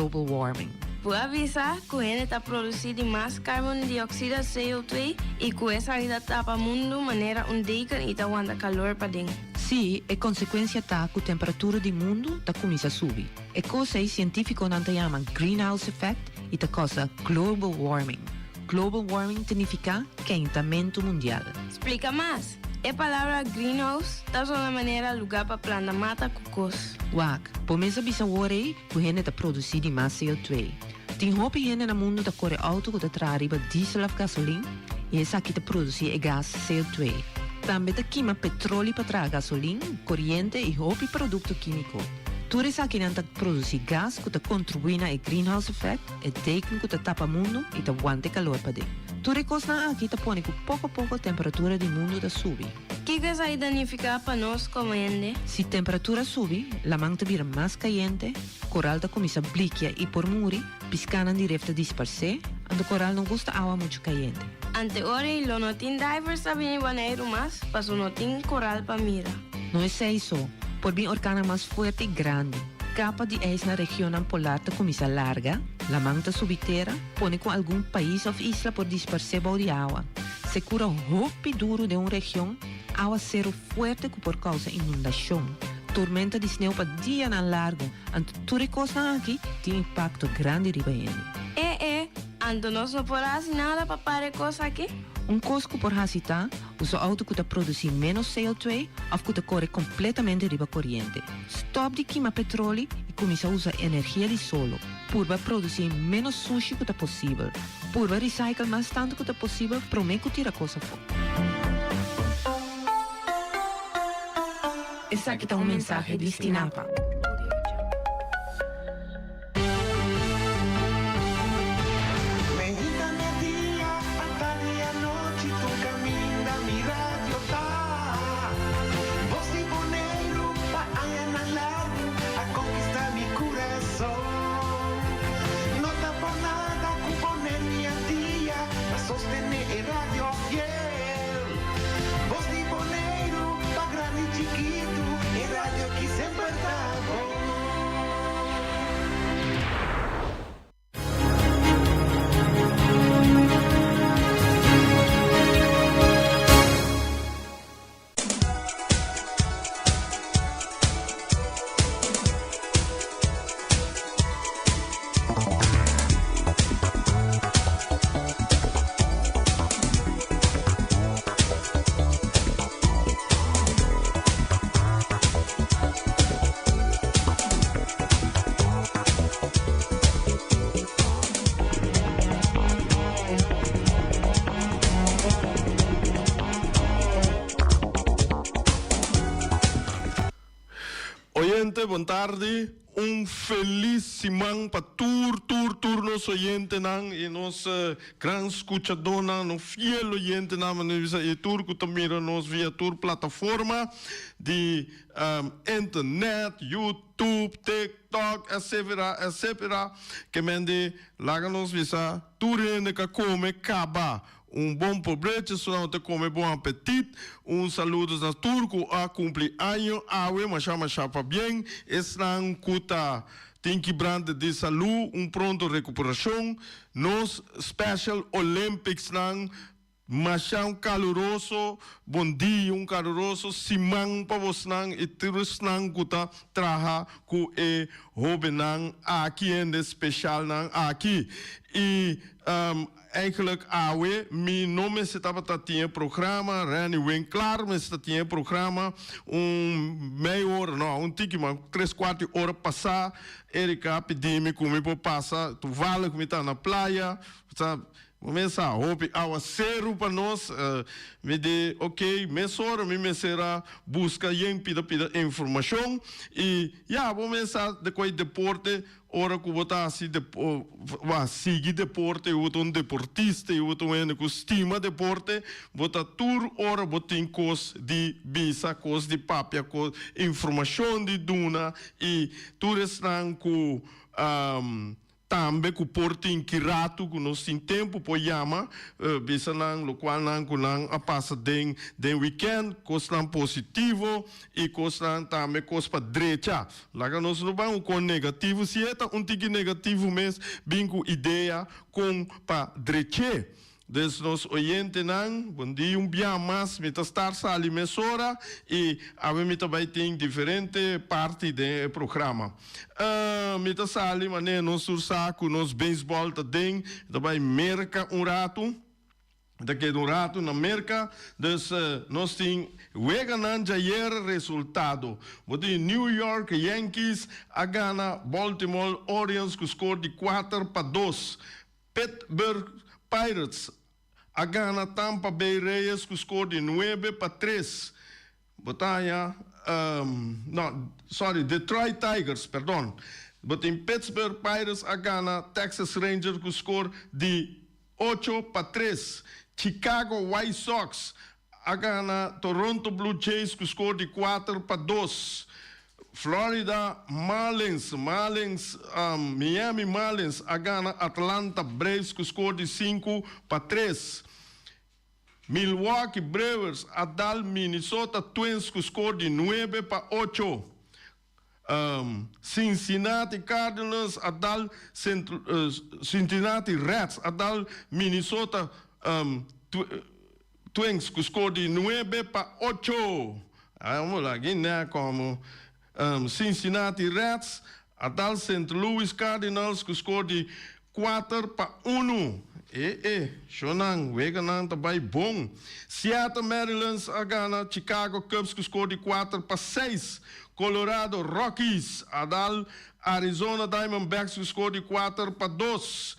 global warming. Bo a bisa ku hende ta produsí di mas karbon dioksida, CO2, i ku esaki ta tapa mundu manera un deken i ta wanta kalor paden. Sí, e konsekuensia ta ku temperatura di mundu ta kuminsá subi. E kos ei sientífikonan ta yama greenhouse effect i ta kousa global warming. Global warming ta nifiká kentamentu mundial. Splika mas. E palabra greenhouse ta sona manera lugá pa planta mata ku kos. Wak, bo mes a bisa wor ei ku hende ta produsí di mas CO2. Tin hopi hende na mundu ta kore outo ku ta traha riba diesel òf gasolin i esaki ta produsí e gas CO2. Tambe ta kima petroli pa traha gasolin, koriente i hopi produkto kímiko. Tur esakinan ta produsí gas ku ta kontribuí na e greenhouse effect, e deken ku ta tapa mundu i ta wanta e kalor paden. Tur e kosnan aki ta pone ku poko poko temperatura di mundu ta subi. Kiko esaki ta nifiká pa nos komo hende? Si temperatura subi, laman ta bira mas kayente, koral ta kuminsá blikia i por muri, piskánan di ref ta disparsé, anto koral no gusta awa muchu kayente. Ante ora ei lo no tin divers ta bini Boneiru mas, paso no tin koral pa mira. No esei so, por bin orkannan mas fuerte i grandi. Kapa di ijs na regionnan polar ta kuminsá larga, laman ta subi tera, pone ku algun pais òf isla por disparsé bou di awa. Sekura hopi duru den un region, awaseru fuerte ku por kousa inundashon, tormenta di sneu pa dianan largu, anto tur e kosnan aki tin impakto grandi riba hende. E e, anto nos no por hasi nada pa para e kos aki? Un kos ku por hasi ta usa outo ku ta produsí ménos CO2 òf ku ta kore kompletamente riba koriente. Stòp di kima petroli i kuminsá usa energia di solo. Purba produsí ménos sushi ku ta posibel. Purba recycle mas tantu ku ta posibel promé ku tira kos afó. Esaki ta un mensahe di Stinapa. Oyente, bon tardi. Un felis siman pa tur, tur, tur nos oyentenan y nos gran scuchadónan, nos fiel oyentenan, manera bisa, y tur cu ta mira nos via tur plataforma di internet, YouTube, TikTok, etcetera, etcetera. Ke men di laga nos bisa tur hende ka come caba. Un bon pobrecho esunnan ta come bon apetit. Un saludos na tur cu a cumpli año awe masha masha pabien. Esnan cu ta tin kibrante di salu un pronto recuperacion. Nos Special Olympics nan masha un caluroso bon dia un caluroso siman pa bosnan y tur esnan cu ta traha cu e hobennan aki hende specialnan aki y Eigenlijk awe mi no mester tabata tin e programa, Renny Winklaar mester ta tin e programa un mei ora, no, un tiki mas, tres cuart di ora pasa, Erika a pidi mi cu mi por pasa, toevallig mi ta na playa, sa, bo mes sa, hopi awaceru pa nos, mi di ok, mesora mi mester a busca yen pida pida informacion y ya, bo mes sa de cu e deporte Ora ku bo ta hasi bo sigui deporte i bo ta un deportista i bo ta un hende ku stima deporte, bo ta tur ora bo tin kos di bisa, kos di papia, kos informashon di duna i tur esnan ku. Tambe ku por tin ki ratu ku nos tin tempu por yama bisa nan lokual nan ku nan a pasa den den wikènt, kosnan positivo i kosnan tambe kos pa drecha. Laga nos no ban un kon negativo, si e ta un tiki negativo mes bin ku idea kon pa drech'é. Dus nos oyentenan, bon dia un bia mas, mi ta star sali mesora y awe mi ta bay tin diferente parti den e programa. Mi ta sali manera nos tur sa cu nos baseball ta den, mi ta bay Merca un rato, mi ta keda un rato na Merca, dus nos tin weganan djayer resultado. Bo tin New York Yankees a gana Baltimore Orioles cu score di 4-2. Pittsburgh Pirates a gana Tampa Bay Rays ku skor di 9-3. Bo ta haña, no, sorry, Detroit Tigers, perdon. Bo tin Pittsburgh Pirates a gana Texas Rangers ku skor di 8-3. Chicago White Sox a gana Toronto Blue Jays ku skor di 4-2. Florida Marlins, Marlins, Miami Marlins a gana Atlanta Braves ku skor di 5-3. Milwaukee Brewers a dal Minnesota Twins ku skor di 9-8. Cincinnati Cardinals a dal Cincinnati Reds a dal Minnesota Twins ku skor di 9-8. Vamos lá, Guiné como Cincinnati Reds a dal St. Louis Cardinals ku skor di 4-1. E e, shonan, weganan ta bai bon. Seattle Mariners a gana Chicago Cubs ku skor di 4-6. Colorado Rockies a dal Arizona Diamondbacks ku skor di 4-2.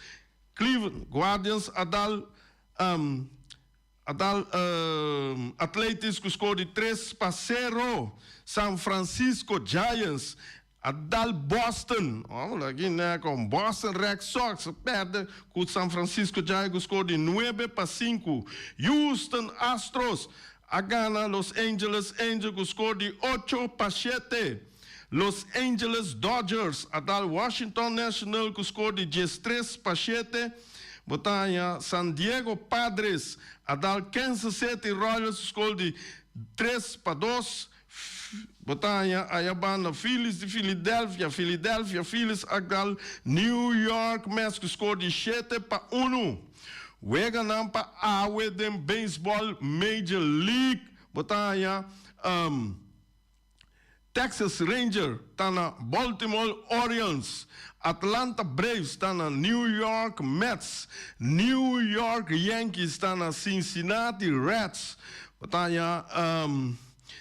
Cleveland Guardians a dal Athletics ku skor di 3-0. San Francisco Giants a dal Boston. Vamos lá, aki né, ku Boston Red Sox perde ku San Francisco Giants ku skor di 9-5. Houston Astros a gana Los Angeles Angels ku skor di 8-7. Los Angeles Dodgers a dal Washington National ku skor di 13-7. Bo ta haña San Diego Padres a dal Kansas City Royals ku skor di 3-2. Bo ta haña aya banda Phillies di Philadelphia, Philadelphia Phillies a dal New York Mets ku skor di 7-1. Weganan pa awe den baseball Major League. Bo ta haña Texas Ranger ta na Baltimore Orioles, Atlanta Braves ta na New York Mets, New York Yankees ta na Cincinnati Reds. Bo ta haña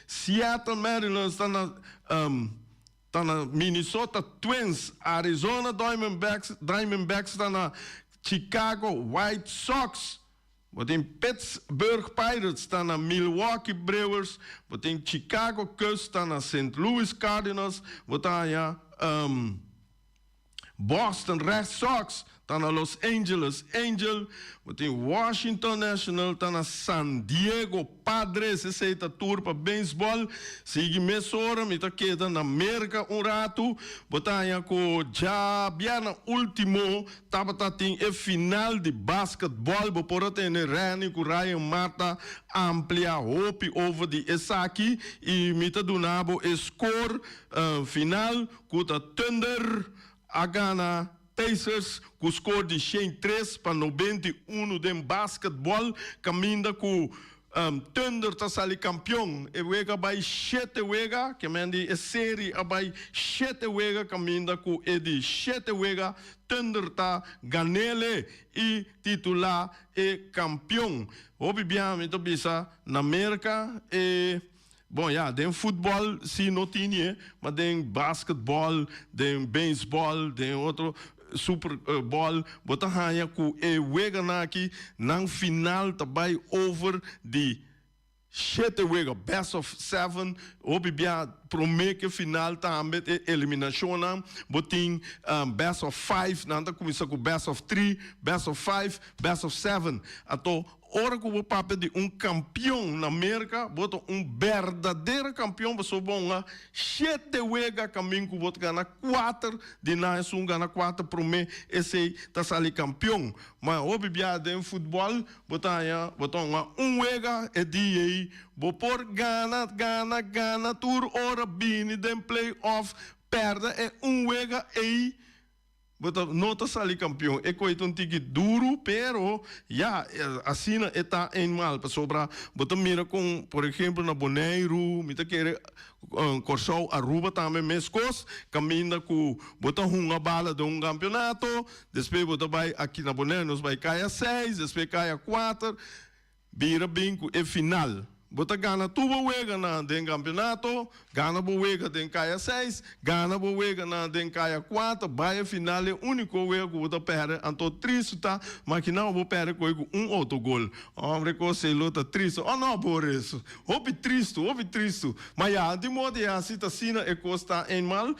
Seattle Mariners ta na ta na Minnesota Twins, Arizona Diamondbacks Diamondbacks ta na Chicago White Sox. Bo tin Pittsburgh Pirates ta na Milwaukee Brewers, bo tin Chicago Cubs ta na St. Louis Cardinals, bo ta haña Boston Red Sox ta na Los Angeles Angel, bo tin Washington National ta na San Diego Padres. Esei ta tur pa beisbòl. Sigui mesora mi ta keda na Merka un ratu. Bo ta haña ku djabièrnè último tabata tin e final di basketbòl. Bo por a tene Renny ku Ryan Marta amplia hopi over di esaki i mi ta duna bo e skor final ku ta Thunder a gana Pacers ku skor di 103-91 den basketbòl kaminda ku Thunder ta sali kampion. E wega bai shete wega, ke men di e seri a bai shete wega kaminda ku e di shete wega Thunder ta ganele i titulá e kampion. Hopi bia mi ta bisa na Merka e bon ya den futbòl si no tin e, ma den basketbòl, den beisbòl, den otro super bòl bo ta haña ku e weganan aki nan final ta bai over di shete wega, best of seven. Hopi bia. promé ku e final tambe e eliminashonnan bo tin best of five, nan ta kuminsá ku best of three, best of five, best of seven. Anto ora ku bo papia di un kampion na Merka bo ta un berdadero kampion pasobra bo hunga shete wega kamin ku bo ta gana kuater di nan esun gana kuater promé esei ta sali kampion. Ma hopi biaha den futbòl Bo ta haña bo ta hunga un wega e dia ei, bo por gana, gana, gana tur ora bini den play-off, pèrdè e un wega ei, bo ta no ta sali kampion. E koe ta un tiki duru, pero ya, asina e ta eenmaal, pasobra bo ta mira kon, por ehempel na Boneiru, mi ta kere Kòrsou, Aruba tambe meskos, kaminda ku bo ta hunga bala den un kampionato, Despues bo ta bai aki na Bonaire, nos bai kaya seis, despues kaya kuater, bira bin ku e final. Bo ta gana tur bo weganan den kampionato, gana bo wega den kaya seis, gana bo weganan den kaya kuater, bai e final e uniko wega ku bo ta pèrdè, anto tristu ta, makina bo pèrdè koe ku un outogol. Hombre kos ei lo ta tristu, oh no Boris, hopi tristu, hopi tristu. Ma ya, di modo e hasi ta asina e kos ta eenmaal.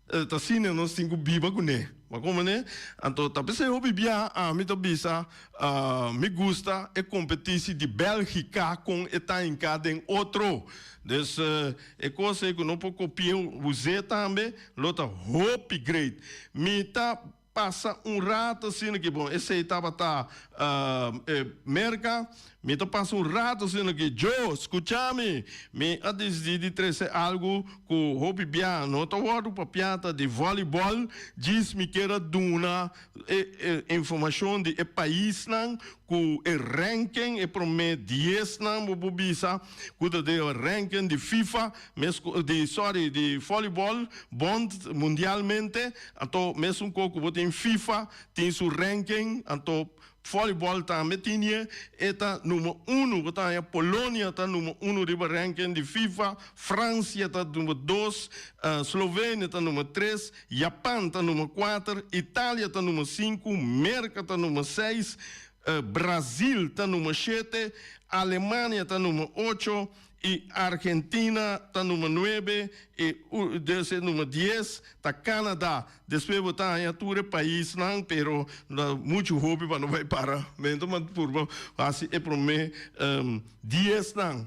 Ta asina nos tin ku biba kuné. Bo a komprendé? Anto ta p'esei hopi bia ami ta bisa, mi gusta e kompetisi di Bèlgika kon e ta hinká den otro. Dus e kos ei ku no por kopi'é us'é tambe lo ta hopi great. Mi ta pasa un rato asina ki bon esei tabata e Merka. Mi ta pasa un rato asina ki Joe, skucha mi! Mi a disidí di trese algu ku hopi bia no ta wòrdu papia ta di vòlibòl. Djis mi kier a duna e informashon di e paisnan ku e ranking, e promé diesnan bo por bisa ku ta den e ranking di FIFA, mes ku di sorry di vòlibòl bond mundialmente. Anto mesun ko ku bo tin FIFA tin su ranking, anto Volleyball tambe tin e, e ta number uno, bo ta haña Polonia ta number uno riba ranking di FIFA, Francia ta number dos, Slovenia ta number tres, Japan ta number kuater, Italia ta number sinku, Merka ta number seis, Brazil ta number shete, Alemania ta number ocho, I Argentina ta number nuebe i des e number dies ta Canada. Despues bo ta haña tur e paisnan pero ta muchu hopi pa no bai para mento ma purba hasi e prome diesnan.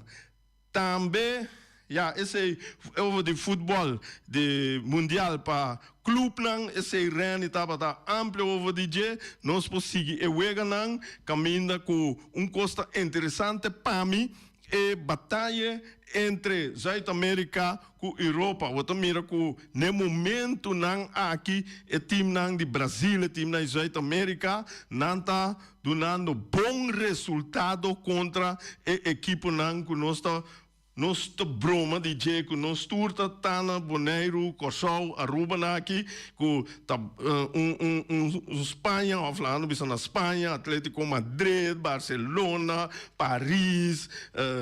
Tambe ya esei over di futbol di mundial pa clubnan esei Renny tabata amplio over di dje. Nos por sigui e weganan caminda cu un cos ta interesante pa mi. E bataya entre Zuid Amerika ku Europa, bo ta mira ku n'e momentunan aki e timnan di Brazil, e timnan di Zuid Amerika, nan ta dunando bon resultado kontra e ekiponan ku nos ta nos ta broma di dje, ku nos tur ta ta na Boneiru, Kòrsou, Aruba nan aki, ku ta un un un Spaña òf laga nos bisa na Spaña, Atletico Madrid, Barcelona, Paris,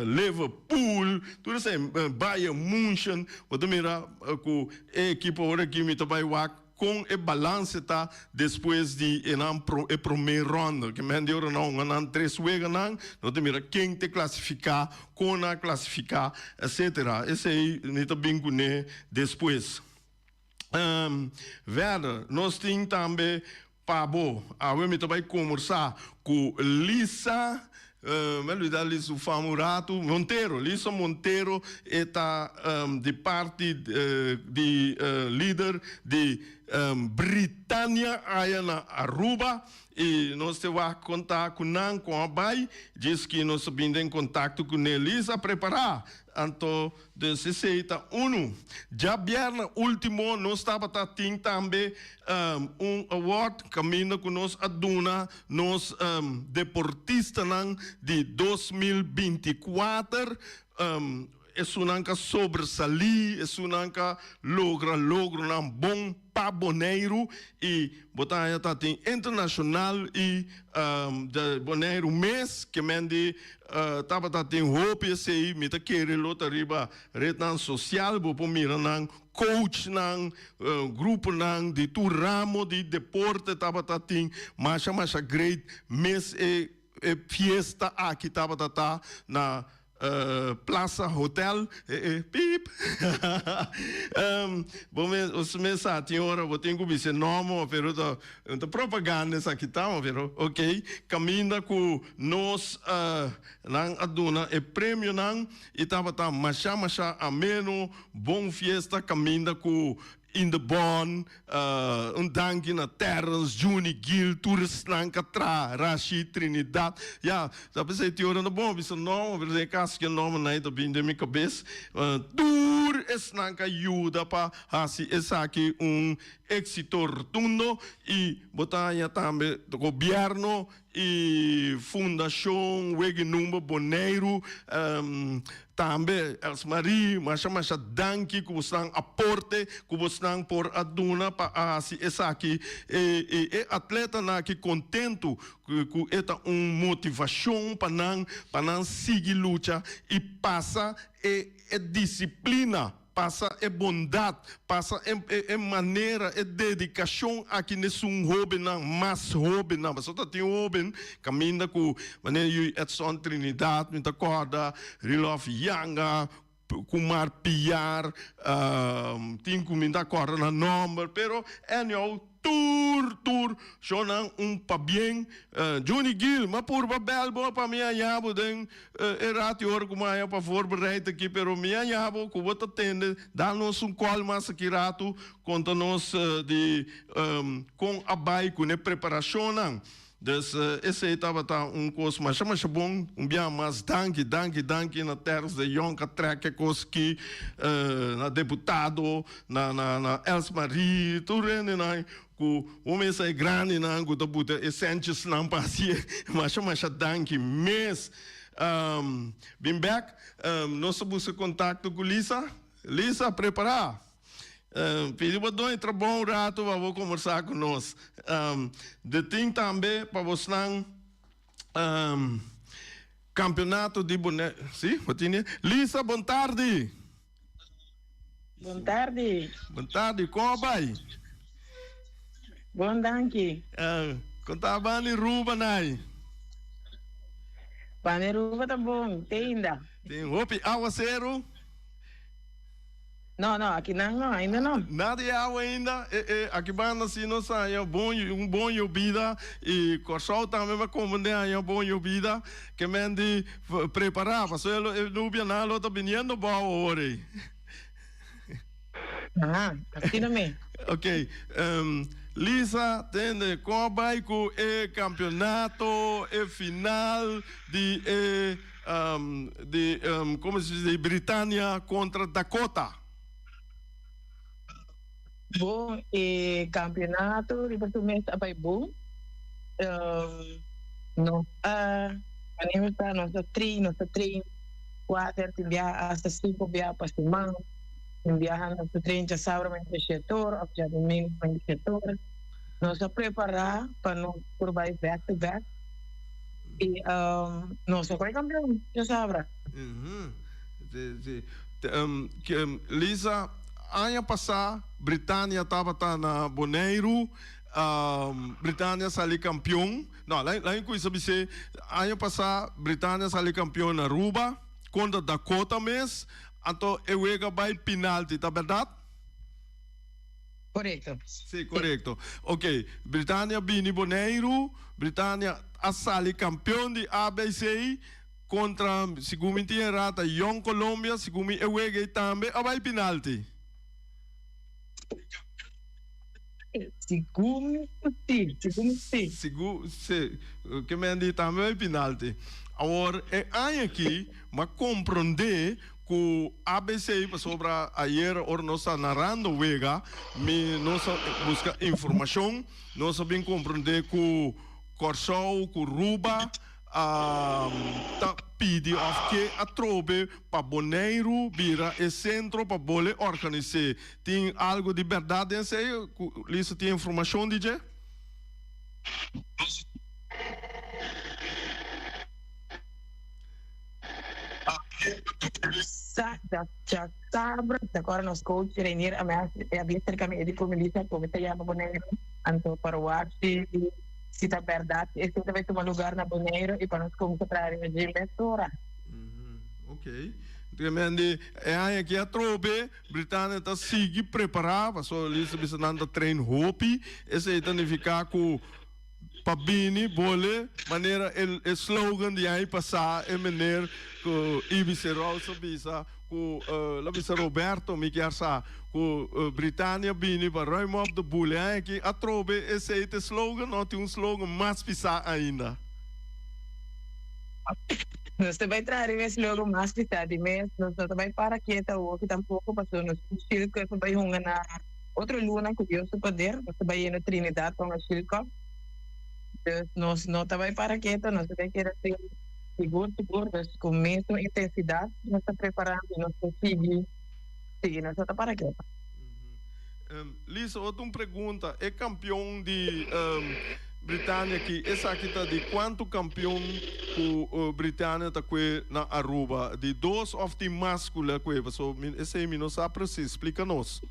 Liverpool, tur esei, Bayern Munchen, bo ta mira ku e ekipo ora aki mi ta bai wak kon e balanse ta despues di e nan e prome ronda. Ke men di ora nan hunga nan tres weganan, no ta mira ken ta klasifiká, kon nan a klasifiká, etsetera. Esei mi ta bin kuné despues. Verder, nos tin tambe pa bo. Awe mi ta bai kombersá ku Lisa, mi a lubidá Lisa su fama un ratu, Montero. Lisa Montero e ta di parti di lider di Britania aya na Aruba. I nos te wak konta ku nan kon a bai. Djis ki nos a bin den kontakto ku ne. Lisa prepará. Anto dus esei ta unu. Djabièrnè último nos tabata tin tambe un award kaminda ku nos a duna nos deportistanan di 2024. Esunnan ka sobresalí, esunnan ka logra logronan bon pa Boneiru i bo ta haña ta tin internashonal i de Boneiru mes ke men di tabata tin hopi esei mi ta kere lo ta riba retnan sosial bo por mira nan coachnan gruponan di tur ramo di deporte tabata tin masha masha great mes e fiesta aki tabata ta na. Plaza Hotel, e piep. Bo mes, bo mes sa tin ora bo tin ku bisa e nòmber, pero ta ta propaganda esaki ta, pero ok, kaminda ku nos nan a duna e premionan i tabata masha masha ameno, bon fiesta kaminda ku In de Bon, un danki na Terrence, Juni, Gil, tur esnan ka traha, Rashid, Trinidad. Ya, ta p'esei tin ora no bon bisa nòmber, pero den e kaso ki e nòmbernan ei ta bin den mi kabes. Tur esnan ka yuda pa hasi esaki un éksito rotundo i bo ta haña tambe gobièrnu i Fundashon Weg'i Number Boneiru tambe Elsmarie masha masha danki ku bosnan aporte ku bosnan por a duna pa a hasi esaki e e atletanan aki kontentu ku e ta un motivashon pa nan pa nan sigui lucha i pasa e e disiplina. Pasa e bondat, pasa e e manera, e dedikashon aki n'esun hóbennan, mas hóbennan, pasobra ta tin hóben kaminda ku manera yu Edson Trinidad, mi ta kòrda, Rilof Yanga, Kumar Piar, tin ku mi ta kòrda nan nòmber, pero anyhow Tur tur shownan un pabien. Juni Gil, m'a purba bel bo pa mi haña bo den e rati ora ku mi haña pa voorbereid aki, pero mi haña bo ku bo ta tende. Da nos un call mas aki ratu, konta nos di kon a bai ku ne preparashonnan. Dus esei tabata un kos masha masha bon. Un bia mas danki, danki, danki na Terrence de Jong a trek e kos ki, na deputado, na na na Els Marie, tur hendenan ku un mesa e grandinan ku ta buta e sèntjesnan pa hasié. Masha masha danki mes. Bin bèk, nos ta buska kontakto ku Lisa. Lisa, prepará! Pidi bo doño trabou un rato pa bo kombersá ku nos. De tin tambe pa bosnan kampeonato di Bonaire. Si, bo tin e? Lisa, bon tardi. Bon tardi. Bon tardi, kon a bai? Bon, danki. Kon ta bani Ruba nai? Bani Ruba ta bon, te inda. Tin hopi awaseru? No, no, aki nan no, ainda no. Nada di awa ainda. E, e, aki banda si nos haña bon, un bon yobida i Kòrsou tambe ba komprendé haña bon yobida. Ke men di prepará, pasobra e nubianan lo ta biniendo bou awor ei. Aha, asina me. Ok, Lisa, tende, kon a bai ku e kampionato, e final di e. Di como se dice di Britania contra Dakota. Bon e campeonato riba su mes a bay bon. Nos a manera ta nos a train nos a train cuater tin biaha hasta cinco biaha pa siman. Tin biaha nos a train djasabra mainta shete ora of djadomingo mainta shete ora. Nos a prepara pa nos por bay back to back. Y nos a coge campeon, ya sabra. Si, si. Lisa, aña pasá Britania tabata na Boneiru, Britania sali campeon. No, laga mi cuminsa bis'é, aña pasá Britania sali campeon na Aruba contra Dakota mes, anto e wega bai pinalti, ta berdad? Korekto. Sí, korekto. Ok, Britania bini Boneiru, Britania a sali kampeon di ABC kontra, segun mi tin erá, ta Jong Colombia, segun mi e wega ei tambe a bai pinalti. Segun mi sí, segun mi sí. Segun, sí, ke men di tambe bai pinalti. Awor, e aña aki, m'a komprondé Ku ABC pasobra ayer ora nos ta narando wega mi nos a buska informashon nos a bin komprende ku Kòrsou ku Ruba a ta pidi òf ke atrobe pa Boneiru bira e sentro pa bole organis'é. Tin algu di bèrdat den esei? Lisa tin informashon di dje? Djasabra ta kòrda nos coach Reinier a e a bin serka mi e di ku mi Lisa ku mi ta yama Boneiru anto pa wak si si ta bèrdat esei ta bai tuma lugar na Boneiru i pa nos kuminsá traha riba dje mesora. Ok. Tremende. E aña aki atrobe Britania ta sigui prepara, pasobra Lisa bisa nan ta train hopi. Esei ta nifica cu pa bini bole manera e slogan di aña pasa e meneer cu Ibis Herold a bisa cu la bisa Roberto mi kier sa cu Britania bini pa ruim op de boel. E aña aki atrobe esei ta e slogan o tin un slogan mas pisa ainda? Nos ta bai traha riba e slogan mas pisá di mes. Nos no ta bai para kiet awoki tampoco pasobra nos tin Shield Cup pa bai hunga na otro luna cu Dios su poder. Nos ta bai yendo Trinidad pa hunga Shield Cup. Dus nos no ta bai para keto, nos ta bai keda sin sigur sigur. Dus cu mesun intensidad nos ta preparando y nos ta sigui sigui. Nos no ta para keto. Lisa, otro un pregunta. E campeon di Britania aki, esaki ta di cuanto campeon cu Britania ta cue na Aruba? Di dos of tin mas cu la cue? Pasobra mi esey mi no sa precies. Splica nos.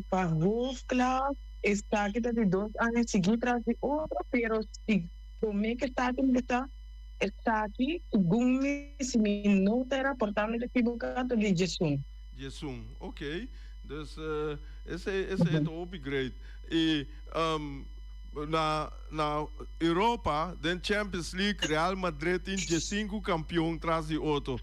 Pa hoofdklas esaki ta di dos aña sigui tras di otro, pero si prome cu esaki mi ta Esaki, segun mi, si mi no ta raportá mi ta ekiboká, ta di djesun. Djesun, ok. Dus esei esei ta hopi great. I na na Europa den Champions League Real Madrid tin djesinku kampion tras di otro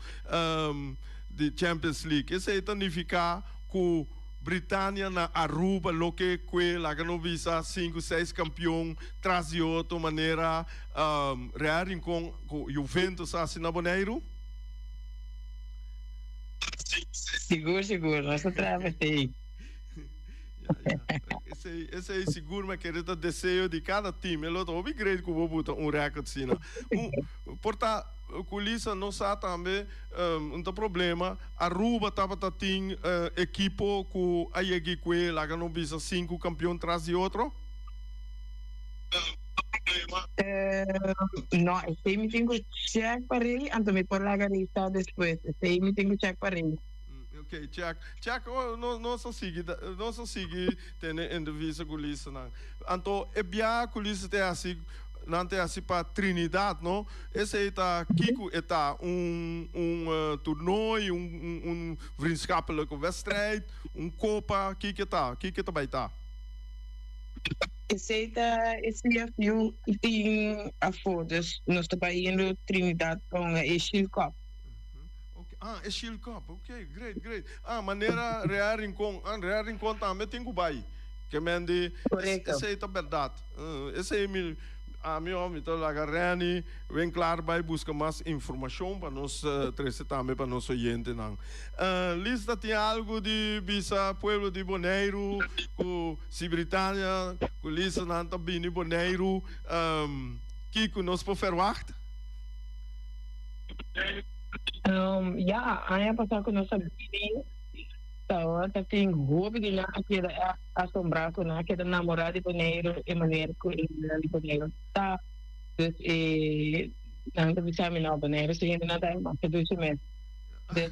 di Champions League. Esei ta nifiká ku Britania na Aruba loke kue laga no bisa sinku seis kampion tras di otro manera Real Rincon ku Juventus a hasi na Boneiru? Sigur sigur nos ta traha pa esei. Ya ya esei esei sigur mi a kere ta deseo di kada team e lo ta hopi great ku bo buta un record asina. Un por ta ku Lisa no sa tambe un ta problema Aruba tabata tin ekipo ku a yegi kue laga no bisa sinku kampion tras di otro? No, esei mi tin ku check pa rei, anto mi por laga rei sa despues. Esei mi tin ku check pa rei. Ok, check. Check, oh, no, nos a sigui, nos a sigui tene entrevista ku Lisanan. Anto e biaha ku Lisa te hasi, nan te hasi pa Trinidad, no? Esei ta kiko e ta? Un, un toernooi, un, un, un vriendschappelijke wedstrijd, un kopa, kiko e ta? Kiko e ta bai ta? Esei ta e CFU ku tin afó, dus nos ta bai yendo Trinidad pa hunga e Shield Cup. Ah, e Shield Cup, ok, great, great. Ah, manera Real Rincon, ah, Real Rincon tambe tin ku bai. Ke men di, esei ta bèrdat. Esei mi, ami òf mi ta laga Renny Winklaar bai buska mas informashon pa nos trese tambe pa nos oyentenan. Lista tin algu di bisa pueblo di Boneiru ku si Britania ku Lisa nan ta bini Boneiru kiko nos por ferwagt? Ya, aña pasá ku nos a bini Tabata tin hopi di nan a keda asombrá ku nan a keda namorá di Boneiru e manera ku e hendenan di Boneiru ta. Dus e nan ta bisa mi no, Boneiru su hendenan ta masha dushi mes. Dus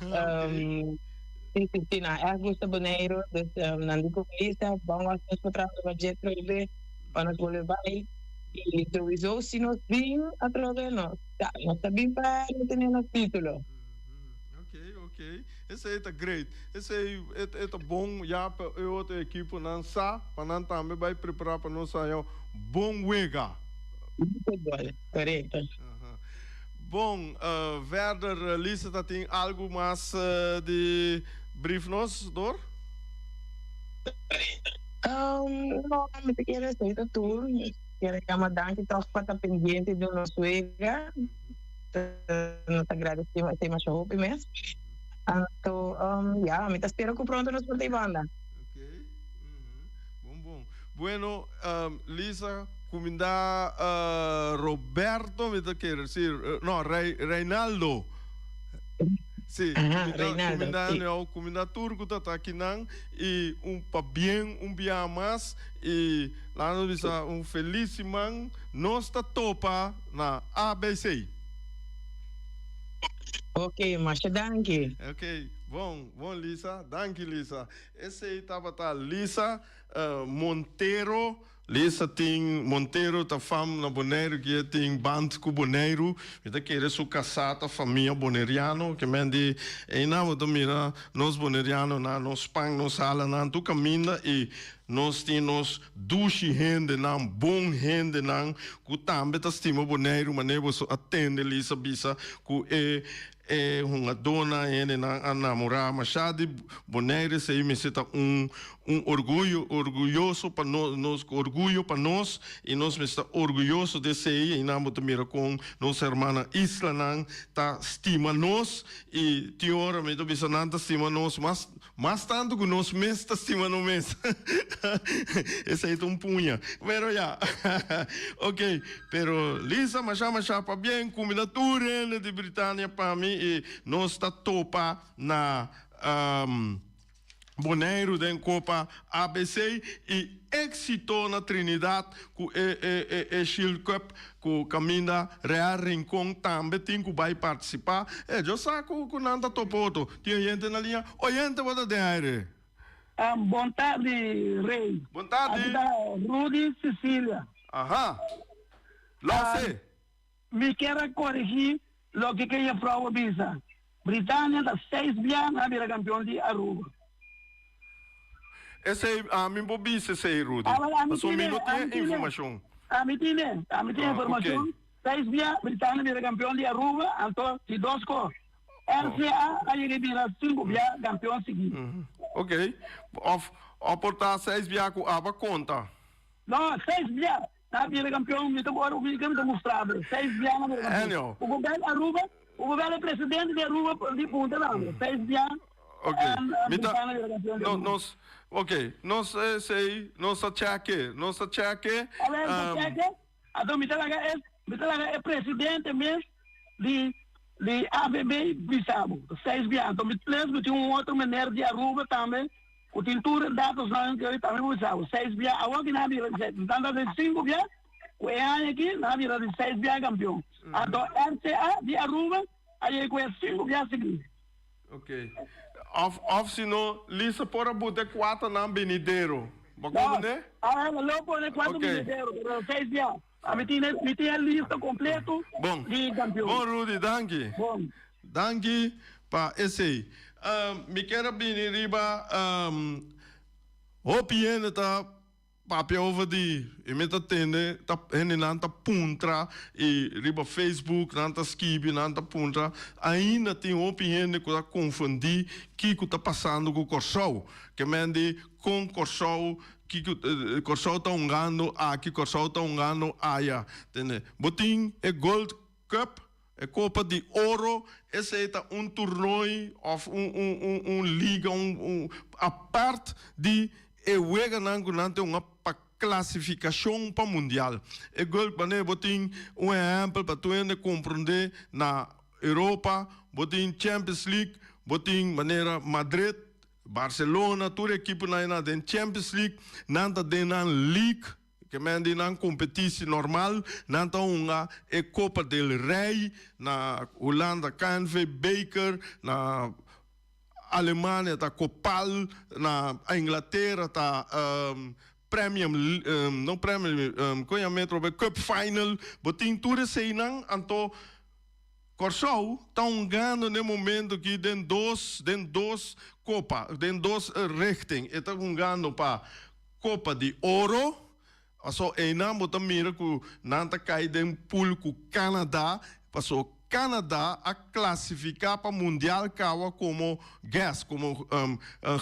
si si si nan ègt gusta Boneiru. Dus nan di ku Melissa ban wak nos por traha riba dje atrobe pa nos bolbe bai. I souiso si nos bin atrobe nos ta bin pa retene nos título. Ok ok esei ta great esei e ta bon ya pa e otro ekiponan sa pa nan tambe bai prepara pa nos haña bon wega. Futbol, korekto. Bon, verder Lisa ta tin algu mas di brief nos dor? No, mi ta kere esei ta tur. Mi kere yama danki tòg pa ta pendiente di nos wega. Nos ta agradeci esei masha hopi mes. Anto, ya, mi ta spera cu pronto nos por ta e banda. Ok, bon, bon. Bueno, Lisa, cuminda Roberto, mi ta kere, si, no, Rey, Reinaldo. Si, cuminda, cuminda, no, cuminda tur cu ta ta akinan y un pabien un bia mas y laga nos bisa un feliz siman. Nos ta topa na ABC. Ok, masha danki. Ok, bon, bon Lisa, danki Lisa. Esey tabata Lisa Montero. Lisa tin Montero ta fam na Boneiru ki e tin band ku Boneiru. Mi ta kere su kasá ta famia boneriano. Ke men di einan bo ta mira nos bonerianonan, nos pan, nos halanan tur kaminda i nos tin nos dushi hendenan, bon hendenan ku tambe ta stima Boneiru manera boso a tende Lisa bisa ku e E hungadónan, hendenan a namorá mashá di Bonaire, esei mester ta un un orguyo, orguyoso pa nos, nos orguyo pa nos i nos mester ta orguyoso di esei. Einan bo ta mira kon nos hermana islanan ta stima nos i tin ora mi ta bisa nan ta stima nos mas Mas tantu ku nos mes ta stima nos mes. Esei ta un puña. Pero ya. Ok. Pero Lisa, masha masha pabien. Kuminda tur hende di Britania pa mi i nos ta topa na Boneiru den Kopa ABC i éksito na Trinidad ku e e e Shield Cup. Ku kaminda Real Rincon tambe tin ku bai partisipá. E jo sa ku ku nan ta topa otro. Tin oyente na liña. Oyente bo ta den aire. Bon tardi Rey. Bon tardi. Aki ta Rudy Cecilia. Aha. Lòse. Mi kier a korigí loke ke jefrou a bisa. Britania ta seis bia na bira kampion di Aruba. Esei ami bo bisa esei Rudy. Awel ami Pasobra mi tine, no tin ami e tine, informashon. ami tine, ami tin Ah, informashon. ok. Seis bia Britania bira kampion di Aruba, anto di dos ko. RCA a yega bira sinku bia kampion sigui. Ok. Of, of por ta seis bia ku aba konta. No, seis bia. Na bira campeon mi ta ora mi ta mustra bo seis bia na bira campeon. Anyhow. U bel Aruba, u bel e presidente di Aruba di punta tambe. Seis bia. Ok. Mi ta na bira campeon di no Aruba. nos ok, nos esey nos ta cheke, nos ta cheke. Awe ta cheke, anto mi ta laga e mi ta laga e presidente mes di di AVB bisa bo. Seis bia. Anto mi plus mi tin un otro meneer di Aruba tambe. Ku tin tur e datosnan ku ta mi usa ku seis bia awor ki nan a bira di seis nan ta di sinku bia ku e aña aki nan a bira di seis bia kampion anto RCA di Aruba a yega ku e sinku bia sigui. Ok of of si no Lisa por a buta e kuaternan binidero bo No komprende? a lo pone kuater Ok. binidero pero seis bia ami tin mi tin e lista kompleto Bon di kampion. bon Rudy danki. Bon. Danki pa esey. Mi kier a bini riba hopi hende ta papia over di y mi ta tende ta hendenan ta puntra y riba Facebook nan ta skibi nan ta puntra ainda tin hopi hende cu ta confundi kico ta pasando cu Corsou ke men di con Corsou kico Corsou ta hungando aki Corsou ta hungando aya tende bo tin e Gold Cup E Kopa di Oro, esei ta un toernooi of un un un un liga un un apart di e weganan ku nan tin hunga pa klasifikashon pa mundial. E Gold manera bo tin un ehèmpel pa tur hende komprondé na Europa bo tin Champions League, bo tin manera Madrid, Barcelona tur ekiponan ei den Champions League nan ta den nan league. Ke men di nan kompetisi normal, nan ta hunga e Copa del Rey na Hulanda KNV Beker, na Alemania ta Kopal, na Inglatera ta Premium no Premier kon yama e trobe Cup Final, bo tin tur eseinan anto Kòrsou ta hungando n'e momento aki den dos den dos kopa den dos richting e ta hungando pa Kopa di Oro, paso einan bo ta mira ku nan ta kai den pool ku Canada, paso Canada a klasifiká pa mundial kawa komo guest, komo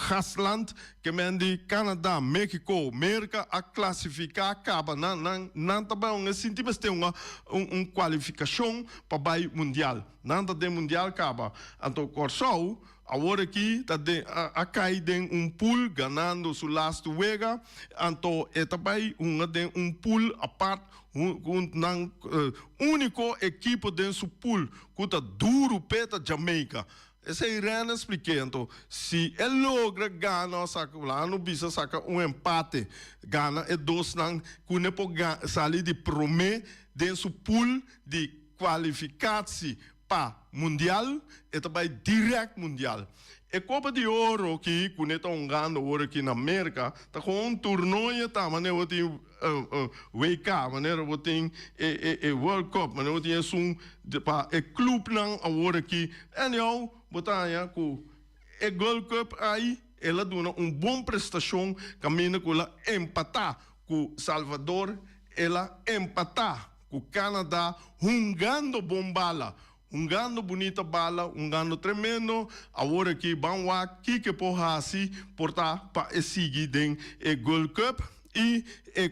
gastland, ke men di Canada, Mexico, Merka a klasifiká kaba, nan nan nan ta bai un e sinti mester un un kualifikashon pa bai mundial, nan ta den mundial kaba, anto Kòrsou Awor aki ta den a kai den un pool ganando su lastu wega, anto e ta bai hunga den un pool apart ku nan uniko ekipo den su pool ku ta duru p'e ta Jamaica. Esei Ren a splik'é, anto si e logra gana o saka, laga no bisa saka un empate, gana e dosnan ku ne por sali di promé den su pool di kwalifikatsie pa mundial, e ta bai direct mundial. E Copa di Oro ki ku ne ta hungando awor aki na Merka ta kon un turnoe ta manera bo tin WK, manera bo tin e e World Cup, manera bo tin esun pa e clubnan awor aki. Anyhow, bo ta haña ku e Gold Cup ai el a duna un bon prestashon kaminda ku el a empatá ku Salvador, el a empatá ku Canada hungando bon bala. Hungando bunita bala, hungando tremendo. Awor aki ban wak kiko por hasi por ta pa e sigui den e Gold Cup y e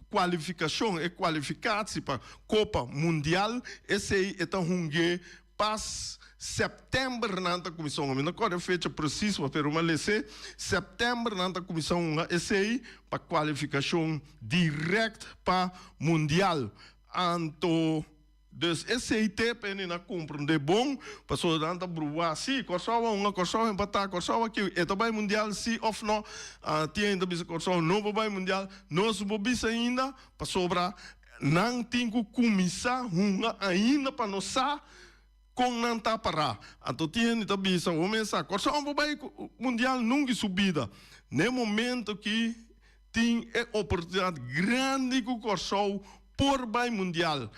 cualificacion, e cualificatie pa Copa Mundial. Esey e ta hunge pas september nan ta cuminsa hunga. Mi no corda e fecha precies pero mi a lese september nan ta cuminsa hunga esey pa cualificacion direct pa Mundial. Anto. Dus esei te pa hende na komprondé bon, pasobra nan ta bruá, sí, Kòrsou a hunga, Kòrsou a empatá, Kòrsou a kiu, e ta bai mundial sí òf nò? Tin hende ta bisa Kòrsou no por bai mundial, nos no por bisa ainda, pasobra nan tin ku kuminsá hunga ainda pa nos sa kon nan ta pará. Anto tin hende ta bisa, bo mes sa, Kòrsou no por bai mundial nunka i su bida. Na e momento ki Tin e oportunidat grandi ku Kòrsou por bai mundial.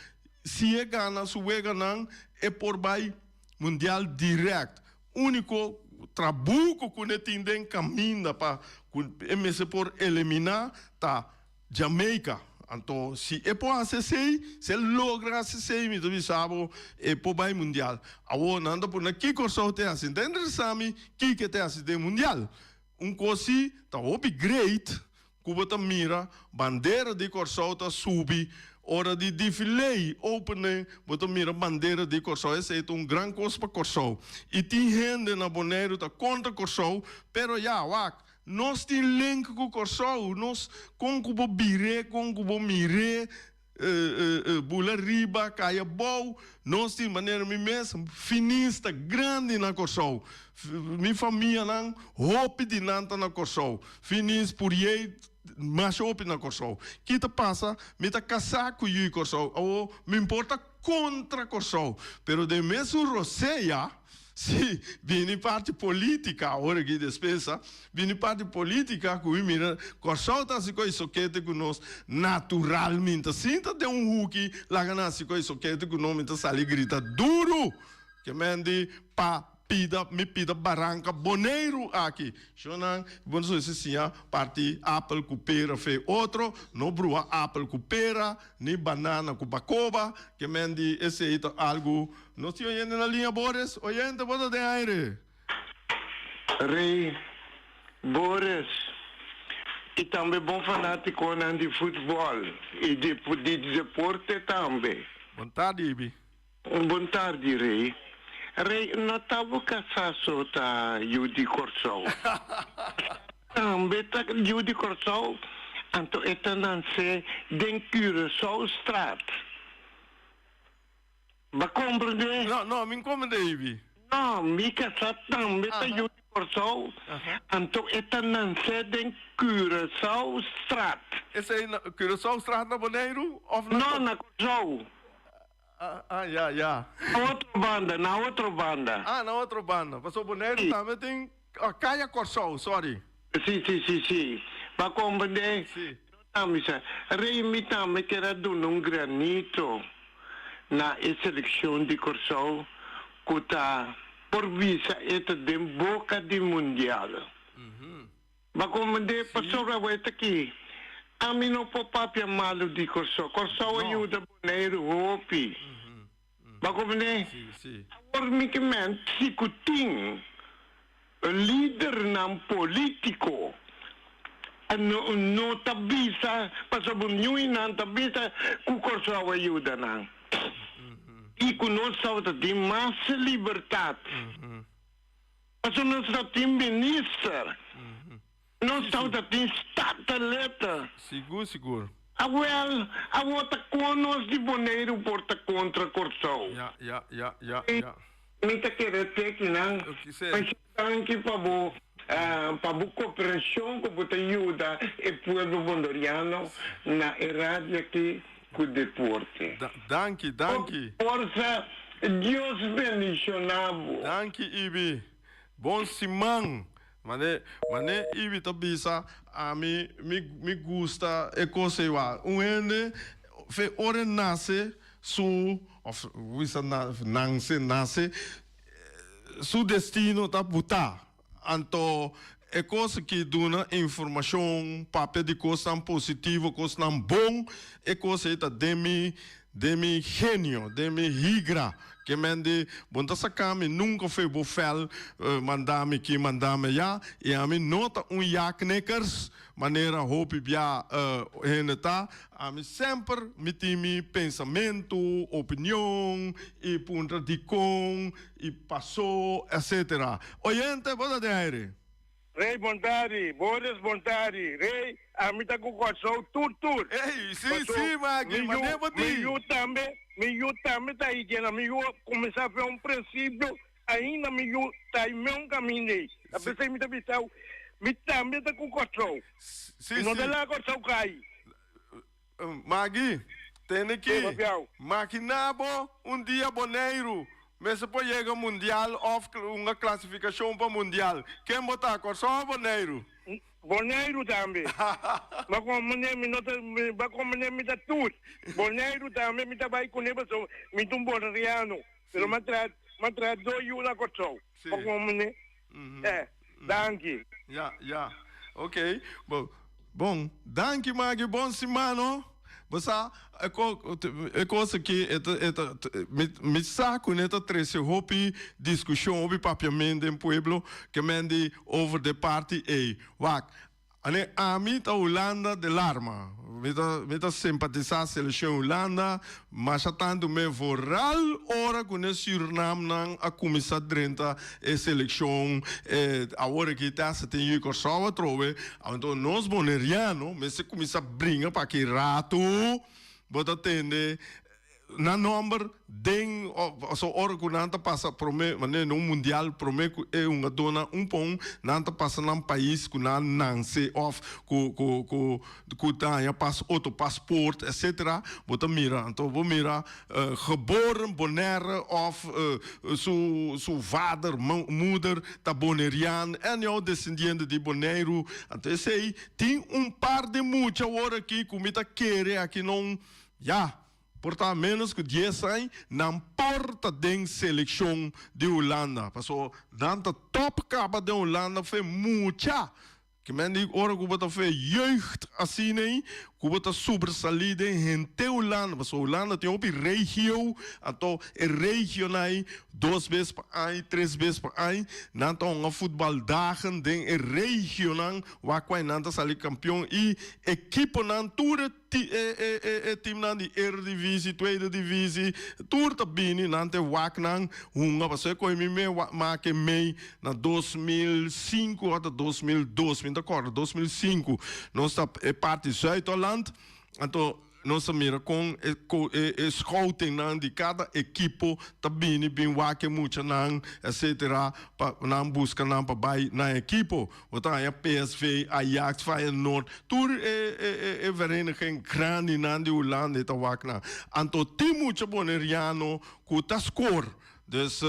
Si e gana su weganan e por bai mundial dirèkt. Úniko trabuko ku ne tin den kaminda pa ku e mester por eliminá ta Jamaica. Anto si e por hasi esei, si e logra hasi esei mi ta bisa bo e por bai mundial. Awor nan ta pone ki Kòrsou ta hasi. Ta interesá mi kiko e ta hasi den mundial. Un kos si ta hopi great ku bo ta mira bandera di Kòrsou ta subi ora di defilé opening bo ta mira bandera di Kòrsou esei ta un gran kos pa Kòrsou i tin hende na Boneiru ta kontra Kòrsou pero ya wak nos tin link ku Kòrsou nos kon ku bo bir'é kon ku bo mir'é Bula riba, kai abou. Nos tin manera mi mes finista grandi na Kòrsou. Mi famianan, hopi di nan ta na Kòrsou. Finis, Puriey, masha hopi na Kòrsou. Ki ta pasa? Mi ta kasá ku yu Kòrsou. Awor, mi por ta kontra Kòrsou, pero den mesun rosea, Si, bini parti politica, ora ki despensa, bini parti politica ku mi mira Kòrsou ta hasi kos sokete ku nos, natural mi ta sinta den un huki laga nan hasi kos sokete ku nos, mi ta sali grita duru ke men di pa pida mi pida baranka Boneiru aki. Shonnan, bo no mester siña parti apel ku pera fe otro, no brua apel ku pera, ni banana ku bakoba, ke men di esei ta algu Nos tin oyente na liña Boris. Oyente, bo ta den aire. Rey, Boris y tambe bon fanaticonan di futbol y di di deporte tambe. Bon tardi, Ibi. Bon tardi, Rey. Rey, no ta bo casá so ta yu di Corsou. Tambe ta yu di Corsou, anto e ta nansé den Curaçaostraat. Ba komprendé? No, no, mi n'komprendé, Ibi. No, mi kasá tambe ta yu di Kòrsou, anto e ta nansé den Curaçaostraat. Esei na Curaçaostraat na Boneiru òf na. No, na Kòrsou. Ah, ah, ya, ya. Na otro banda, na otro banda. Ah, na otro banda. Pasobra Boneiru tambe tin, oh, Kaya Kòrsou, sorry. Sí, sí, sí, sí. Ba komprendé? Sí. Ta misa, Rey mi tambe kier a duna un granito na e seleccion di Corsou cu ta por bisa e ta den boca di mundial. Ba comprende pasobra awor ta ki ami no por papia malo di Corsou. Corsou a yuda Boneiru hopi. Ba comprende? Awor mi ke men si cu tin Lidernan politico no ta bisa pasobra niun nan ta bisa cu Corsou a yuda nan y cu nos tabata tin mas libertad pasobra nos ta tin minister nos tabata tin statenlid. Sigur sigur. Awel awor ta con nos di Boneiru por ta contra Corsou? Ya ya ya ya ya. Mi ta kere teki nan. Masha danki pa bo pa bo koperashon ku bo ta yuda e pueblo bondoriano na e radio aki ku deporte. Danki, danki. Forsa, Dios bendishona bo. Danki Ibi. Bon siman. Mane mane Ibi ta bisa ami mi mi gusta e kos ei wa. Un hende fe ora e nase su of bisa nanse nase su destino ta buta. Anto e kos aki duna informashon, papia di kosnan positivo, kosnan bon, e kos ei ta den mi den mi genio, den mi higra. Ke men di, bo no ta saka mi nunka fo'i bo fèl, manda mi aki, manda mi ayá, i ami no ta un ja-knikkers, manera hopi bia hende ta. Ami semper mi tin mi pensamentu, opinion, i puntra dikon, i paso, etcetera. Oyente, bo ta den aire. Rey bon tardi, Boris bon tardi, Rey ami ta ku Kòrsou tur tur. Ey, si, si, Maggie, Mi mane bo mi tin? yu tambe, mi yu tambe ta higiena, mi yu a kuminsá fe un prinsipio, ainda mi yu ta e meun kaminda ei. A pesei mi ta bisau, mi tambe ta ku Kòrsou. Si, Mi no ta si. laga Kòrsou kai. Maggie, tene Sí, ki papiau. makiná bo un dia Boneiru mester por yega mundial òf hunga klasifikashon pa mundial. Ken bo ta, Kòrsou òf Boneiru? Boneiru tambe. Ma kon manera mi no ta, ba kon manera mi ta tur. Boneiru tambe mi ta bai kuné pasobra mi ta un boneriano. Pero mi a traha, mi a traha dos yu na Kòrsou. Ba kon manera, eh, danki. Ya, ya. Ok. Bo, bon, danki Maggie, bon siman no. Bo sa, e ko, e kos aki e ta, e ta, mi, mi sa ku ne ta trese hopi diskushon, hopi papiament den pueblo, ke men di over de parti ei. Wak, Ane ami ta Hulanda de larma. Mi ta mi ta simpatisa seleccion Hulanda masha tantu me vooral ora cu ne Surinamnan a cuminsa drenta e seleccion e awor aki te hasta tin yu Corsou atrobe anto nos Boneriano mester cuminsa bringa pa aki rato bo ta tende Nan nomber den so ora ku nan ta pasa prome manera den un mundial prome ku e hungadónan un pa un nan ta pasa nan pais ku nan nanse òf ku ku ku ku ta haña pas otro pasport etcetera bo ta mira anto bo mira geboren Bonaire òf su su vader moeder ta Bonerian anyhow desendiente di Boneiru anto esei tin un par di mucha awor aki ku mi ta kere aki non Ya, por ta ménos ku dies añ nan por ta den selekshon di Hulanda, paso nan ta tòp kaba den Hulanda fe mucha. Ke men di ora ku bo ta fe jeugd asina ei, ku bo ta sobresalí den henter Hulanda, paso Hulanda tin hopi regio, anto e regionan ei dos bes pa añ, tres bes pa añ, nan ta hunga futbaldagen den e regionan wak ku nan ta sali kampion i ekiponan tur e Ti e e e e teamnan di Eredivisie, Tweede Divisie, tur ta bini, nan ta e waknan hunga pasobra e koe mi me make mei na 2005 ota 2002, mi ta kòrda 2005 nos ta e parti Zuid-Holland, anto nos a mira kon e ko e e scoutingnan di kada ekipo ta bini bin wak e muchanan etcetera pa nan buska nan pa bai nan ekipo. Bo ta haña PSV, Ajax, Feyenoord, tur e e e vereniging grandinan di Hulanda e ta wak nan. Anto tin mucha Boneriano ku ta skor. Dus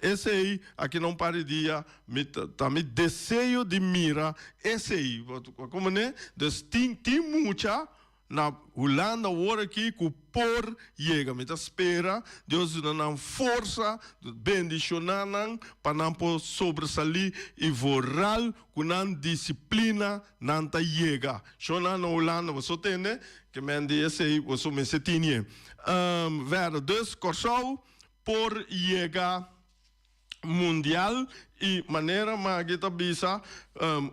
esei aki na un par di dia mi ta mi deseo di mira esei. Komo ne? Dus tin tin mucha Na Hulanda awor aki ku por yega. Mi ta spera Dios duna nan forsa, bendishoná nan pa nan por sobresalí i vooral ku nan disiplina nan ta yega. Shona na Hulanda boso tende ke men di esei boso mester tinie. Verder dus Kòrsou por yega. Mundial y manera Maggie ta bisa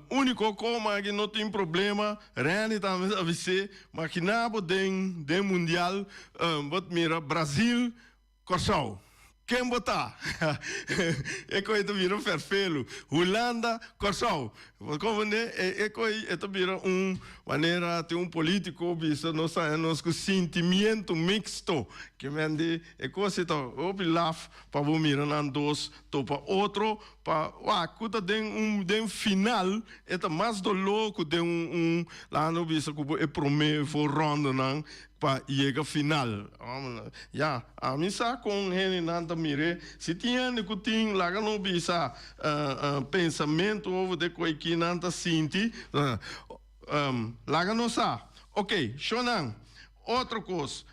unico co Maggie no tin problema Renny tambe ta bis'é magina bo den den mundial bo ta mira Brazil Corsou ken bo ta e coe ta bira ferfelu Hulanda Corsou. Bo comprende? E e coi e ta bira un manera tin un politico bisa nos haña nos cu sintimiento mixto. Ke men di e cos ei ta hopi laf pa bo mira nan dos topa otro pa wak cu ta den un den final e ta mas dolor cu den un un laga nos bisa cu bo e prome voorrondenan pa yega final. Ya, ami sa con hendenan ta mir'é. Si tin hende cu tin, laga nos bisa, pensamento over de cu aki nan ta sinti, laga nos sa. Ok, shonan, otro cos,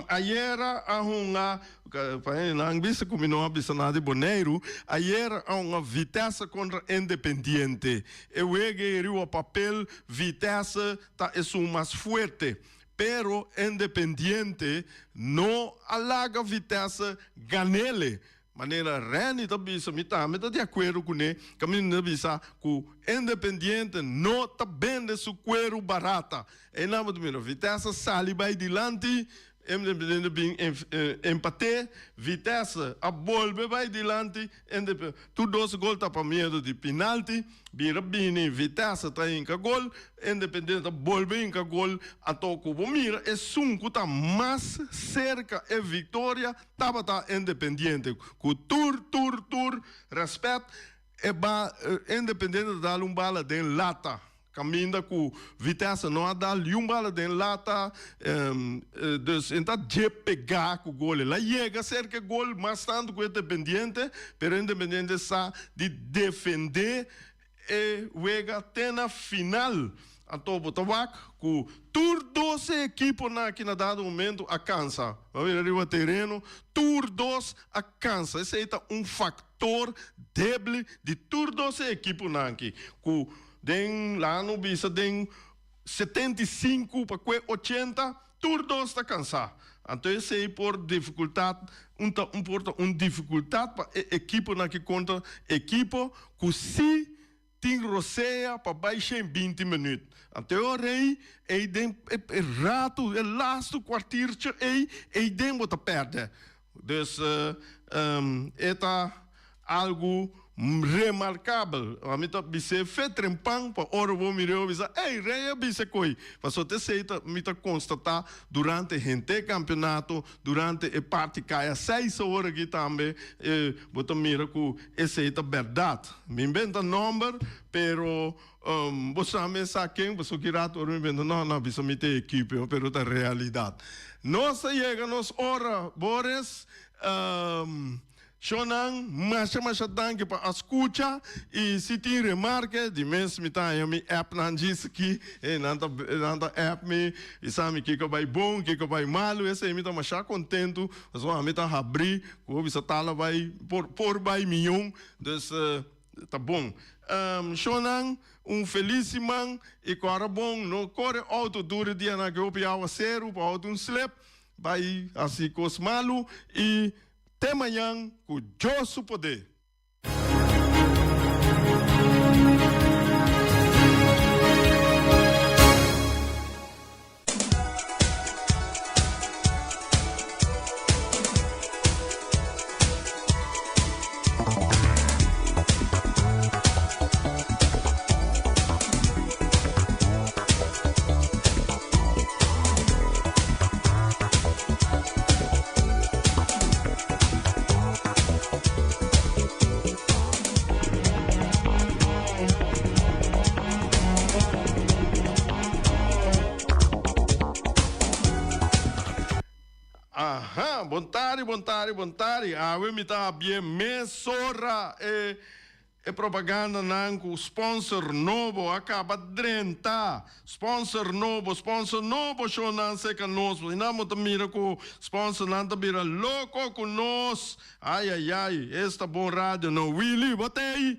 ayera a hunga, pa hendenan bisa cu mi no a bisa nada di Boneiru, ayera a hunga Vitesse contra Independiente. E wega ei riba papel, Vitesse ta esun mas fuerte, pero Independiente no a laga Vitesse ganele. Manera Renny ta bisa, mi tambe ta di akuerdo kuné, kaminda ta bisa ku Independiente no ta bende su kueru barata. Einan bo ta mira Vitesse sali bai dilanti, Independiente bin empat'é, Vitesse a bolbe bai dilanti, Tur dos gol ta pa miedo di pinalti, bira bini Vitesse ta hinka gol, Independiente ta bolbe hinka gol, anto ku bo mira esun ku ta mas serka e viktoria tabata Independiente. Ku tur tur tur rèspèt e ba Independiente ta dal un bala den lata. Caminda cu Vitesse no a dal niun bala den lata, dus en ta dje pega cu gol. El a yega cerca e gol mas tanto cu Independiente, pero Independiente sa di defende e wega te na final. Anto bo ta wak cu tur dos e ekiponan aki na dado momento a cansa. Bo a mira riba tereno, tur dos a cansa. Esey ta un factor debil di tur dos e ekiponan aki cu Den la no bisa den 75 pa kue 80 tur dos ta kansá. Anto esei por difikultat un ta un por ta un difikultat pa e ekiponan ki kontra ekipo ku si tin rosea pa bai 120 minüt. Anto e ora ei ei den e ratu e lastu kwartiertje ei ei den bo ta pèrdè. Dus e ta algu remarkabel. Ami ta bis'é fe trempan pa ora bo mir'é bo bisa, ey, Rey a bisa koe. Pasobra t'esei ta mi ta konstatá durante henter kampionato, durante e parti kaya seis ora aki tambe bo ta mira ku esei ta bèrdat. Mi benta nòmber, pero bo sa mes sa ken, pasobra ki rato ora mi benta nò, no, bisa mi ta e ekipo, pero ta realidat. Nos a yega nos ora, Boris. Shownan, masha masha danki pa a skucha i si tin remarke di mes mi ta haña mi appnan djis aki e nan ta nan ta app mi i sa mi kiko bai bon kiko bai malu esei mi ta masha kontentu pasobra ami ta habri ku bo bisa tal a bai por por bai miyon dus ta bon. Shownan, un felis siman i kòrda bon no kore outo duru dianan ke hopi awaseru pa outo un slip bai hasi kos malu i Te mañan ku Dios su poder. Aha, bon tardi, bon tardi, bon tardi. Awe mi ta habié mesora e E propagandanan ku sponsor nobo a kaba drenta. Sponsor nobo, sponsor nobo shownan seka nos. Asina bo ta mira ku sponsornan ta bira loko ku nos. Ai ai ai, esta bon radio no. Willy, bo ta ei?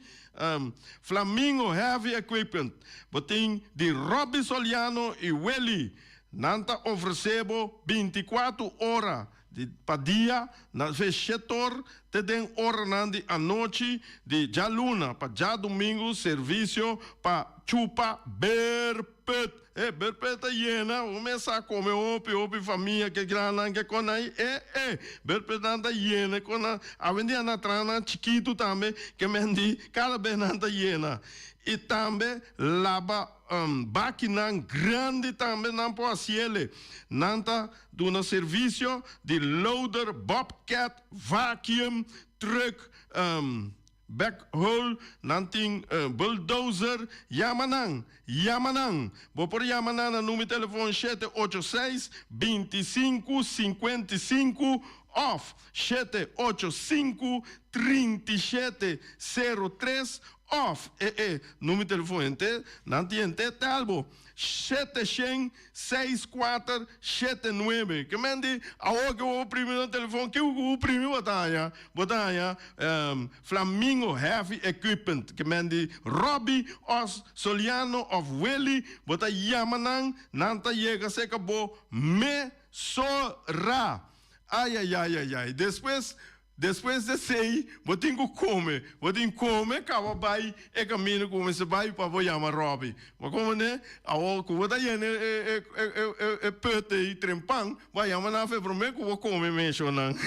Flamingo Heavy Equipment. Bo tin di Robby Soliano i Willy. Nan ta ofresé bo 24 ora Di pa dia na ve shetor te den oranan di anochi di djaluna pa djadumingu servisio pa chupa berput. E berpet ta yena, bo mes sa come hopi, hopi famia ke grannan ke kon ai, e e berpetnan ta yena kon nan, awendia nan traha nan chikitu tambe ke men di kada bes nan ta yena. I tambe laba bakinan grandi tambe nan por hasiele. Nan ta duna servisio di loader, bobcat, vacuum, truck, Backhoe, nan tin bulldozer, yama nan, yama nan! Bo por yama nan na numero telefon 786 25 55 of 785 37 03 of e e numero telefon henter, nan tin henter tel bo. 700 6 4 7 9. Ke men di awor ke bo primi nan telefon ke ku bo primi bo ta haña? Bo ta haña Flamingo Heavy Equipment. Ke men di Robby os Soliano of Willy bo ta yama nan, nan ta yega serka bo mesora. Ayayayayay. Despues Despues di esei, bo tin ku kome. Bo tin kome kaba bai e kaminda ku bo mester bai pa bo yama Robbie. Bo komprendé? Awor ku bo ta yena e e put ei trempan, bo a yama nan afe promé ku bo kome meshonnan.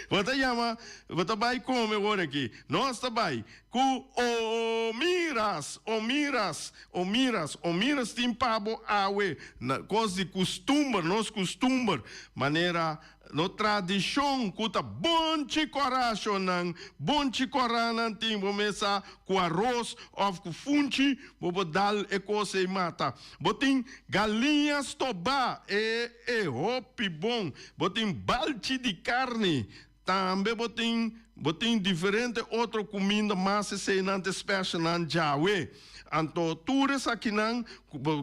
Bo ta yama, bo ta bai kome wor aki. Nos ta bai ku Omiras, Omiras, Omiras, Omiras tin pa bo awe na kos di kustumber, nos kustumber, manera No tradishon ku ta bonchi korashonnan, bonchi koranan tin bo mesa ku aros òf ku funchi, bo por dal e kos ei mata. Bo tin galiña stobá, e e hopi bon. Bo tin balchi di karni, tambe bo tin bo tin diferente otro kuminda mas eseinan ta specialnan djawe. Anto tur esakinan,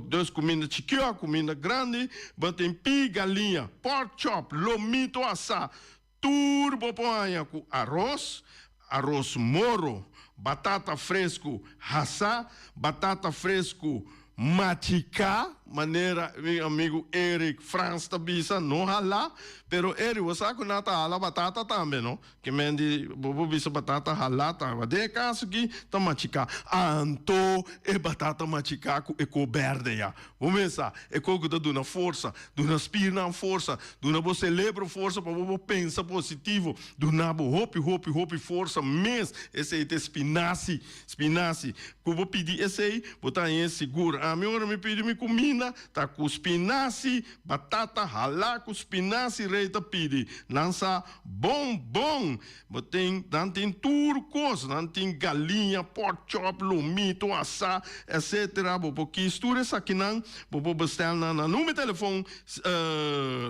dus kuminda chikió, kuminda grandi, bo tin pi galiña, pork chop, lomito asá, tur bo por haña ku aros, aros moro, batata fresku hasá, batata fresku machiká, manera mi amigu Eric Frans ta bisa, no halá, pero Eric bo sa ku nan ta hala batata tambe no. Ke men di bo por bisa batata halá ta ma den e kaso aki ta machiká. Anto e batata machiká ku e kor bèrdè ya. Bo mesa e kor ku ta duna forsa, duna spirnan forsa, duna bo selebro forsa pa bo por pensa positivo, duna bo hopi hopi hopi forsa mes. Esei ta e spinasi, spinasi. Ku bo pidi esei bo ta hañ'é sigur. Ami ora mi pidi mi kuminda ta ku spinasi, batata halá ku spinasi rei ta pidi. Nan sa Bon bon! Bo tin, nan tin tur kos, nan tin galiña, pork chop, lomito, asá, etcetera. Bo por kis tur esakinan, bo por bestel nan na number telefon,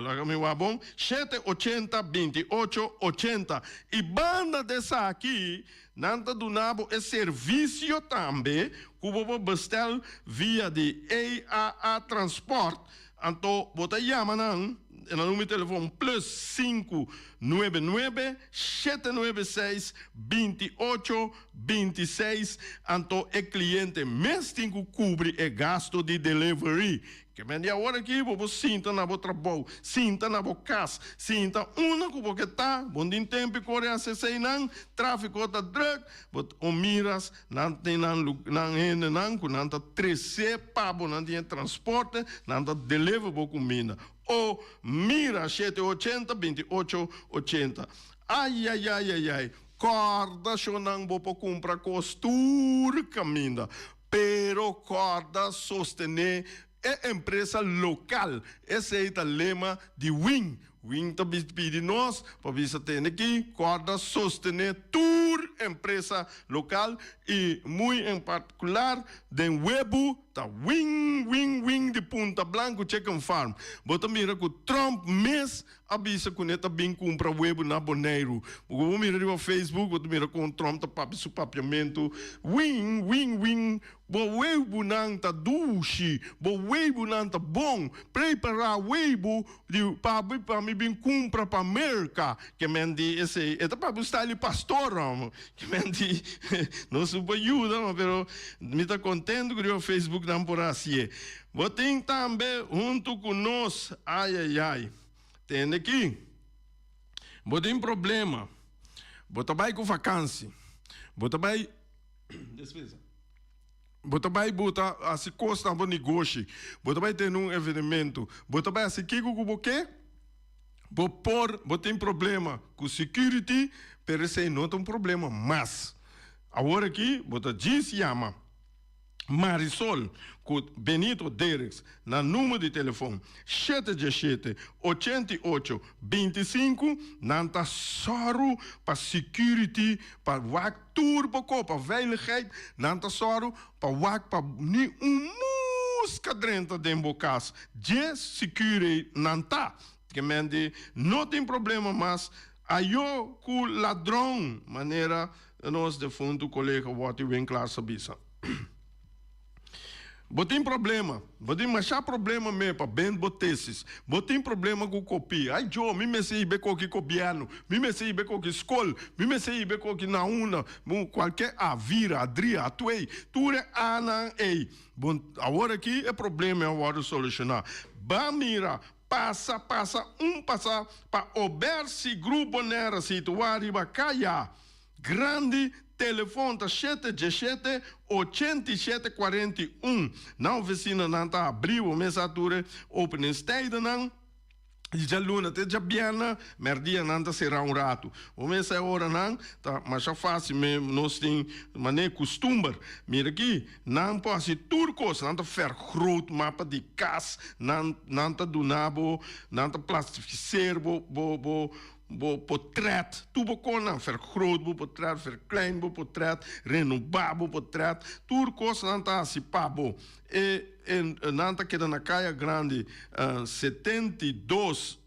laga mi wak bon, shete ochenta binti ocho ochenta. I banda di esaki, nan ta duna bo e servisio tambe ku bo por bestel via di AAA Transport. Anto bo ta yama nan na numero di telefon plus sinku nuebe nuebe shete nuebe seis binti ocho binti seis. Anto e kliente mes tin ku kubri e gasto di delivery. Ke men di awor aki bo por sinta na bo trabou, sinta na bo kas, sinta unda ku bo ke ta, bo no tin tempu di kore hasi eseinan, trafiko ta druk, bo ta miras Nan tin nan nan hendenan ku nan ta tresé pa bo, nan tin e transporte, nan ta deliver bo kuminda. O mira shete ochenta binti ocho ochenta. Ayayayayay, kòrda shonnan bo por kumpra kos tur kaminda, pero kòrda sostené e empresa lokal. Esei ta lema di Wing. Wing ta pidi nos pa bisa tende ki kòrda sostené tur empresa lokal i muy en partikular den webu ta Wing Wing Wing di Punta Blanco Chicken Farm. Bo ta mira ku Trump mes a bisa ku ne ta bin kumpra webu na Boneiru. Bo ku bo mira riba Facebook bo ta mira kon Trump ta papia su papiamentu Wing Wing Wing Bo weibunan ta dushi, bo weibunan ta bon, prepará weibu di pabi pa mi bin kumpra pa Merka. Ke men di esei, e ta papia un style di pastor, hòmber. Ke men di, no supo yuda, ma pero mi ta kontentu ku riba Facebook nan por hasié. Bo tin tambe huntu ku nos, ayayay. Tende aki, bo tin problema, bo ta bai ku vakansi, bo ta bai. Despensa. Bo ta bai buta hasi kos na bo negoshi, bo ta bai tene un evenemento, bo ta bai hasi kiko ku bo ke, bo por, bo tin problema ku security, pero esei no ta un problema mas. Awor aki bo ta djis yama Marisol ku Benito Derricks na numero di telefon shete diesshete, 88, 25, nan ta sòru pa security pa wak Tur bo kopa veiligheid, nan ta sòru pa wak pa ni un muska drenta den bo kas. Dje secure nan ta. Ke men di no tin problema mas ayo ku ladron, manera nos defuntu kolega Watty Winklaar sa bisa. Bo tin problema, bo tin masha problema me pa bend bo tesis, bo tin problema ku kopi, ai jo, mi mester hiba e koki gobièrnu, mi mester hiba e koki skol, mi mester hiba e koki na unda, kualke a vira, a dri, a twei, tur e anan ei. Bon, awor aki e problema a wòrdu solushoná. Ba mira, pasa, pasa un pasa pa Obersi Grupo Nera situá riba Kaya. Grandi, telefon ta shete djeshete, 87 41. Nan ofisinanan ta habrí bo mes a tur e openingstijdennan di djaluna te djabièrnè, mèrdia nan ta será un ratu. Bo mes a e oranan ta masha fásil me nos tin manera kustumber. Mira aki, nan por hasi tur kos, nan ta vergroot mapa di kas, nan nan ta duna bo, nan ta plastifiseer bo bo bo Bo potret, tur bo konan, vergroot bo potret, verklein bo potret, renobá bo potret, tur kos nan ta hasi pa bo. E e nan ta keda na Kaya Grandi 72.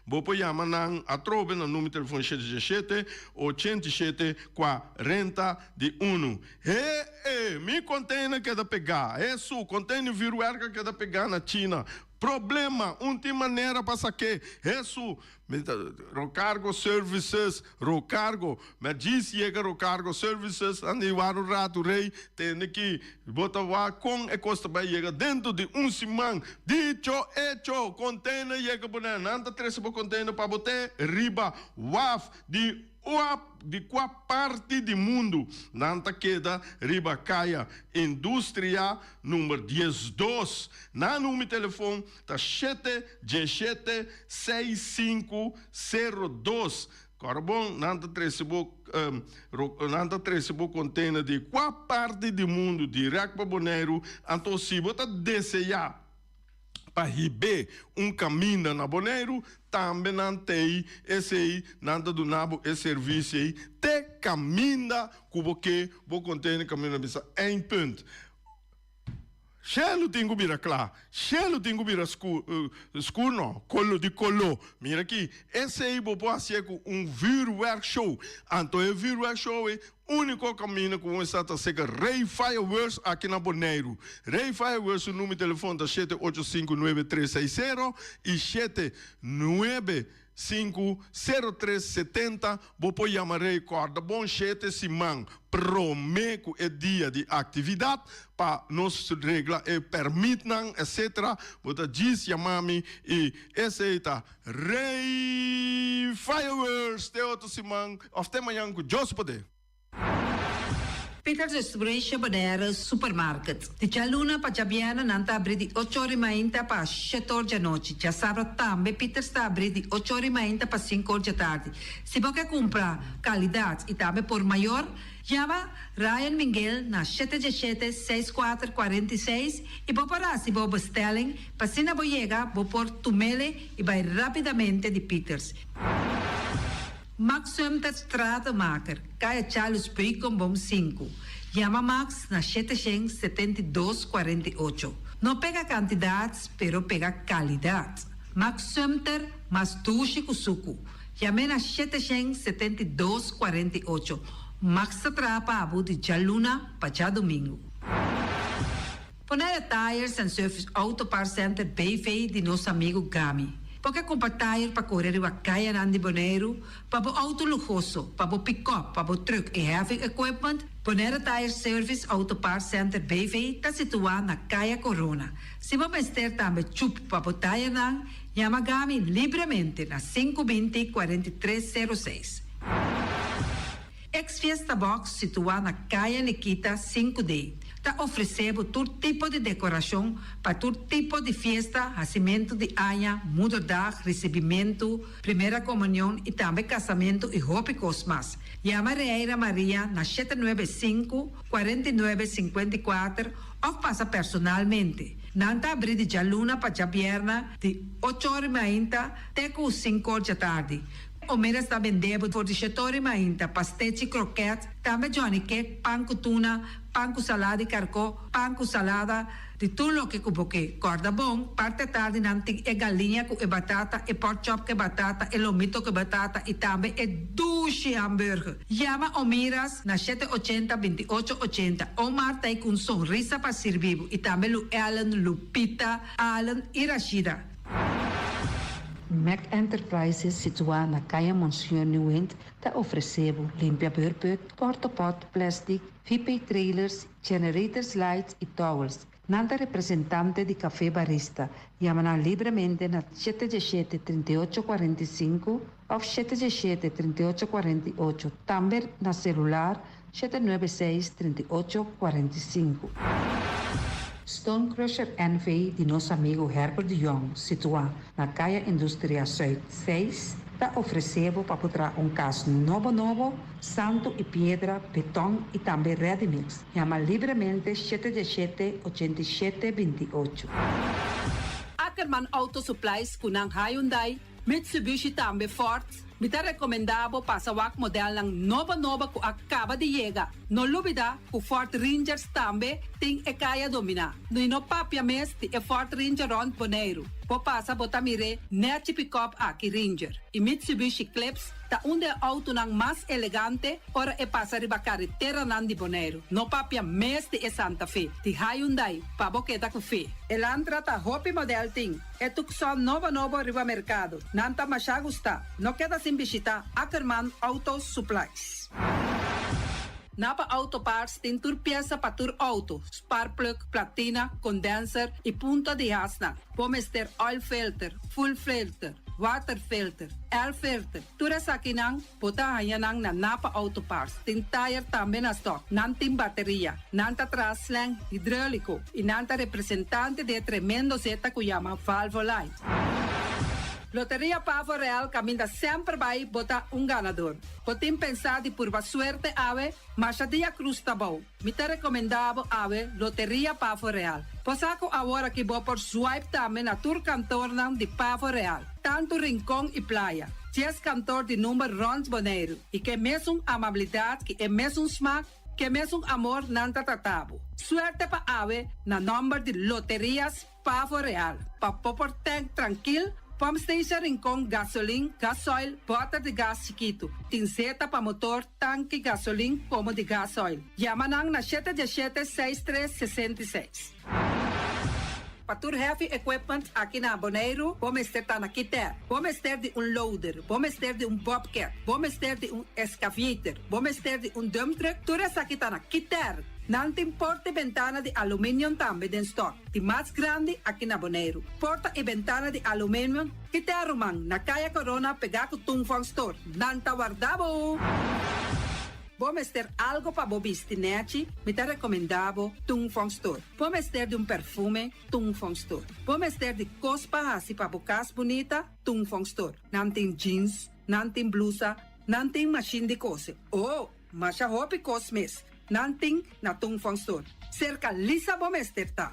Bo por yama nan atrobe na numero telefon shete shete shete, 87 40 di unu. He e, mi container keda pegá. Hesu, container vuurwerk a keda pegá na China. Problema, un tin manera pa sak'é. Hesu, Mi ta Rocargo Services, Rocargo, mi a djis yega Rocargo Services, anda i wak un ratu rei, tende ki bo ta wak kon e kos ta bai yega dentro di un siman. Dicho hecho, container yega Bonaire, nan ta trese bo container pa bo te riba waf di Ua di kua parti di mundu nan ta keda riba Kaya Industria number 12. Nan number telefon ta shete djeshete seis sinku sero dos. Kòrda bon, nan ta trese bo nan ta trese bo container di kua parti di mundu dirèkt pa Boneiru. Anto si bo ta deseá pa hib'é un kaminda na Boneiru, tambe nan t'ei esei, nan ta duna bo e servisio ei te kaminda ku bo ke bo container kaminda bisa eindpunt. Shelu tin ku bira kla, shelu tin ku bira skur, skur no, kolo di kolo. Mira aki, esei bo por hasié ku un vuurwerkshow. Anto e vuurwerkshow ei Úniko kaminda ku un sa ta seka Rey Fireworks aki na Boneiru. Rey Fireworks su number di telefon ta shete ocho sinku nuebe tres seis sero i shete nuebe sinku sero tres setenta. Bo por yama Rey kòrda bon shete siman promé ku e dia di aktividat pa nos regla e pèrmitnan etsetera. Bo ta djis yama mi i esei ta Rey Fireworks te otro siman of te mañan cu Dios poder. Peters Restauration Bonaire Supermarket. Di djaluna pa djabièrnè nan ta abrí di ocho or di mainta pa shete or djanochi. Djasabra tambe Peters ta abrí di ocho or di mainta pa sinku or djatardi. Si bo ke kumpra kalidat i tambe por mayor, Yama Ryan Minguel na shete djeshete seis kuater 46 i bo por hasi bo bestelling pa asina bo yega bo por tumele i bai rapidamente di Pieters. Max Sumter Stratenmaker, Kaya Charles Beukenboom sinku. Yama Max na shete shen 72 48. No pega kantidat pero pega kalidat. Max Sumter mas dushi ku suku. Yam'é na shete shen 72 48. Max ta traha pa bo di djaluna pa djadumingu. Bonaire Tires and Service Auto Parts Center BV di nos amigu Gami. Bo ke kumpra tire pa kore riba kayanan di Boneiru, pa bo auto luhoso, pa bo pikòp, pa bo trùk i heavy equipment? Bonaire Tire Service Auto Parts Center BV ta situá na Kaya Corona. Si bo mester tambe chup pa bo tirenan, yama Gami libremente na sinku binti 43 sero seis. Ex Fiesta Box situá na Kaya Nikita sinku D. Ta ofresé bo tur tipo di dekorashon pa tur tipo di fiesta, hasimentu di aña, moederdag, risibimentu, primera komunion i tambe kasamentu i hopi kos mas. Yama Reira Maria na 795, 49, 54 òf pasa personalmente. Nan ta abrí di djaluna pa djabièrnè di ocho ora i mainta te ku sinku or djatardi. Omeras ta bende bo for di shetor i mainta, pastechi, kroket, tambe johnny cake, pan ku tuna, pan ku salada di karkó, pan ku salada, di tur loke ku bo ke. Kòrda bon, parti atardi nan tin e galiña ku e batata, e pork chop ku e batata, e lomito ku e batata i tambe e dushi hamburger. Yama Omiras na shete ochenta, 28 ochenta. Omar ta ei ku un sonrisa pa sirbi bo i tambe Lu Ellen, Lupita, Allen i Rashida. Mac Enterprises situá na Kaya Monsignor Nieuwind ta ofresé bo limpia beurput, portapot, plastic, VP trailers, generators lights i towels. Nan ta representante di Café Barista. Yama nan libremente na 717 38 45 òf 717 38 48, tambe na selular 796 38 45. Stone Crusher NV di nos amigu Herbert de Jong, situá na Kaya Industria Zuid 6, ta ofresé bo pa por traha un kas nobo nobo, santu i piedra, beton i tambe ready mix. Yama libremente 717 87 28. Ackerman Auto Supplies ku nan Hyundai, Mitsubishi tambe Ford. Mi ta rekomendá bo pasa wak modelnan nobo nobo ku a kaba di yega. No lubidá ku Ford Rangers tambe tin e kaya dominá. I no papia mes di e Ford Ranger rònt Boneiru. Bo pasa bo ta mir'é nèchi pikòp aki Ranger. I Mitsubishi Eclipse ta un di e outonan mas elegante ora e pasa riba kareteranan di Boneiru. No papia mes di e Santa Fe di Hyundai pa bo keda ku fe. Elantra ta hopi modèl tin. E Tucson nobo nobo riba merkado. Nan ta masha gustá. No keda sin bishitá Ackerman Auto Supplies. Napa Auto Parts tin tur piesa pa tur outo, sparkplug, platina, condenser i punta di hasnan. Bo mester oil filter, fuel filter, water filter, air filter, tur esakinan bo ta haña nan na Napa Auto Parts. Tin tayer tambe na stock. Nan tin bateria. Nan ta traha slang hidróliko i nan ta representante di e tremendo zeta ku yama Valvoline. Loteria Pavo Real kaminda semper bai bo ta un ganador. Bo tin pensá di purba suerte awe? Masha dia krus ta bou. Mi ta rekomendá bo awe Loteria Pavo Real. Bo sa ku awor aki bo por swipe tambe na tur kantornan di Pavo Real, tantu Rincon i Playa. Dies kantor di number rònt Boneiru i ke mesun amabilidat ki e mesun smak, ke mesun amor nan ta trata bo. Suerte pa awe na nòmber di Loterias Pavo Real. Pa bo por tank trankil, pump station Rincon gasolin, gasoil, bòter di gas chikitu. Tin zeta pa motor, tanki gasolin komo di gasoil. Yama nan na shete 17 6 3 66. Pa tur heavy equipment aki na Boneiru, bo mester ta na Kiter. Bo mester di un loader, bo mester di un bobcat, bo mester di un excavator, bo mester di un dump truck, tur esaki ta na Kiter. Nan tin porta i bentana di aluminium tambe den stock, di mas grandi aki na Boneiru. Porta i bentana di aluminium, Kiter ruman, na Kaya Corona pegá ku Tung Fong Store. Nan ta warda bo! Bo mester algo pa bo bisti nèchi? Mi ta rekomendá bo Tung Fong Store. Bo mester di un perfume? Tung Fong Store. Bo mester di kos pa hasi pa bo kas bunita? Tung Fong Store. Nan tin jeans, nan tin blusa, nan tin mashin di kose. Oh, masha hopi kos mes. Nan tin na Tung Fong Store. Serka Lisa bo mester ta.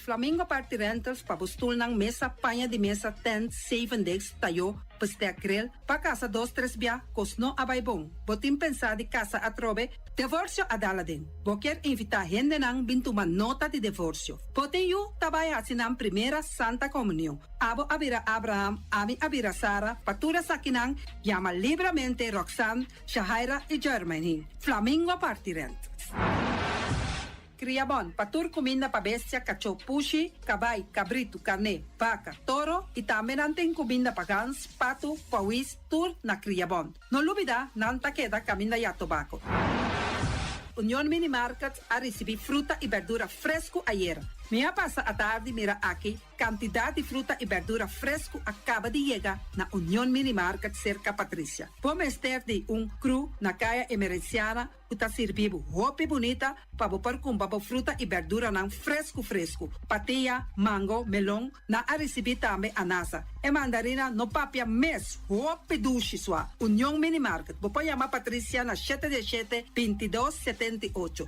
Flamingo Party Rentals pa bo stulnan, mesa, paña di mesa, tent, zeven desk, tayó, bestek, grill, pa kasa dos tres bia, kos no a bai bon. Bo tin pensá di kasa atrobe? Divorsio a dal aden. Bo kier invitá hendenan bin tuma nota di divorsio. Bo tin yu ta bai hasi nan primera Santa Komunion. Abo a bira Abraham, ami a bira Sara, pa tur esakinan, yama libramente Roxanne, Shahaira i Jermaine. Flamingo Party Rent. Kriabon, pa tur kuminda pa bestia, kachó, pushi, kabai, kabritu, karné, baka, toro i tambe nan tin kuminda pa gans, patu, pawis, tur na Kriabon. No lubidá, nan ta keda kaminda ya tobako. Union Mini Market a risibí fruta i berdura fresku ayera. Mi a pasa atardi mira aki kantidat di fruta i bèrdura fresku a kaba di yega na Union Mini Market serka Patricia. Bo mester di un kru na Kaya Emerenciana ku ta sirbi bo hopi bunita pa bo por kumpra bo fruta i bèrduranan fresku fresku. Patia, mango, melon, nan a risibí tambe anasa. E mandarina no papia mes, hopi dushi sua. Union Mini Market, bo por yama Patricia na shete diesshete, bintidos, setenti'ocho.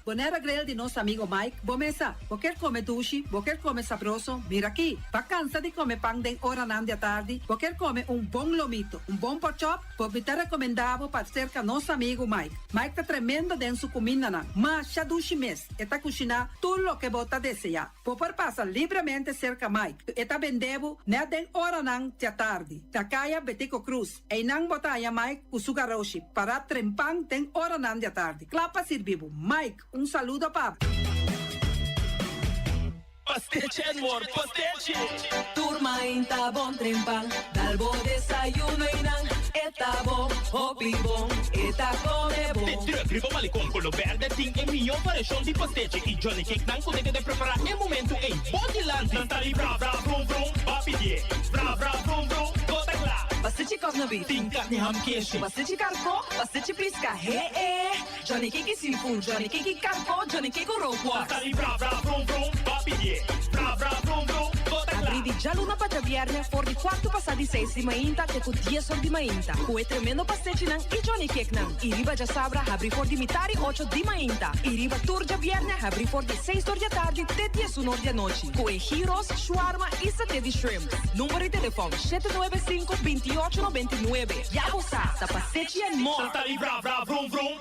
Bonera Grill di nos amigo Mike, bo mesa. Bo kier come dushi, bo kier come sabroso, mira aki. Ba cansa di come pan den oranan di atardi, bo kier come un bon lomito, un bon porkchop, bo mi ta recomenda bo pa cerca nos amigo Mike. Mike ta tremendo den su cumindanan, masha dushi mes, e ta cushina tur loke bo ta desea. Bo por pasa libremente cerca Mike, e ta bende bo net den oranan di atardi, na caya Betico Cruz. Einan bo ta haña Mike ku su garoshi pará trempan den oranan di atardi, kla pa sirbi bo. Mike, un saludo pa bo. Pastechi and more pastechi! Tur mainta bon trempan, dal bo desayuno einan, e ta bo, hopi bon, e ta come bon. De truck riba Malecon Colo Berde tin e mihó variashon di pastechi y Johnny Cake nan ku ta keda prepará e momentu ei bo dilanti. Nan ta di bra bra vrum vrum, ba pidié bra bra vrum vrum, bo ta kla. Pastechi kòsna beef. Tin karni ham keshi. Pastechi karkó, pastechi piska, he e. Johnny Cake i seafood, Johnny Cake i karkó, Johnny Cake ku rookworst. Nan ta di bra bra vrum vrum, ba pidié bra bra vrum vrum, bo ta kla. Abrí di djaluna pa djabièrnè for di kuartu pasá di seis di mainta te ku dies or di mainta ku e tremendo pastechinan i Johnny Cakenan. I riba djasabra habrí for di mitari ocho di mainta i riba tur djabièrnè habrí for di seis or di atardi te diesun or di anochi ku e gyros, shawarma i saté di shrimp. Number di telefòn, shete nuebe sinku, bintiòcho nobentinuebe. Ya bo sa, ta Pasechi and More! Santa di bra bra vrum vrum.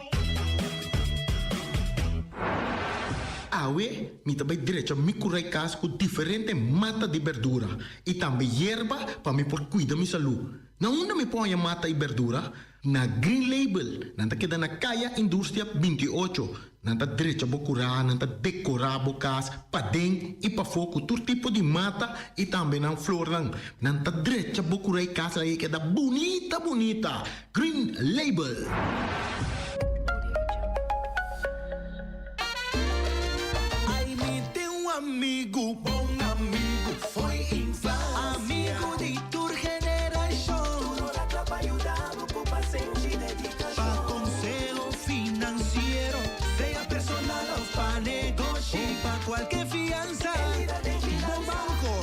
Awe mi ta bai drecha mi kurai kas ku diferente mata di berdura i tambe yerba pa mi por kuida mi salú. Na unda mi por haña mata i berdura? Na Green Label. Nan ta keda na Kaya Industria 28. Nan ta drecha bo kurá, nan ta dekorá bo kas paden i pafó ku tur tipo di mata i tambe nan flornan. Nan ta drecha bo kurá i kas ei keda bunita bunita. Green Label. Ai mi tin un amigu, bon amigu foi infancia. Amigu di tur generashon. Tur ora kla pa yuda bo ku pasenshi i dedikashon. Pa konseho finansiero, sea personal òf pa negoshi. Pa kualke fiansa, bo banko.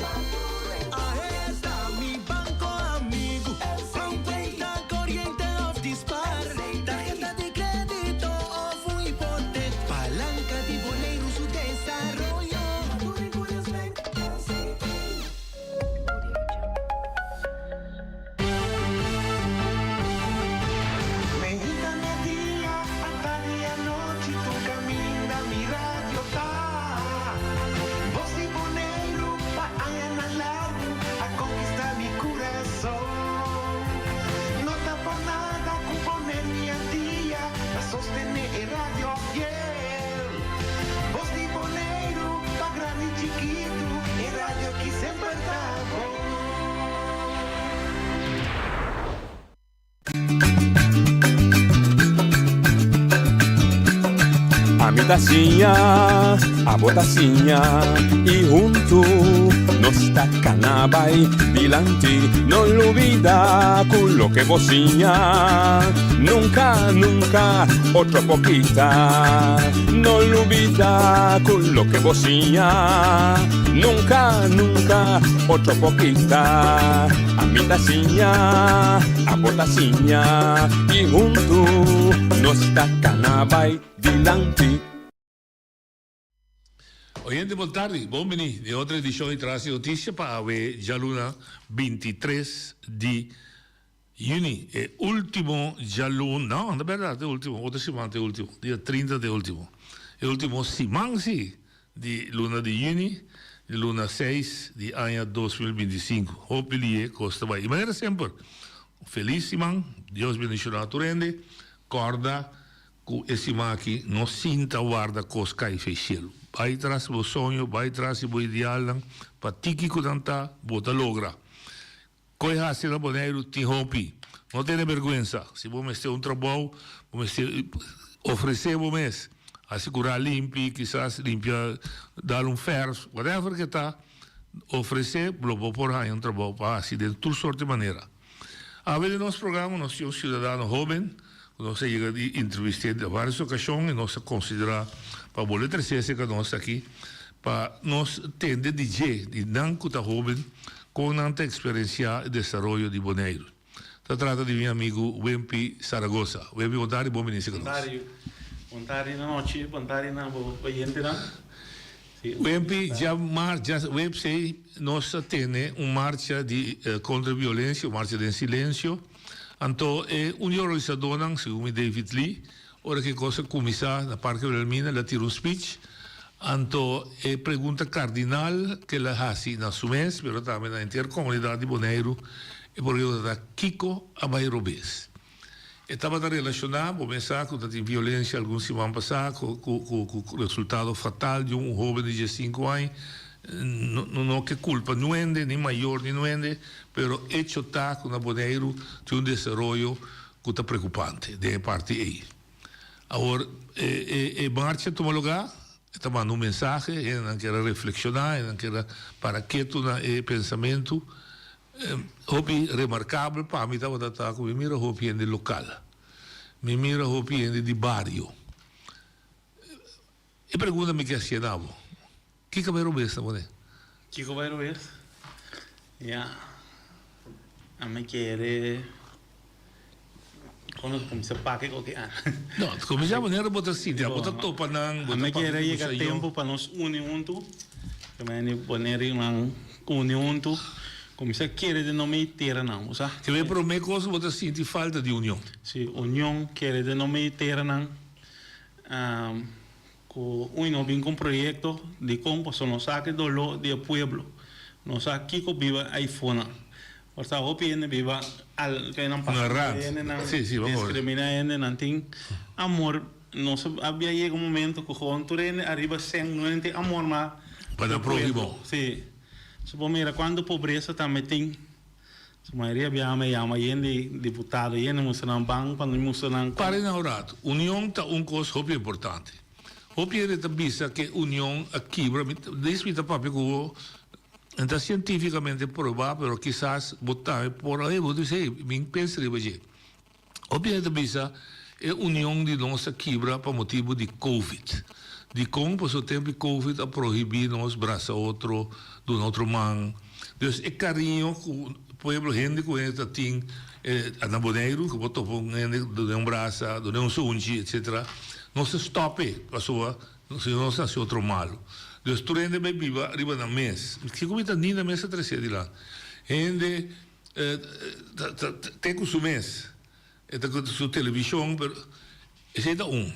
Ahe ta mi banko amigu. Pa un kuenta koriente òf di spar. Tarheta di krédito òf un hipotek. Palanka di Boneiru su desaroyo. Meinta media, atardi anochi tur caminda mi radio ta. Voz di Boneiru pa añanan largu a conquista mi curason. No ta por nada cu pone mi al dia pa sostene e radio fiel. Voz di Boneiru pa grandi y chikitu e radio ki semper ta bon. Ami ta siña, abo ta siña y huntu nos ta cana bay dilanti. No lubida cu loke bo siña nunca, nunca otro por kita. No lubida cu loke bo siña nunca, nunca otro por kita. Ami ta siña, abo ta siña y huntu nos ta cana bay dilanti. Oyente bon tardi, bon bini den otro edicion di Tras di Noticia pa awe djaluna 23 di juni, e ultimo djaluna, no, no berdad e ultimo, otro siman ta e ultimo, dia 30 ta e ultimo, e ultimo siman si di luna di juni, di luna seis di aña 2025. Hopi lihe cos ta bay. Y manera semper, un feliz siman, Dios bendiciona tur hende, corda Ku e siman aki no sinta warda kos kai fei shelu. Bai tras di bo soño, bai tras di bo idealnan, pa tiki ku nan ta, bo ta logra. Koe hasi na Boneiru tin hopi. No tene bergwensa. Si bo mester un trabou, bo mester ofresé bo mes. Hasi kurá limpi, kisas limpia, dal un fèrf, whatever ke ta, ofresé, lo bo por haña un trabou pa hasi den tur sort di manera. Awe den nos programa nos tin un siudadano hóben ku nos a yega di entrevist'é den vários okashon i nos a konsiderá pa bolbe tres'é serka nos aki pa nos tende di dje, di nan ku ta hóben, kon nan ta eksperensiá e desaroyo di Boneiru. Ta trata di mi amigu Wimpy Saragoza. Wimpy, bon tardi, bon bini serka nos. Bon tardi, bon tardi na nochi, bon tardi na bo oyentenan. Wimpy, dja mar, dja websei nos a tene un marcha di kontra violensia, un marcha den silensio. Anto e un di e organisadónan, segun mi David Lee, ora ku e kos a kuminsá na Parke Wilhelmina, el a tira un speech. Anto e pregunta kardinal ku el a hasi na su mes, pero tambe na henter komunidat di Boneiru, e pregunta ta, Kiko a bai robes? E tabata relashoná, bo mes sa ku ta tin violensia algun siman pasá ku ku resultado fatal di un hóben di diesinku aña. No no ke kulpa nuende, ni mayor ni nuende, pero echo ta ku na Boneiru tin un desaroyo ku ta preokupante den e parti ei. Awor e e e marcha tuma lugá, e ta manda un mensahe, hendenan kier a reflekshoná, hendenan kier a para ketu na e pensamentu. Hopi remarkabel pa mi tabata ta ku mi mira hopi hende lokal. Mi mira hopi hende di bario. E pregunta mi ke hasié na bo, kiko bai robes ta pone? Kiko bai robes? Ya, ami kere kon nos kuminsá papia ku oke ana. No, kuminsá manera bo ta sinti, bo ta topa nan, bo ta Ami papia kere ku yega Señor. tempu pa nos uni huntu. Meni Boneri nan uni huntu kuminsá kere den nomber di teranan, bo sa. Te e promé kos ku bo ta sinti falta di union. Si, union, kere den nomber di teranan, ku ui no bin ku un proyekto dikon pasobra nos sa ki doló di e pueblo, nos sa kiko biba aifonan. Por sa hopi hende biba al ke nan pasa Na por hende nan Sí, sí, diskriminá hende nan tin amor nos a bia yega un momento ku gewoon tur hende ariba sèn no hende tin amor mas Pa nan próhimo. Sí. So bo mira kuantu pobresa tambe tin. Su mayoria biaha me yama yen di diputado yen di mustra nan ban pa no mustra nan. Pare na un rato. Union ta un kos hopi importante. Hopi hende ta bisa ke union a kibra. Mi dis mi ta papia ku bo No ta sientífikamente probá, pero kisas bo tambe por a bo ta bisa, hey, mi pensa riba dje. Hopi hende ta bisa e union di nos a kibra pa motibu di Covid. Dikon? Pasobra tempu di Covid a prohibí nos brasa otro, duna otro man. Dus e kariño ku pueblo, hende ku hende ta tin na Boneiru, ku bo topa un hende dun'é un brasa, dun'é un sunchi, etcetera, nos a stòp e pasobra Si nos hasi otro malu. Dus tur hende bai biba riba nan mes. Kiko mi ta Nina mes a trese dilanti. Hende ta ta te ku su mes. E ta ku su televishon pero esei ta un.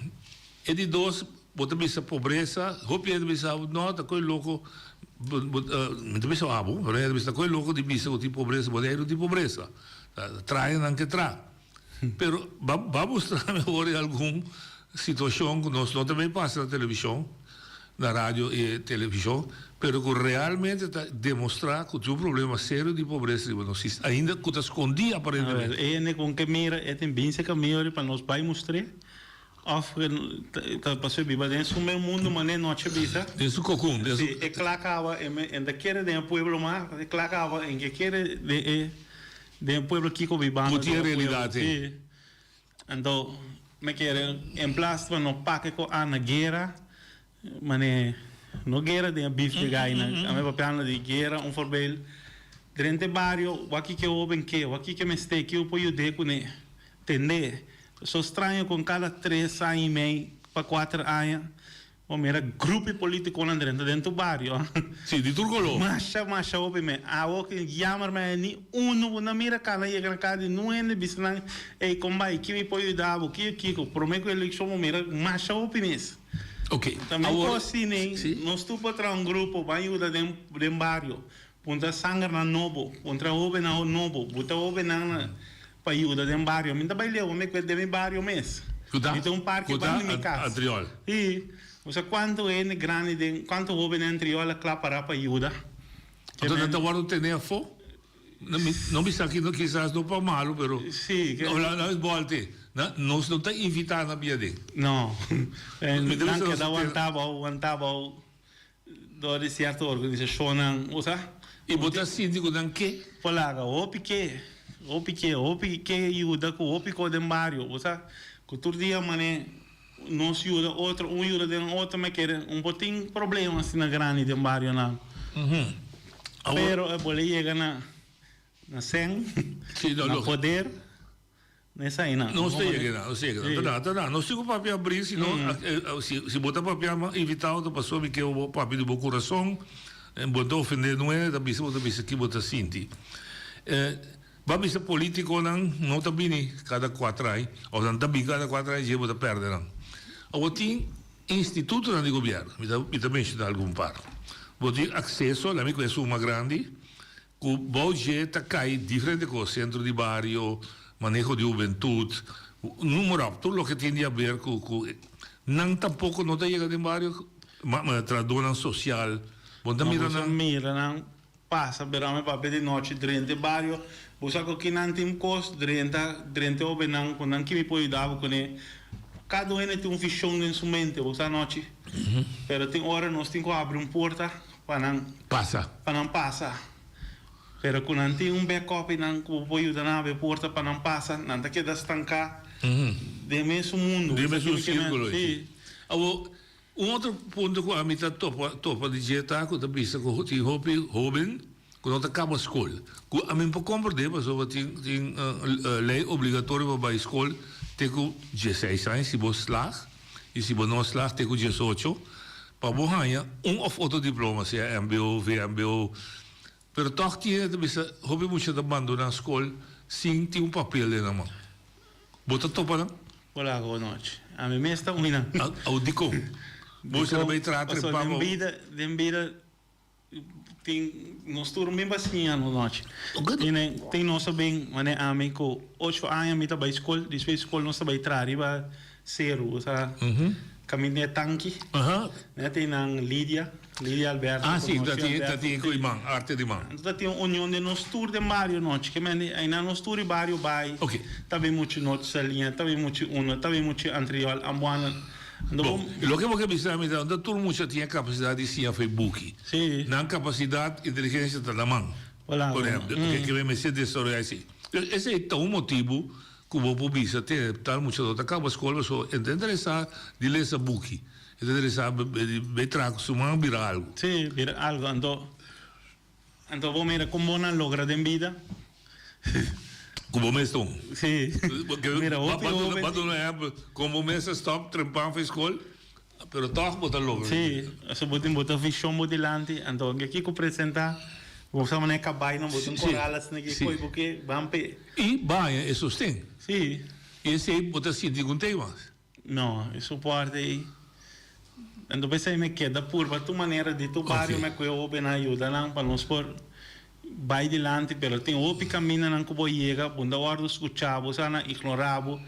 E di dos bo ta bisa pobresa. Hopi hende ta bisa no ta koe loko bo mi ta bisa abo pero hende ta bisa ta koe loko di bisa ku tin pobresa. Boneiru tin pobresa. Ta traha nan ke traha. Pero ba ba mustra mi awor e algun situacion cu nos no ta bay pasa na television, na radio y television, pero cu realmente ta demostra cu tin un problema serio di pobresa riba nos isla, ainda cu ta scondi aparentemente. A ver, e hende con ke mira e tin binse camino ri pa nos bay mustr'é, of ta pasobra e biba den su mes mundo manera nochi a bisa. Den su cocon, den su. Si, e cla caba, e me, e ta kere den e pueblo mas, e cla caba, e ke kere den e. Den e pueblo kiko bibando Bo tin e realidad ei. Si. Anto mi kere en plas pa no pake ku ana guera, mane no guera den e bif di gaina, ami papiando di guera un voorbeeld, drenta e bario wak kiko e hoben ke, wak kiko e mester, kiko por yud'é kuné, tend'é. So straño kon kada tres aña i mei pa kuater aña Bo mira grupi politiconan drenta den tu bario. Sí, di tur color. Masha, masha hopi me. Awo ki jammer me ni uno bo no mira cana yega na casa di nun hende bisa nan, ey con bay, ki mi por yuda bo, ki kiko. Prome cu eleccion bo mira masha hopi mes. Ok, Ta mi awor. cos asina, nos tur por traha un grupo ban yuda den den bario. Puntra sangernan nobo, puntra hobennan nobo, buta hobennan na pa yuda den bario. Mi ta bai leu, mi den mi bario mes. Ku ta? Mi tin un parke Ku ta banda di mi kas. Antriol? Sí. Osea kuantu hende grandi den, kuantu hoben den Antriol a kla para pa yuda. Anto nan ta wòrdu tene afó? No mi, no bisa ki no kisas no pa malu, pero Sí, ke. No, la, la bòlte. Na, nos no ta invitá na bia den. No. Nan keda wantá bou, wantá bou dor di sierto organisashonnan, bo sa. I bo ta sinti ku nan ke? Por laga hopi ke, hopi ke, hopi ke yuda ku hopi ko den bario, bo sa. Ku tur dia manera nos yuda otro, un yuda den otro, me kere un por tin problema asina grandi den barionan. Pero e por a yega na na sèn, na poder. N'esainan. Nos ta yega einan, nos ta yega einan. Ta da, ta da. Nos tin ku papia abrí, si no, si, si bo ta papia ma invitá otro pasobra mi ke bo papia di bo kurason, bo no ta ofendé nuende, ta bisa bo ta bisa ki bo ta sinti. Bo a bisa polítikonan no ta bini kada kuater aña, òf nan ta bini kada kuater aña dje bo ta pèrdè nan. Awor tin institutonan di gobièrnu, mi ta, mi ta menshoná algun par. Bo tin akseso, laga mi ku e suma grandi, Ku bou dje ta kai diferente kos, sentro di bario, maneho di hubentut, noem maar op, tur loke tin di haber ku ku nan tampoko no ta yega den bario, ma trahadónan sosial, bo ta mira nan. Bo mira nan pasa pero ame papia di nochi drenta e bario, bo sa ku kinan tin kos drenta drenta e hobennan ku nan kimi por yuda bo kuné, kada un hende tin un vishon den su mente bo sa nochi, pero tin ora nos tin ku habri un porta. Pa nan. Pasa. Pa nan pasa. Pero ku nan tin un backup i nan ku bo por yuda nan habri porta pa nan pasa, nan ta keda stanká den mesun mundu. Den mesun sírkulo. Sí. Awor, un otro punto ku ami ta topa topa di dje ta ku ta bisa ku tin hopi hóben ku no ta kaba skol. Ku ami no por komprendé pasobra tin tin lei obligatorio pa bai skol te ku dieseis aña si bo slag i si bo no slag te ku diesocho. Pa bo haña un òf otro diploma, sea mbo, vmbo, pero tòg tin hende ta bisa hopi mucha ta bandoná skol sin tin un papel den nan man. Bo ta topa nan? Hola, bon nochi. Ami mes ta uni nan. Au dikon? Bo esei ta bai traha Pasobra trempa den bo? bida, den bida tin nos tur bin pa siña nos nochi. Tin tin nos a bin manera ami ku ocho aña mi ta bai skol, despues di skol nos ta bai traha riba seru, osea kaminda e tanki. Nan tin nan Lidia, Lidia Alberto. Ah si, ta tin ta tin ku e man, arte di man. Anto ta tin un union den nos tur den bario nochi, ke mende einan nos tur di bario bai, ta bin muchu Nochi Saliña, ta bin muchu Uno, ta bin muchu Antriol, Ambuana. Bon, loke bo ke bisa mi ta, no ta tur mucha tin e kapasidat di siña for e buki. Nan kapasidat, inteligensia ta na man. Por ehempel, ke ke mester desaroyá esei. Esei ta un motibu ku bo por bisa te tal mucha no ta kaba skol pasobra e ta interesá di lesa buki, e ta interesá di bai traha ku su man bira algu. Sí, bira algu. Anto, anto bo mira kon bo nan logra den bida. Ku bo mes ton. Sí. Mira, hopi hopi. Bo a duna ehempel, kon bo mes a stop trempan for e skol, pero tòg bo ta logra. Sí, so bo tin bo ta vishon bo dilanti, anto ke kiko presentá, bo sa manera kabai nan bo tin koral asina ke koi bo ke ban p'e. I baña e sosten. Sí. I esei bo ta sinti ku un tema. No, e soporte ei. Anto p'esei mi keda purba tur manera di tur bario mi a kohe hobennan yuda nan pa nos por bai dilanti pero tin hopi kamindanan ku bo yega bo no ta wòrdu skuchá bo sa nan ignorá bo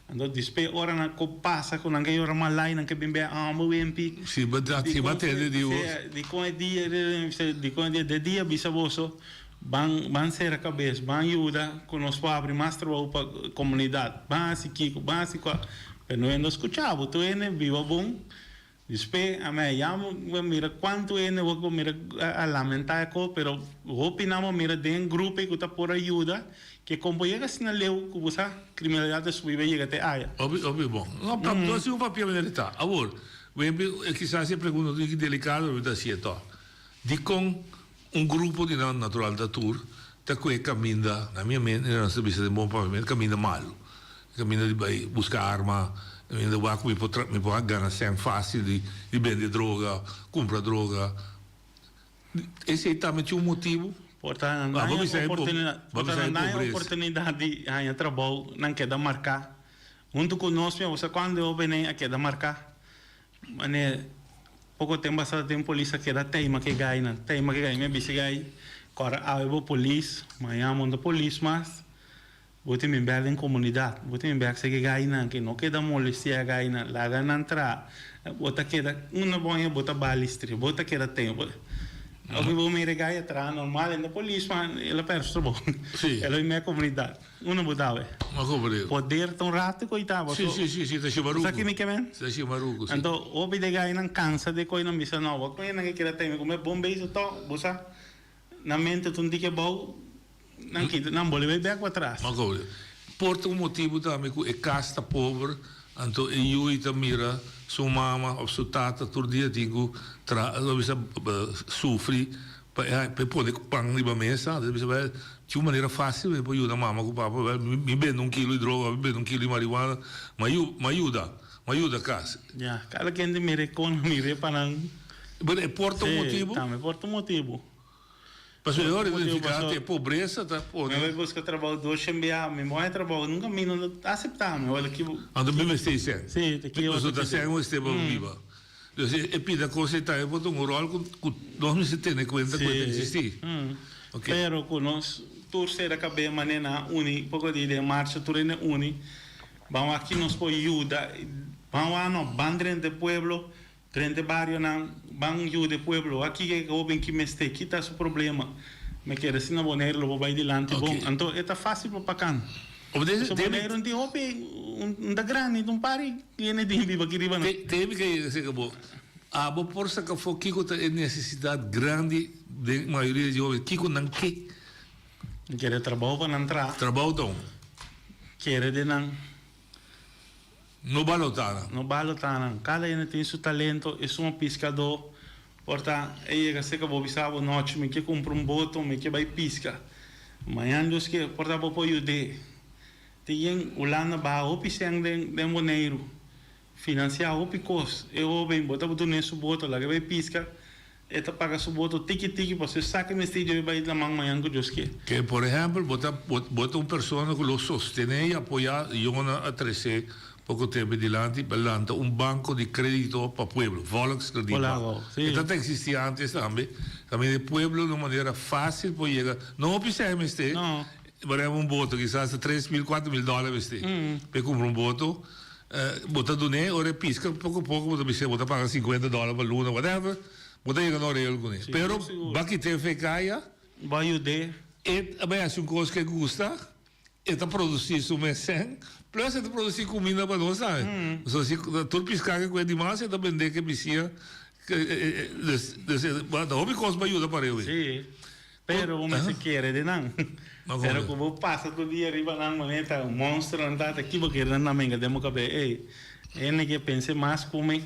anto despues ora nan ku pasa ku nan ke yora malai nan ke bin bia amo wempi Si bo ta si bo a tende di bo. Dikon e dia dikon e dia de dia bisa boso Ban ban sera kabes, ban yuda ku nos por abri mas trabou pa komunidat, ban hasi kiko, ban hasi kua. Pero no hende a skucha bo, tur hende biba bon. Despues a mi a yama bo mira kuantu hende bo por mira a lamentá e kos, pero hopi nan bo mira den grupo ei ku ta por a yuda, ke kon bo yega asina leu ku bo sa kriminalidat ta subi bo yega te aya. Hopi hopi bon. No, no a sigu papia manera e ta. Awor, kisas e pregunta un tiki delikado, pero mi ta hasié tòg. Dikon Un grupo di nan natural ta tur ta cu e caminda, na mi mente nan ta bisa den bon papiamento, caminda malo. Caminda di bay busca arma, caminda wak cu mi por mi por gana cen facil di di bende droga, cumpra droga. Esey tambe tin un motibo. Por ta nan daña oportunidad, por ta nan daña oportunidad di haña trabou, nan keda marca. Hunto cu nos mi a busca cuando e hobennan a keda marca. Mane poko tempo pasado tin polis a keda teima ke gainan, teima ke gai. Mi a bisa gai, kòrda awe bo polis, mañan bo no ta polis mas, bo tin bin bèk den komunidat, bo tin bin bèk seki gainan ke no keda molestiá gainan, laga nan traha. Bo ta keda unda bo haña bo ta balistri, bo ta keda teima. Oki bo mira e gai a traha normal en ta polisman el a pèrdè su trabou. El a bin mea komunidat. Unda bo ta awe? Poder ta un rato ku ta Si, si, si, si, ta shimaruku. Sa ki mi ke men? Ta shimaruku, si. Anto hopi di e gainan kansa di koi nan bisa no, bo koe nan ke keda teme ku mi bon beso to, bo sa nan mente ta un tiki abou, nan kita, nan bole bai bek pa tras. Ma koe, por ta un motibu tambe ku e kas ta pober, anto e yui ta mira su mama of su tata tur dia tin ku traha, lo bisa sufri Pa e pone pan riba mesa, ta bisa bai tin un manera fácil mi por yuda mama ku papa, bai mi bende un kilo di droga, mi bende un kilo di marihuana, mi a yuda, mi a yuda kas. Ya, kada kende mira e kona, mira e panan. Bueno, e por ta un motibu? Si, tambe por ta un motibu. Pasobra e ora identifiká ku e pobresa ta pone. Mi a bai buska trabou doshen bia, mi no haña trabou, nunka mi no ta aseptá mi, ora ki. Anto mi mester sèn. Si, ta ki ora. Pasobra ta sèn mester pa biba. Dus e pida kos ei tambe por ta un ròl ku nos mester tene kuenta ku e ta eksistí. Sí. Pero ku nos tur sera kab'é manera nan a uni poko di den marcha tur hende uni ban wak ki nos por yuda ban wak no ban drenta e pueblo drenta e barionan ban yuda e pueblo wak kiko e hoben ki mester ki ta su problema mi kere asina Boneiru lo por bai dilanti bon anto e ta fásil pa pakan pasobra Boneiru no tin hopi un ta grandi un pari Tiene tin biba aki riba nan. Temi ke yega serka bo. Abo por saka afó kiko ta e nesesidat grandi den mayoria di hoben. Kiko nan ke? Nan kere trabou pa nan traha. Trabou ta un. Kere den nan. No balotá nan. No balotá nan. Kada hende tin su talento. Esun a piskadó. Por ta e yega serka bo bisa bo nochi mi ke kumpra un boto mi ke bai piska. Mañan Dios ke por ta bo por yud'é. Tin yen Hulanda baha hopi sèn den den Boneiru, finansiá hopi kos. E hóben bo ta dun'é su boto laga e bai piska, e ta paga su boto tiki tiki pasobra e sa ke mester djobe bai laman mañan ku Dios ke. Ke por ehèmpel bo ta bo ta un persona ku lo sostené i apoyá Jona a tresé poko tempu dilanti pa lanta un banko di krédito pa pueblo, Volkskredietbank. E ta ta eksistí ántes tambe, kaminda e pueblo na un manera fásil por yega, no hopi sèn mester, Bo rema un boto kisas ta 3000, 4000 dòler mester pa e kumpra un boto. Bo ta dun'é ora e piska poko poko bo ta bis'é bo ta paga 50 dòler pa luna whatever bo ta yega na un regel kuné. Pero bo a kit'é fe kaya. Bo a yud'é. E ta bai hasi un kos ku e gusta, e ta produsí su mes sèn, plus e ta produsí kuminda pa nos tambe. Pasobra si tur piská ke kue dimas e ta bend'é ke bisia. Dus ta hopi kos bo a yuda pareu ei. Pero bo mester kere den nan. Pero ku bo pasa tur dia riba nan manera ta un monster nan ta, ta ki bo kere nan ta menga den bo kabes. Ey, hende ke pensa mas ku mi.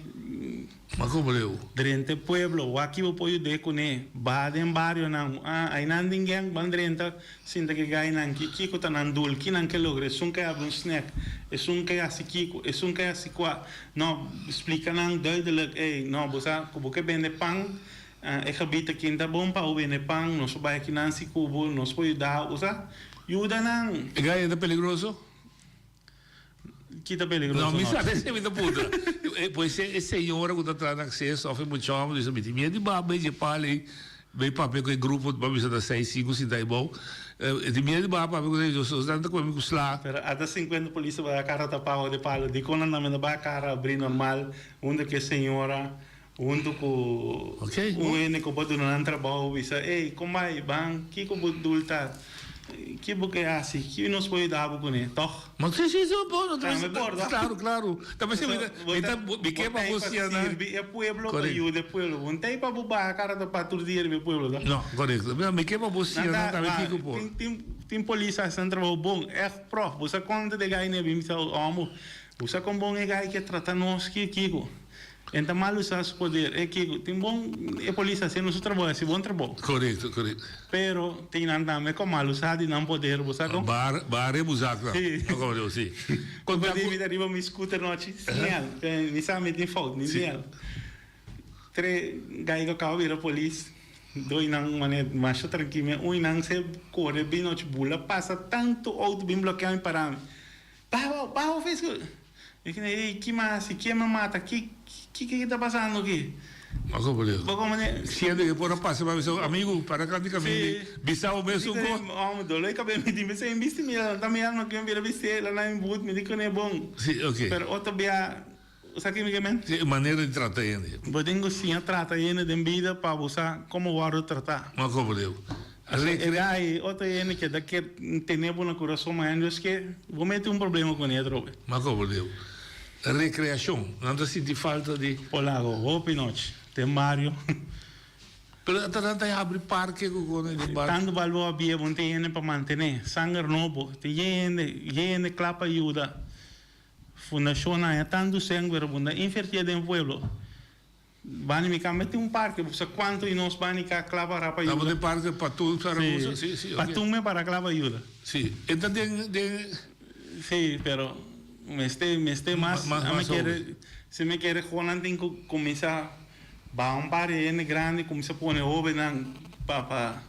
Ma komo leu? Drenta e pueblo, wak ki bo por yud'é kuné. Baha den barionan. Ah, aynan den gèng, ban drenta, sinta ku e gainan ki kiko ta nan dul, ki nan ke logra. Esun ke habri un snack, esun ke hasi kiko, esun ke hasi kua. No, splika nan duidelijk, ey, no, bo sa ku bo ke bende pan, E gebied aki ta bon pa bo bende pan, nos por bai akinan si ku bo, nos por yuda bo, sa yuda nan. E gaya ta peligroso? Ki ta peligroso No, mi sa esei mi ta puntra. Pues e señora ku ta traha na acceso of e mucha homber bisa mi tin miedu di baha bay dje pal ei, bay papia ku e grupo, bo a bisa ta seis, sinku sinta ei bou. E tin miedu di baha papia ku ellos, so nan ta kohe mi ku sla. Pero ata sinkuenta polis ta bai a kara tapao de palo, dikon nan tambe ta bai a kara abri normal hunto ku e señora? Huntu ku un hende ku bo duna nan trabou, bisa, Ey, kon bai? Ban, kiko bo dulta? Ki bo ke hasi? Ki nos por yuda bo kuné? Tòg? Ma si, si, si, bo no ta Tambe por, tòg? Klaru, klaru. Ta mester mi ta, mi ta, mi ke pa bo siña nan. Bo ta ei pa sirbi e pueblo, pa yuda e pueblo. Bo no ta ei pa bo baha kara ta pa tur dia riba e pueblo, tòg? No, korekto. Mi ke pa bo siña nan tambe kiko por. Tin, tin, tin polis hasi nan trabou bon. Ègt pròf. Bo sa konta di e gai nebi? Mi sa, Òmbo, bo sa kon bon e gai ke trata nos ki, kiko? En ta mal usa su poder. E kiko tin bon e polis haciendo su trabou, haci bon trabou. Correcto, correcto. Pero tin nan tambe cu mal usa di nan poder, bo sa con? Ba ba rebusa cla. Si. No como digo, si. Con ta mi ta riba mi scooter nochi, señal, mi sa mi tin fout, mi señal. Tre gai cu acaba bira polis, doi nan mane masha tranquil, mi ui nan se core bin nochi bula pasa tanto auto bin blokea mi para mi. Baha, baha ofes. Mi kende, ey, ki mi a hasi? Ken mi a mata? Ki, ki, ki ta pasando aki? Bo komprende? Bo komprende? Siendo ke por a pasa pa bisa, amigu, para kant di kaminda Sí. Bisa bo mes un kos. Ome, dolo e kabes, mi di, mi sa bisti mi, ta mi alma ke mi bira bisti, la na mi but, mi di kune bon. Sí, ok. Pero otro bia. Sa ki mi ke men? Si, manera di trata hende. Bo tin ku siña trata hende den bida pa bo sa komo wòrdu tratá. Ma komo Deu. E gai otro hende ke ta ke tene bo na kurason ma hende ke bo mete un problema kuné atrobe. Ma komo Deu. Rekreashon. Nan ta sinti falta di. Polago hopi nochi den bario. Pero ata nan ta habri parke ku kone den bario. Tantu bal bo a bia bo no tin hende pa mantené. Sanger nobo. Tin yen hende yen hende kla pa yuda. Fundashonnan haña tantu sèn pero bo no ta invertié den pueblo. Bani mi ka mete un parke, bo sa kuantu di nos bani ka kla para pa yuda. Tabata e parke Patun Zaragoza? Si, si, ok. Patun me para kla pa yuda. Si, e ta den, den. Si, pero mester, mester mas, Mas, a mi mas kere, hoben. si mi kere honan tin ku kuminsá baha un par di hende grandi kuminsá pone hobennan pa, pa,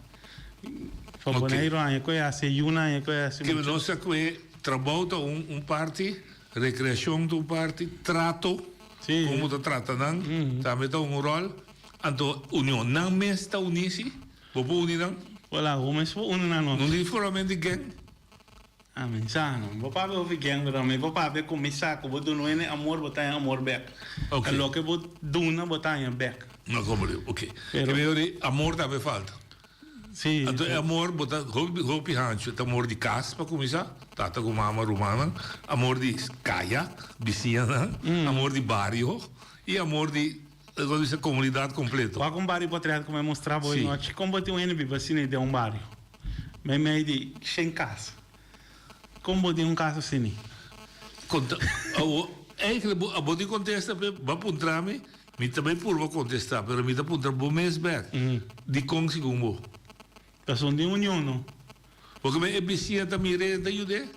pa Ok. Boneiru haña ku e hasi, e yunan haña ku e hasi Ke muchu. nos sa ku e trabou ta un, un parti, rekreashon ta un parti, trato. Kon bo ta trata nan tambe ta un ròl. Anto union nan mes ta uní si? Bo por uni nan? Hola, bo mes por uni nan nos. No di formalmente gèng? Ami sa no. Bo papia hopi gèng pero ami por papia ku mi sa ku bo duna hende amor bo ta haña amor bèk. Ok. Ta loke bo duna bo ta haña bèk. No komprende. Ok. Ke mihor di amor tambe falta. Sí. Anto e amor bo ta hopi hopi hancho. Ta amor di kas pa kuminsá, tata ku mama, rumannan, amor di kaya, bisiñanan, amor di bario i amor di kon bisa komunidat kompleto. Wak un bario potret ku mi a mustra bo Sí. anochi. Kon bo tin un hende biba asina den un bario? Meimei di shen kas. Kon bo tin un kas asina? Konta awo eigenlijk bo abo tin kontesta p'e bo a puntra mi. Mi ta bay purba contesta, pero mi ta puntra bo mes bek, dicon segun bo? Pasobra di union no. Porque mi e bisiña ta mir'é e ta yud'é.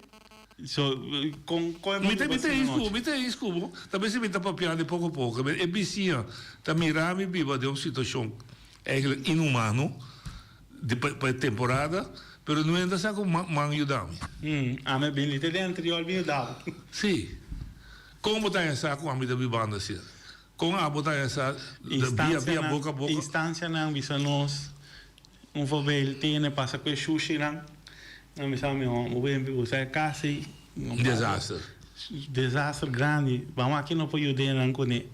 So, con con e Mi ta bo mi ta basiña eens cu bo, nochi? mi ta eens cu bo. Ta bes mi ta papia di poco poco, pero e bisiña ta mira mi biba den un situacion eigenlijk inhumano di pa pa e temporada, pero no hende sa cu man yuda mi. Ami bin li te den anterior bin yuda bo. Si. Con bo ta haña sa cu ami ta bibando asina? Kon abo ta esa via via boka boka? Instancianan bisa nos un voorbeeld tene pasa cu e shushinan nan bisa mi ho bo bin usa e cas ey Desaster. Desaster grandi ban wak no por yuda nan cune.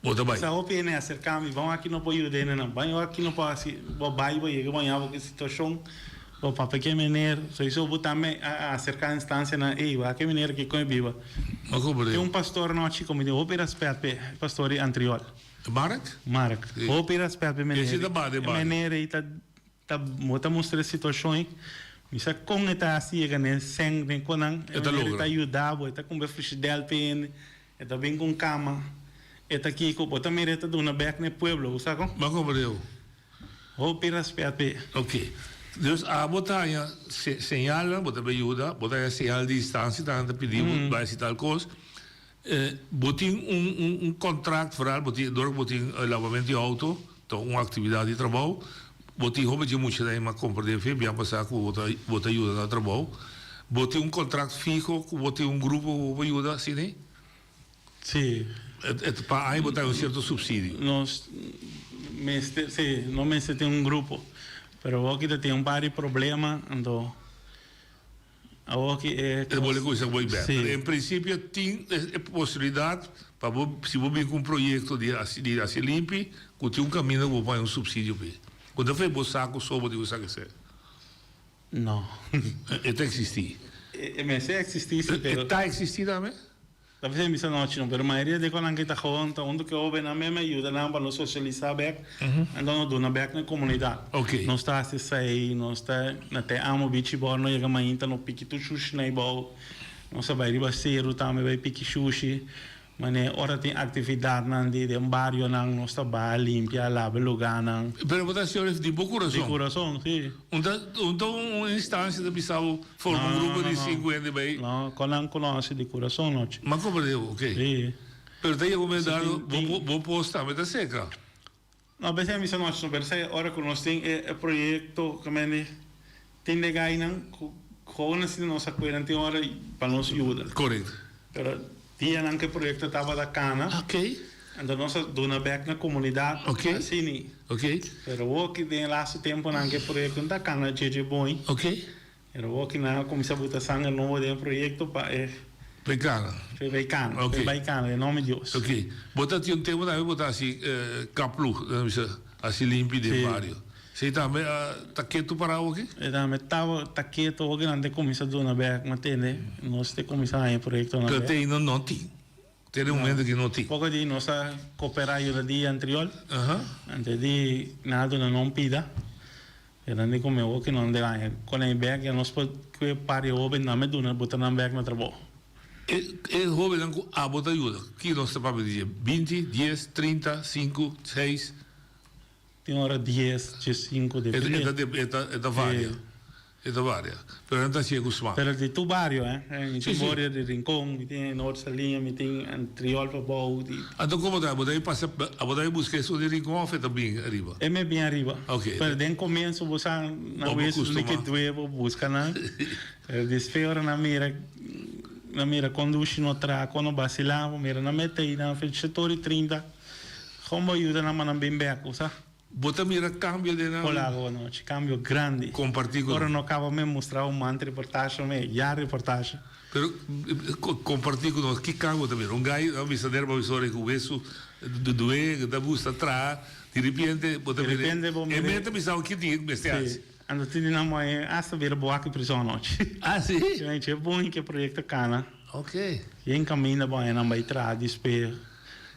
Bo ta bay. Sa hopi hende a acerca mi ban wak no por yuda nan ban wak no por haci bo bay bo yega bo haña bo cu situacion Bo papia ke meneer, soiso bo tambe a acerca instancianan, ey, wak e meneer aki con e biba. Tin un pastor nochi cu mi tin hopi respet p'e, e pastor di Antriol. Mark? Mark. Hopi respet p'e meneer. Esi ta ba den E bario. meneer ey ta, ta, bo ta mustra e situacion ey, mi sa con e ta haci yega n'e sèn den con nan, E ta e meneer ey logra. ta yuda bo, e ta cumpra frigidel p'e hende, e ta bin cu cama, e ta kico, bo ta mira e ta duna bek n'e pueblo, bo sa con? Bo a comprende. Hopi respet p'e. Ok. Dus abo ta haña señalnan, bo ta bay yuda, bo ta haña señal di distancia, ta nan ta pidi bo bay haci tal cos. Bo tin un un un contract vooral bo tin dor cu bo tin lavamento di auto, ta un actividad di trabou, bo tin hopi dje muchanan ma comprende fe bian pasa cu bo ta bo ta yuda na trabou. Bo tin un contract fiho cu bo tin un grupo cu bo por yuda asina? Sí. E pa aña bo ta un cierto subsidio. Nos mester, sí, nos mester tin un grupo. Pero awoki ta tin un par di problema, anto awoki e. E bole cuminsa boy bek. Sí. Pero en principio tin e posibilidad pa bo, si bo bin cu un proyecto di haci, di haci limpi, cu tin un caminda cu bo por haña un subsidio p'e. Cu ta fe bo sa cu so bo tin cu sa kesey. No. E ta existi. E mester existi si, pero. E ta existi tambe? Ta bisa mi bisa nochi no, pero mayoria di konan ki ta gewoon ta huntu ku e hobennan meme a yuda nan pa nos sosialisá bèk, anto nos duna bèk na e komunidat. Nos ta hasi esei, nos ta na te amo bichi bor, no yega mainta no piki tur shushi na e bou, nos ta bai riba seru tambe bai piki shushi, Mane ora tin actividadnan di den barionan nos ta baha limpia, laba e lugarnan. Pero bo ta haci ora di bo curason? Di curason, si. Un ta un ta un instancia ta bisa bo forma un grupo di cinco hende bay? No, con nan cu no haci di curason nochi. Ma comprende bo, ok. Si. Pero ta yega un momento dado bo bo post tambe ta seca. No, p'esei mi sa nochi no, pero esei ora ku nos tin e e proyekto ku mende tin de gainan ku hobennan asina nos a kueran tin ora pa nos yuda. Korekto. Pero dianan ku e proyekto tabata kana, Ok. anto nos a duna bèk na komunidat Ok. asini. Ok. Pero awoki den e lastu tempunan ku e proyekto no ta kana dje dje bon. Ok. Pero awoki nan a kuminsá buta sanger nobo den e proyekto pa e. P'e kana. P'e bai kana. Ok. P'e bai kana, den nòmber di Dios. Ok. Bo ta tin un tempu tambe bo ta hasi kaplu, nan bisa, hasi limpi den bario. Esei tambe a ta ketu pará awoki? E tambe taba ta ketu awoki, nan te kuminsá duna bèk, mi tende, nos te kuminsá haña proyektonan Pero bèk. te ainda no tin. Te den momento ki no tin. Poko di nos a koperá yuda di anterior. Antes di nan a duna nan un pida. E nan di ku mi awoki nan den haña kon ei bèk ya nos por kue par di hoben nan me duna buta nan bèk na trabou. E e hobennan ku abo ta yuda, ki nos ta papia di dje? Binti, dies, trinta, sinku, seis? Tin ora dies, diesinku, depende. E ta e ta e ta varia. E ta varia. Pero nan ta hasié ku smak. Pero di tur bario, eh. Mi tin borio di Rincon, mi tin Noord Saliña, mi tin Antriol pabou. Di. Anto komo ta? Bo ta pasa, abo ta buska esun di Rincon of e ta bin ariba? E me bin ariba. Ok. Pero den komienso bo sa nan wes unda ke due bo buska nan. Pero despues ora nan mira, nan mira kon dushi no traha, kon no basila, bo mira nan mete ei nan fecha tor i 30. Kon bo yuda nan pa nan bin bek, bo sa? Bo ta mira cambio den nan? Hola bo nochi, cambio grandi. Comparti cu Ora no caba me mustra un mant reportage me, ya reportage. Pero comparti cu nos, ki cambio bo ta mira? Un guy a bisa nera pa bisa ora cu wesu dué, cu ta gusta traha, di ripiente bo ta mira, e meta ta bisa ki tin cu mester haci. Anto tin di nan moe hasta bira bo aki prison anochi. Ah si? Dje bon ke proyecto cana. Ok. Yen caminda bo nan bay traha dispe.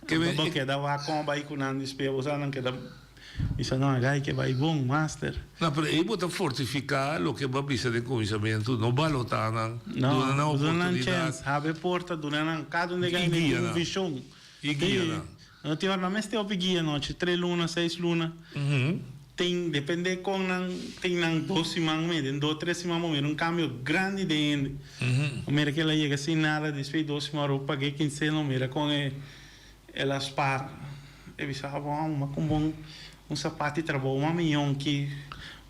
Anto bo keda wak kon bai ku nan dispé bo sa nan keda bisa no agai ke bai bon master. No pero ei bo ta fortifiká loke bo a bisa den kuminsamentu no balotá nan duna nan duna nan oportunidat. chèns habri porta duna nan kada un de I gane guia tin un nan vishon i guia nan. No tin ora nan mester hopi guia nochi tres luna seis luna tin depende kon nan tin nan dos siman me den dos tres siman bo mira un kambio grandi den hende bo mira ke el a yega sin nada despues di dos siman ora bo pag'e kinsena bo mira kon e el a spar e bisa bo amo mi a kumpra un sapat di trabou mas miyon ki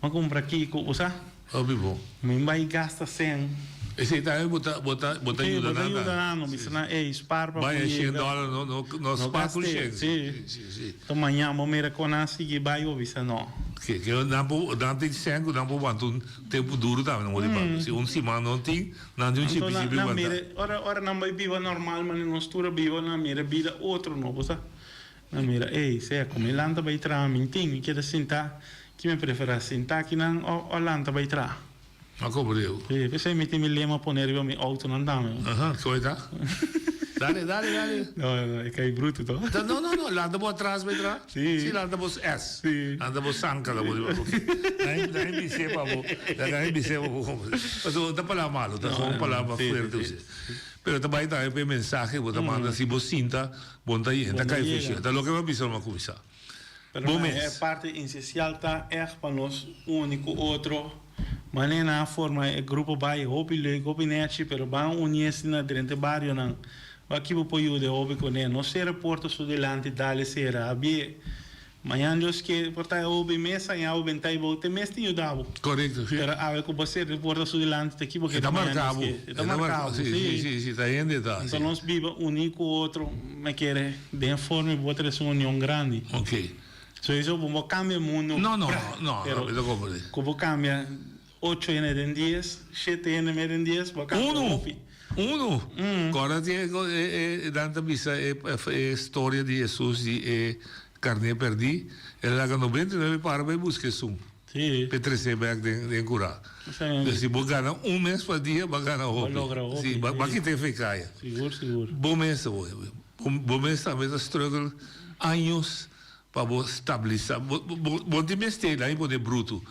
mi a kumpra kiko bo sa. Hopi bon. Mi bai gasta sen. Esei tambe bo ta bo ta bo ta Sí, yuda bo ta nan yuda tambe. nan, no bisa nan, ey, spar pa bo Bai a shen yega. dòler no no no No spar ku gast'é, shen. sí. Sí, sí. Enton mañan bo mira kon nan sigui bai bo bisa no. Ke ke nan por nan tin sen ku nan por wanta un tempu duru tambe nan por di papia. Si un siman no tin, nan tin un Anto chipi nan chipi nan wanta. mira, ora ora nan bai biba normal manera nos tur a biba nan mira bida otro no bo sa. Nan mira, ey, sea ku mi lanta bai traha mi tin, mi keda sinta, ki mi preferá, sinta akinan o o lanta bai traha? Ma komo Diego? Sí, p'esei mi tin mi lema pone riba mi outonan tambe. Aha, kiko e ta? Dale, dale, dale. No, no, e kai bruto to. No, no, no, lanta bo atras bai traha? Sí. Sí, lanta bo S. Sí. Lanta bo sanka la bo riba. Nan nan bis'é pa bo, nan bis'é pa bo. Pasobra no ta palabra malo, ta un palabra fuerte. Pero ta bai tambe pa e mensahe ku bo ta manda si bo sinta Bon ta yega, ta kai feshi. Ta loke bo a bisa lo a kuminsá. Pero Bo na e mes. parti insesial ta ègt pa nos uni ku otro. Manera nan a forma e grupo bai hopi leuk, hopi nechi, pero ban uni esina drenta e barionan. Baki bo por yuda e hopi kuné. No sera porta su dilanti, dale sera, habié. Mañan Dios ke por ta e hopi mes aña bo benta i bo te mes tin yuda bo. Korekto, si. Pero awe ku bo sera e porta su dilanti ta ki bo E ke ta mañan marka Dios bo. ke. E ta marka bo, si. Si, si, si, ta hende ta, si. Anto nos biba uní ku otro, mi kere den forma i bo trese un union grandi. Ok. Soiso bo bo kambia mundu. No, no, no, Pero mi ta komprende. ku bo kambia ocho hende den dies, shete hende me den dies, bo a kambia Unu! hopi. Unu! Kòrda di e nan ta bisa e e storia di Hesus di e karné pèrdí, el a laga 99 para bai buska esun. Sí. P'e tres'é bèk den den kurá. Esei. Si bo gana un mes pa dia, bo a gana hopi. Bo a logra hopi. Sí, bo a kita e fekaya. Sigur, sigur. Bo mes ta bo bo mes tambe ta struggle años Pa bo stabilisa bo bo bo tin mester nan pone bruto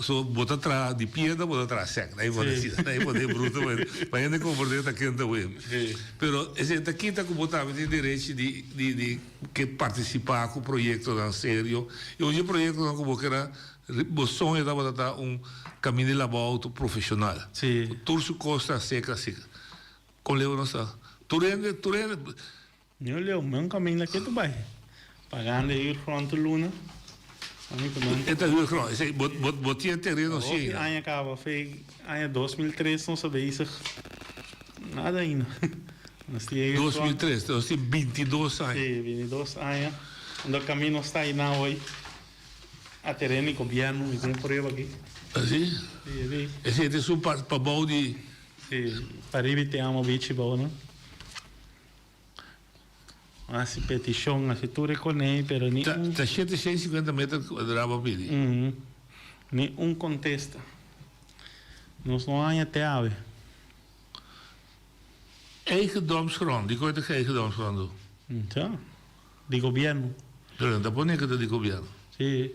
so bo ta traha di piedra bo ta traha sèk nan pone asina nan pone bruto pa hende komprende ta ken ta web pero esei ta kita ku bo tambe tin derechi di di di ke partisipa ku proyektonan serio i un di e proyektonan ku bo keda bo soño tabata ta un kaminda di laba outo profeshonal ku tur su kos ta seka asina kon leu nos ta tur hende tur hende. Ño leu, men caminda ke tu bai? Pagando e huurgrond tur luna. Ami ku nan. E ta huurgrond, esei bo bo bo tin e tereno si Hopi ainda. aña caba, fe aña 2003 nos a bezig. Nada ainda. Nos tin e huurgrond. 2003, nos tin bintidos aña. Si, bintidos aña. Unda camino sta aina hoy. A tereno di gobierno, mi tin e prueba aki. Asi? Si, si. Esei ta esun pa pa bou di. Si, pariba i te amo bichi bou, no? Hasi petishon, hasi tur e konei, pero ni un. Ta 750 meter kuadrá bo a pidi? Ni un kontesta. Nos no haña te awe. Eigendomsgrond, di koe ta eigendomsgrond do? Ja, di gobièrnu. Pero nan ta pone ku ta di gobièrnu. Si.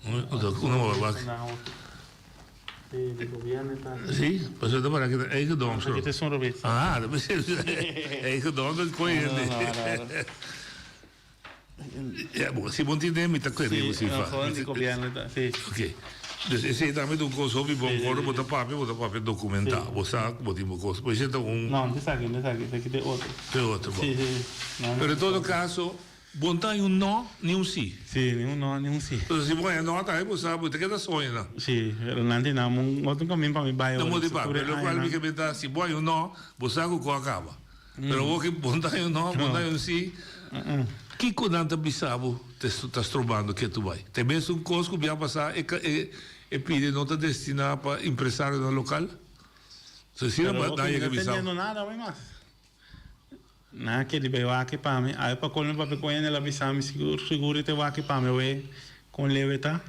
Uno por wak. Si, di gobièrnu ta. Si, pasobra ta para ku ta eigendomsgrond. Aki ta esun robes. Ah, ta pensé eigendom ta koe hende. No, no, no. Ja, bo, si bo ntende mi ta kere bo si fa. Si, di gobièrnu ta, si. Ok. Dus esei tambe ta un kos hopi bon ora bo ta papia, bo ta papia dokumentá. Bo sa ku bo tin bo kos. Por esei ta un. No, no ta esaki, no ta esaki, esaki ta e otro. Ta e otro, bon. Si, si. Pero en todo kaso, bo no ta haña un no ni un si. Si, ni un no ni un si. Entonces si bo haña no tambe bo sa bo ta keda soña nan. Si, pero nan tin nan un otro kamin pa mi bai ora. No pa, pero lokual mi ke benta si bo haña un no, bo sa ku ko a kaba. Pero awor ki bo no ta haña un no, bo no ta haña un si, kiko nan ta bisa bo ta strobando ke tu bai? Ta e mesun kos ku bia pasá e e pidi no ta destiná pa empresarionan lokal? So asina Pero nan awor ki yega mi no ta bisa bo. entendiendo nada hoy mas. Nan a kere bai wak pa mi. Awe pa colmo papia con el a bisa mi sigur sigur e ta wak pa mi awe con leu e ta.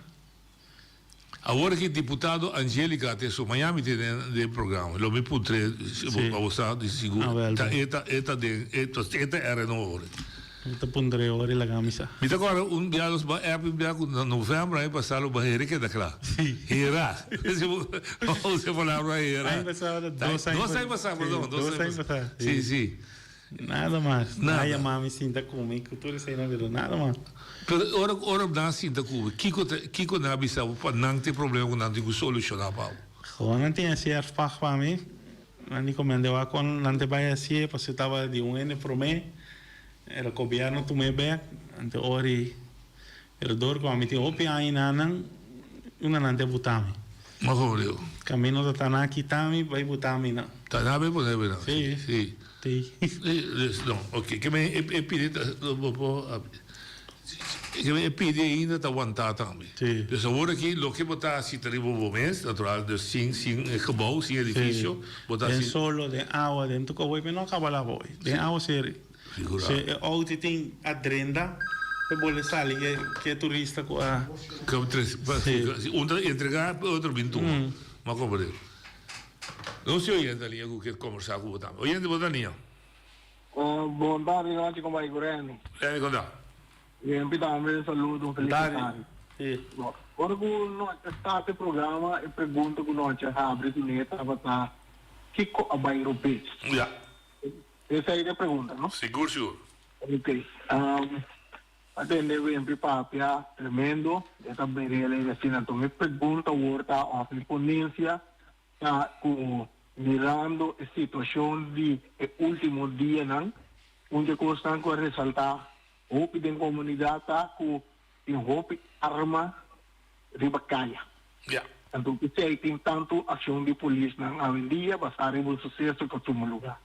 Awor aki diputado Angelica te su maña mi tene den programa lo mi puntre pa bo sa di sigur ta e ta e ta den e ta RNO awor. Mi ta puntre awor y laga mi sa. Mi ta corda un bia nos ba app un bia cu na november aña pasa lo ba hera keda cla. Hera. Usa e palabra hera. Aña pasa ta dos aña. Dos aña pasa perdon. Dos aña pasa. Si si. Nada mas. Nada. Yama mi sinta cu mi cu tur esey nan pero nada mas. Pero ora ora nan sinta cu bo kico ta kico nan a bisa bo pa nan tin problema cu nan tin cu soluciona pa bo? Gewoon nan tin haci erfpacht pa mi. Nan di comende wak con nan te bay hacié pasobra tabata di un hende prome. Era gobierno tum'é bek. Ante ora Pero dor cu ami tin hopi aña na nan, una nan te buta mi. Ma como digo? Camino ta ta na kita mi bay buta mi nan. Ta na bay pone mi nan. Si. Si. Si. Dus no, oke. Ke men e pidi ta, bo por, ke men e pidi ainda ta wanta tambe. Si. Dus awor aki loke bo ta haci ta riba bo mes, natural, dus sin, sin e gebouw, sin edificio, bo ta haci. Den solo, den awa, den tur cos, mi no a caba laba hoy. Den awa seri. Figurá. Si e outo tin a drenta, e bole sali ke ke turista ku a. Ke tres pa Si. si un ta entregá e otro bin tuma. Ma komprendé. Nos tin oyente na liña ku ke kombersá ku bo tambe. Oyente bo ta na liña. Bon tardi nochi kompa ku Renny. Renny kon ta? Bien pi tambe saludo un feliz tardi. Si. Ora ku nochi a start e programa e pregunta ku nochi a habri kuné tabata kiko a bai robes? Ya. Esei ta e pregunta, no? Sigur, sigur. Ok. A tende Wempi papia tremendo, e ta berel ei asina. Anto mi pregunta awor ta, òf mi ponencia ta ku mirando e situashon di e último dianan, un di e kosnan ku a resaltá hopi den komunidat ta ku tin hopi arma riba kaya. Ya. Anto p'esei tin tantu akshon di polisnan awendia basá riba un suseso ku a tuma lugá.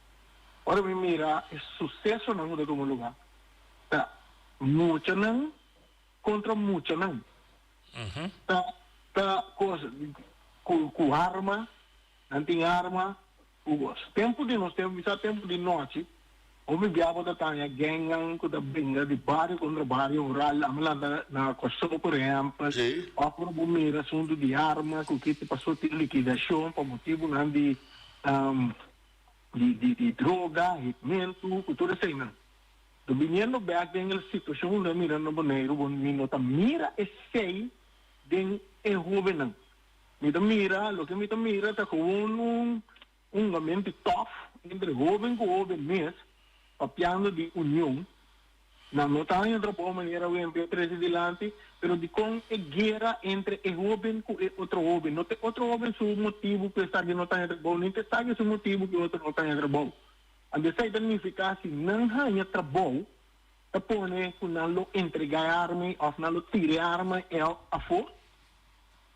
Ora mi mira e susesonan ku ta tuma lugá, ta muchanan kontra muchanan. Ta ta kos ku ku arma, nan tin arma. Hugo, Tempu di nos tempu, bisa tempu di nochi, hopi bia bo ta taña gengnan ku ta bringa di bario kontra bario, oral, ami lanta na Kòrsou por ehèmpel, òf ora bo mira asuntu di arma ku kiti pasó tin likidashon pa motibunan di di di droga, hitmentu, ku tur eseinan. Lo biniendo bèk den e situashon ku nos a mira na Boneiru, bo mi no ta mira esei den e hóbennan. Mi ta mira, loke mi ta mira ta gewoon un hungamento tof entre hoben ku hoben mes, papiando di union. Nan no ta haña trabou manera Wempi a trese dilanti, pero dikon e guera entre e hoben ku e otro hoben? No ta e otro hoben su motibu ku esaki no ta haña trabou, ni ta esaki su motibu ku e otro no ta haña trabou. Anto esei ta nifiká si nan haña trabou, ta pone ku nan lo entregá e arma ei òf nan lo tira e arma ei afó.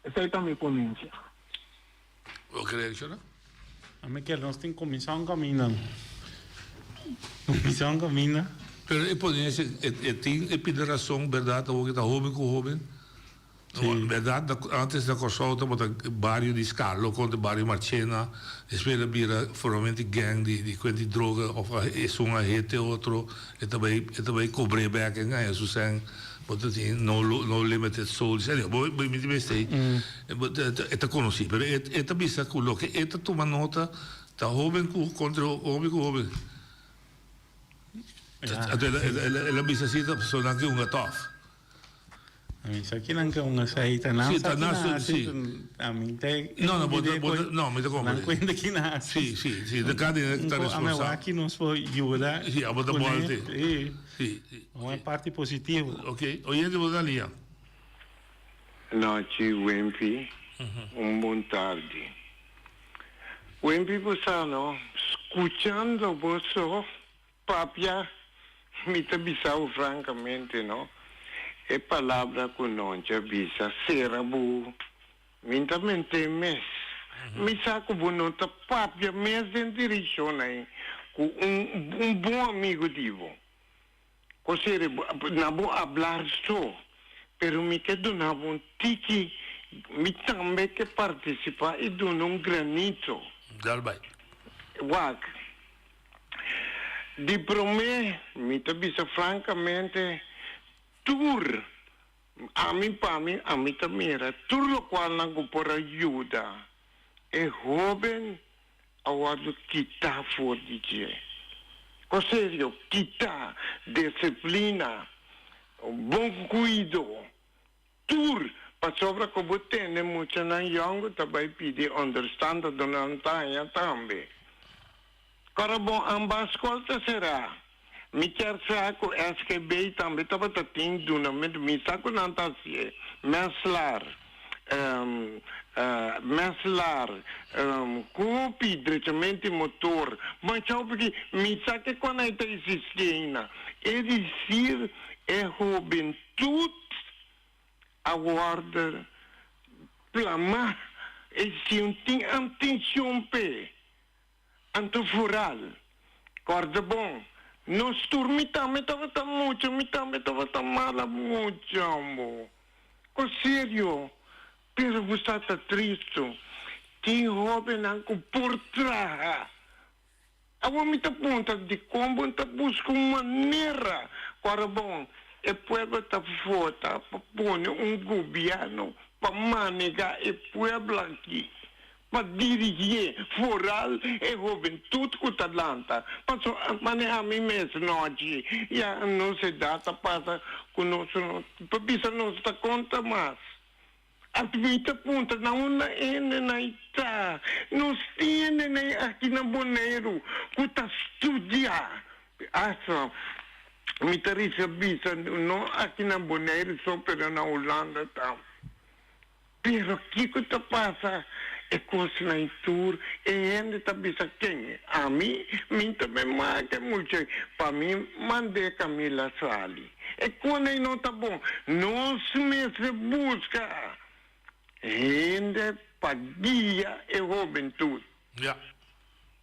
Esei ta mi ponencia. Bo ke reacciona? Ami kier nos tin cuminsa un caminda. Cuminsa un caminda. Pero e ponencia e tin e pidi razon berdad awor ke ta hoben cu hoben. Berdad antes na Kòrsou tabata bario di Skarlo kontra bario Marchena, despues el a bira formalmente gang di di kuent di droga òf esun a hete otro e ta bai e ta bai kobr'é bèk en haña su sèn bo ta tin no no limited soldiers anyway bo bo mi ta mester ei e ta konosí pero e e ta bisa ku loke e ta tuma nota ta hoben ku kontra hoben ku hoben. Anto el a bisa si ta pasobra nan ke hunga tòf. Mi sa kinan ke hunga sa ta nan sa kinan hasi ami ta No no bo bo no mi ta comprende. Nan kuenta kinan hasi. Si si si ta kada hende ta responsabel. Ami wak ki nos por yuda. Si abo ta bolte. Si. Si si. Un parti positivo. Ok oyente bo ta lia. Nochi Wimpy un bon tardi. Wimpy bo sa no scuchando bo so Papia, mi ta bisa bo francamente no, e palabra cu Noncha bisa cera bo, mi ta mente mes. Mi sa cu bo no ta papia mes den direccion ey cu un un bon amigo di bo. Cosere, na bo hablar so, pero mi ke duna bo un tiki, mi tambe ke participa y duna un granito. Dal bay. Wak. Di promé, mi ta bisa frankamente, tur, ami pa mi, ami ta mira tur lokualnan ku por a yuda e hóben a wòrdu kitá for di dje. Ko serio, kitá, disiplina, bon kuido. Tur, pasobra ku bo tende muchanan yòngu ta bai pidi onderstand ta duna nan ta haña tambe. Kòrda bon ambas skol ta será. Mi kier sa ku SGB tambe tabata tin dunamentu, mi sa ku nan ta hasié, mèslar, mèslar, hopi drechamentu di motor, masha hopi ki mi sa ke kon nan ta existi ainda. E disir e hobentut a wòrdu plamá e si un tin antenshon p'e. Anto foral, kòrda bon, nos tur mi tambe tabata mucha, mi tambe tabata mala mucha, bo. Ko serio, pero bo sa ta tristu, tin hóbennan ku por traha. Awor mi ta puntra dikon bo ta buska un manera ku ora bon e pueblo ta vota pa pone un gobièrnu pa manehá e pueblo aki, pa dirigié foral e hobentut ku ta lanta. Pasobra manehá mi mes nochi ya nos edat ta pasa ku nos no ta bisa nos ta konta mas. Atmi ta puntra na unda hende nan ta. Nos tin hende nan aki na Boneiru ku ta studia. Asta mi ta risa bisa no aki na Boneiru so pero na Hulanda tambe. Pero kiko ta pasa e kosnan tur e hende ta bisa ken? Ami? Mi ta ben maka e mucha pa mi mand'é Camila sali. E konei no ta bon. Nos mester buska hende pa guia e hobentut. Ja.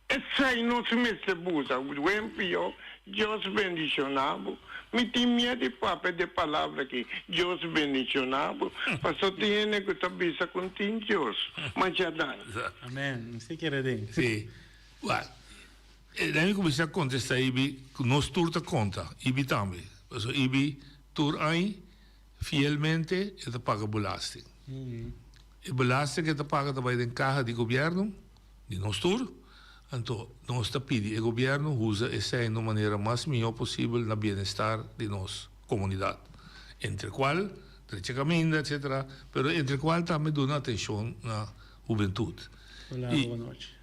Esei nos mester buska. Wen pio, Dios bendiciona bo. Mi tin miedu di papia di e palabra aki, Dios bendiciona bo, pasobra tin hende ku ta bisa ku no tin Dios. Masha danki. Amen. Mi si kere den. Sí. Wak. E mi kuminsá kontestá Ibi ku nos tur ta konta, Ibi tambe. Pasobra Ibi tur aña fielmente e ta paga belasting. E belasting ku e ta paga ta bai den kaha di gobièrnu, di nos tur. Anto nos ta pidi e gobièrnu usa esei na un manera mas mihó posibel na bienestar di nos komunidat. Entre kual drecha kaminda etsetera, pero entre kual tambe duna atenshon na hubentut.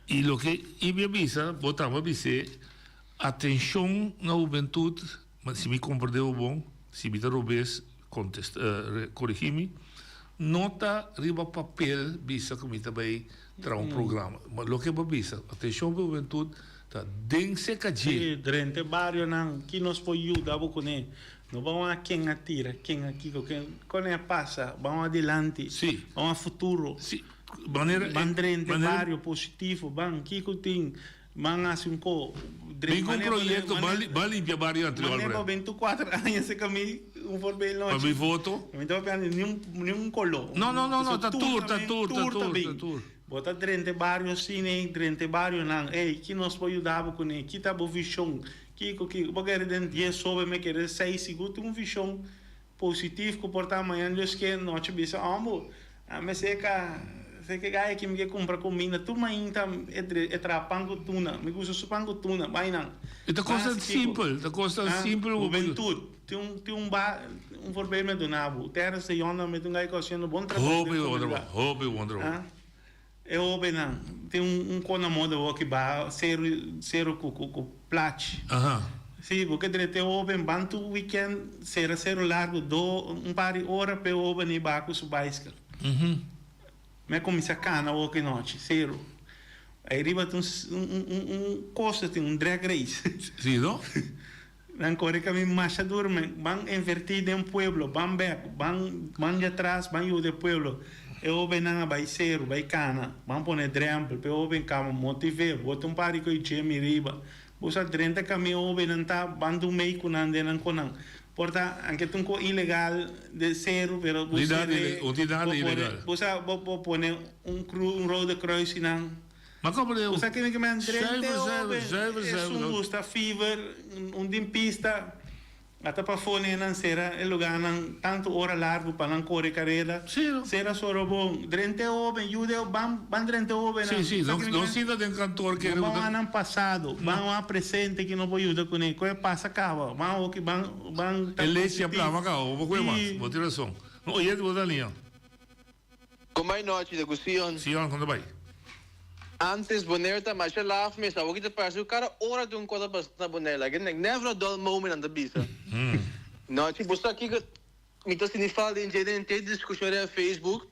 I loke Ibi a bisa, bo tambe a bis'é, atenshon na hubentut, si mi komprendé bo bon, si mi ta robes, korigí mi, no ta riba papel bisa ku mi ta bai traha un programa. Ma loke bo a bisa, atenshon pa hubentut ta den seka dje. Sí, drenta e barionan, ki nos por yuda bo kuné? No ban wak ken a tira, ken a kiko, ken, kon a pasa, ban wak dilanti, ban wak futuro. Sí. Manera, ban drenta e manera, bario positivo, ban kiko tin, ban hasi un ko. Bin ku un proyekto, ban, ban limpia bario anterior. Manera pa 24 aña se kami. Un voorbeeld Pa nochi. mi voto. Mi ta papia di niun niun koló. No, no, no, no, Pasobra ta tur, ta tambe, tur, ta tur ta tur, ta bin. tur. Bo ta drenta e bario asina, drenta e barionan. Ey, ki nos por yuda bo kuné? Ki ta bo vishon? Kiko, kiko? Bo kere den dies sobe, mi kere seis. Sigur tin un vishon Positief ku por ta mañan Dios ke nochi bisa ombo a me seka seka e gaya ki mi ke kumpra kuminda tur mainta e e traha pan ku tuna mi gusta su pan ku tuna bai nan E ta kos tan Mas kiko simpel, ta kos tan ah simpel ku hubentud tin un tin un ba un voorbeeld mi a duna bo Terrence de Jong tambe ta un gaya ku hasiendo bon trabou Hopi den bon trabou, komunidat hopi bon trabou. ah e hobennan tin un un kos na moda awor ki baha seru seru ku ku ku plachi. Aha. Sí, bo ke drenta e hoben ban tur weekend sera Seru Largo do un par di ora p'e hoben ei baha ku su baiskel. Mi a kuminsá kana awor ki nochi, seru. Ei riba tin un un un kos tin un drag race. Sí, no? Nan kore kamin masha duru men ban invertí den pueblo, ban bek, ban ban di atras, ban yuda e pueblo. E hobennan a bai seru, bai kana, ban pone drempel pa e hoben kaba motiv'é, bota un par di koe djemi riba. Bo sa drenta kamin e hobennan ta ban dun mei ku nan den nan konan. Por ta anke ta un ko ilegal den seru pero bo Di nada sere, un di nada bo pone ilegal. bo sa bo bo pone un kru un rode kruis einan. Ma como de Bo sa kende ke men drente Zuiver, zuiver, hoben, zuiver, zuiver. esun gusta fever, un din pista, ata pafó nenan sera e lugarnan tantu ora largu pa nan kore kareda, sera soro bon, drente hoben, yuda e ban ban drente hobennan. Sí, sí, Sa no kende no ke men sinta den kantoor kere No bo ban ta wak nan pasado, ban wak presente ki no por yuda kuné, ku e pasa kaba, ban hoki ban ban ta E lechi a positif. plama kaba, bo por kue mas, Sí. bo tin rason. No oyente bo ta liña. Kon bai nochi ta ku Sion. Sion, kon ta bai? Antes Bonaire ta masha laf mes, awor ki ta parse ku kada ora tin un kos ta pasa na Bonaire, like never a dull moment nan ta bisa. Nochi bo sa kiko mi ta sinti falta den dje den henter diskushon riba Facebook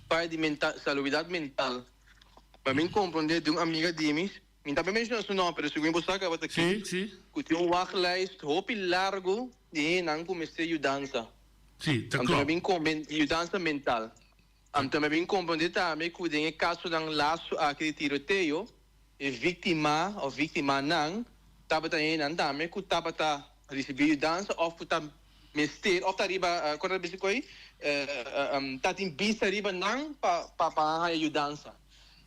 parti di mental salubridat mental. Pa mi komprondé di un amiga di mi, mi ta menshoná su nòmber pero segun bo sa kaba ta ki, ku tin un wachtlijst hopi largu di hendenan ku mester yudansa. Sí, ta Anto mi klopt. bin komben yudansa mental. Anto mi bin komprondé tambe ku den e kasonan lastu aki di tiroteo, e víktima òf víktimanan tabata hendenan tambe ku tabata risibí yudansa òf ku ta mester òf ta riba, kon ta bisa ku ei, ta tin bista riba nan pa pa haña yudansa.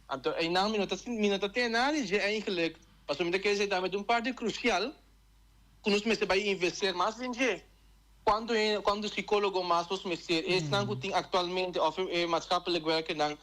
Anto einan mi no ta mi no ta tene nada di dje eigenlijk, pasobra mi ta kere esei tambe ta un parti krusial ku nos mester bai investeer mas den dje. Cuanto hende, cuanto psicologo mas nos mester? Esnan cu tin actualmente of e maatschappelijk werkernan,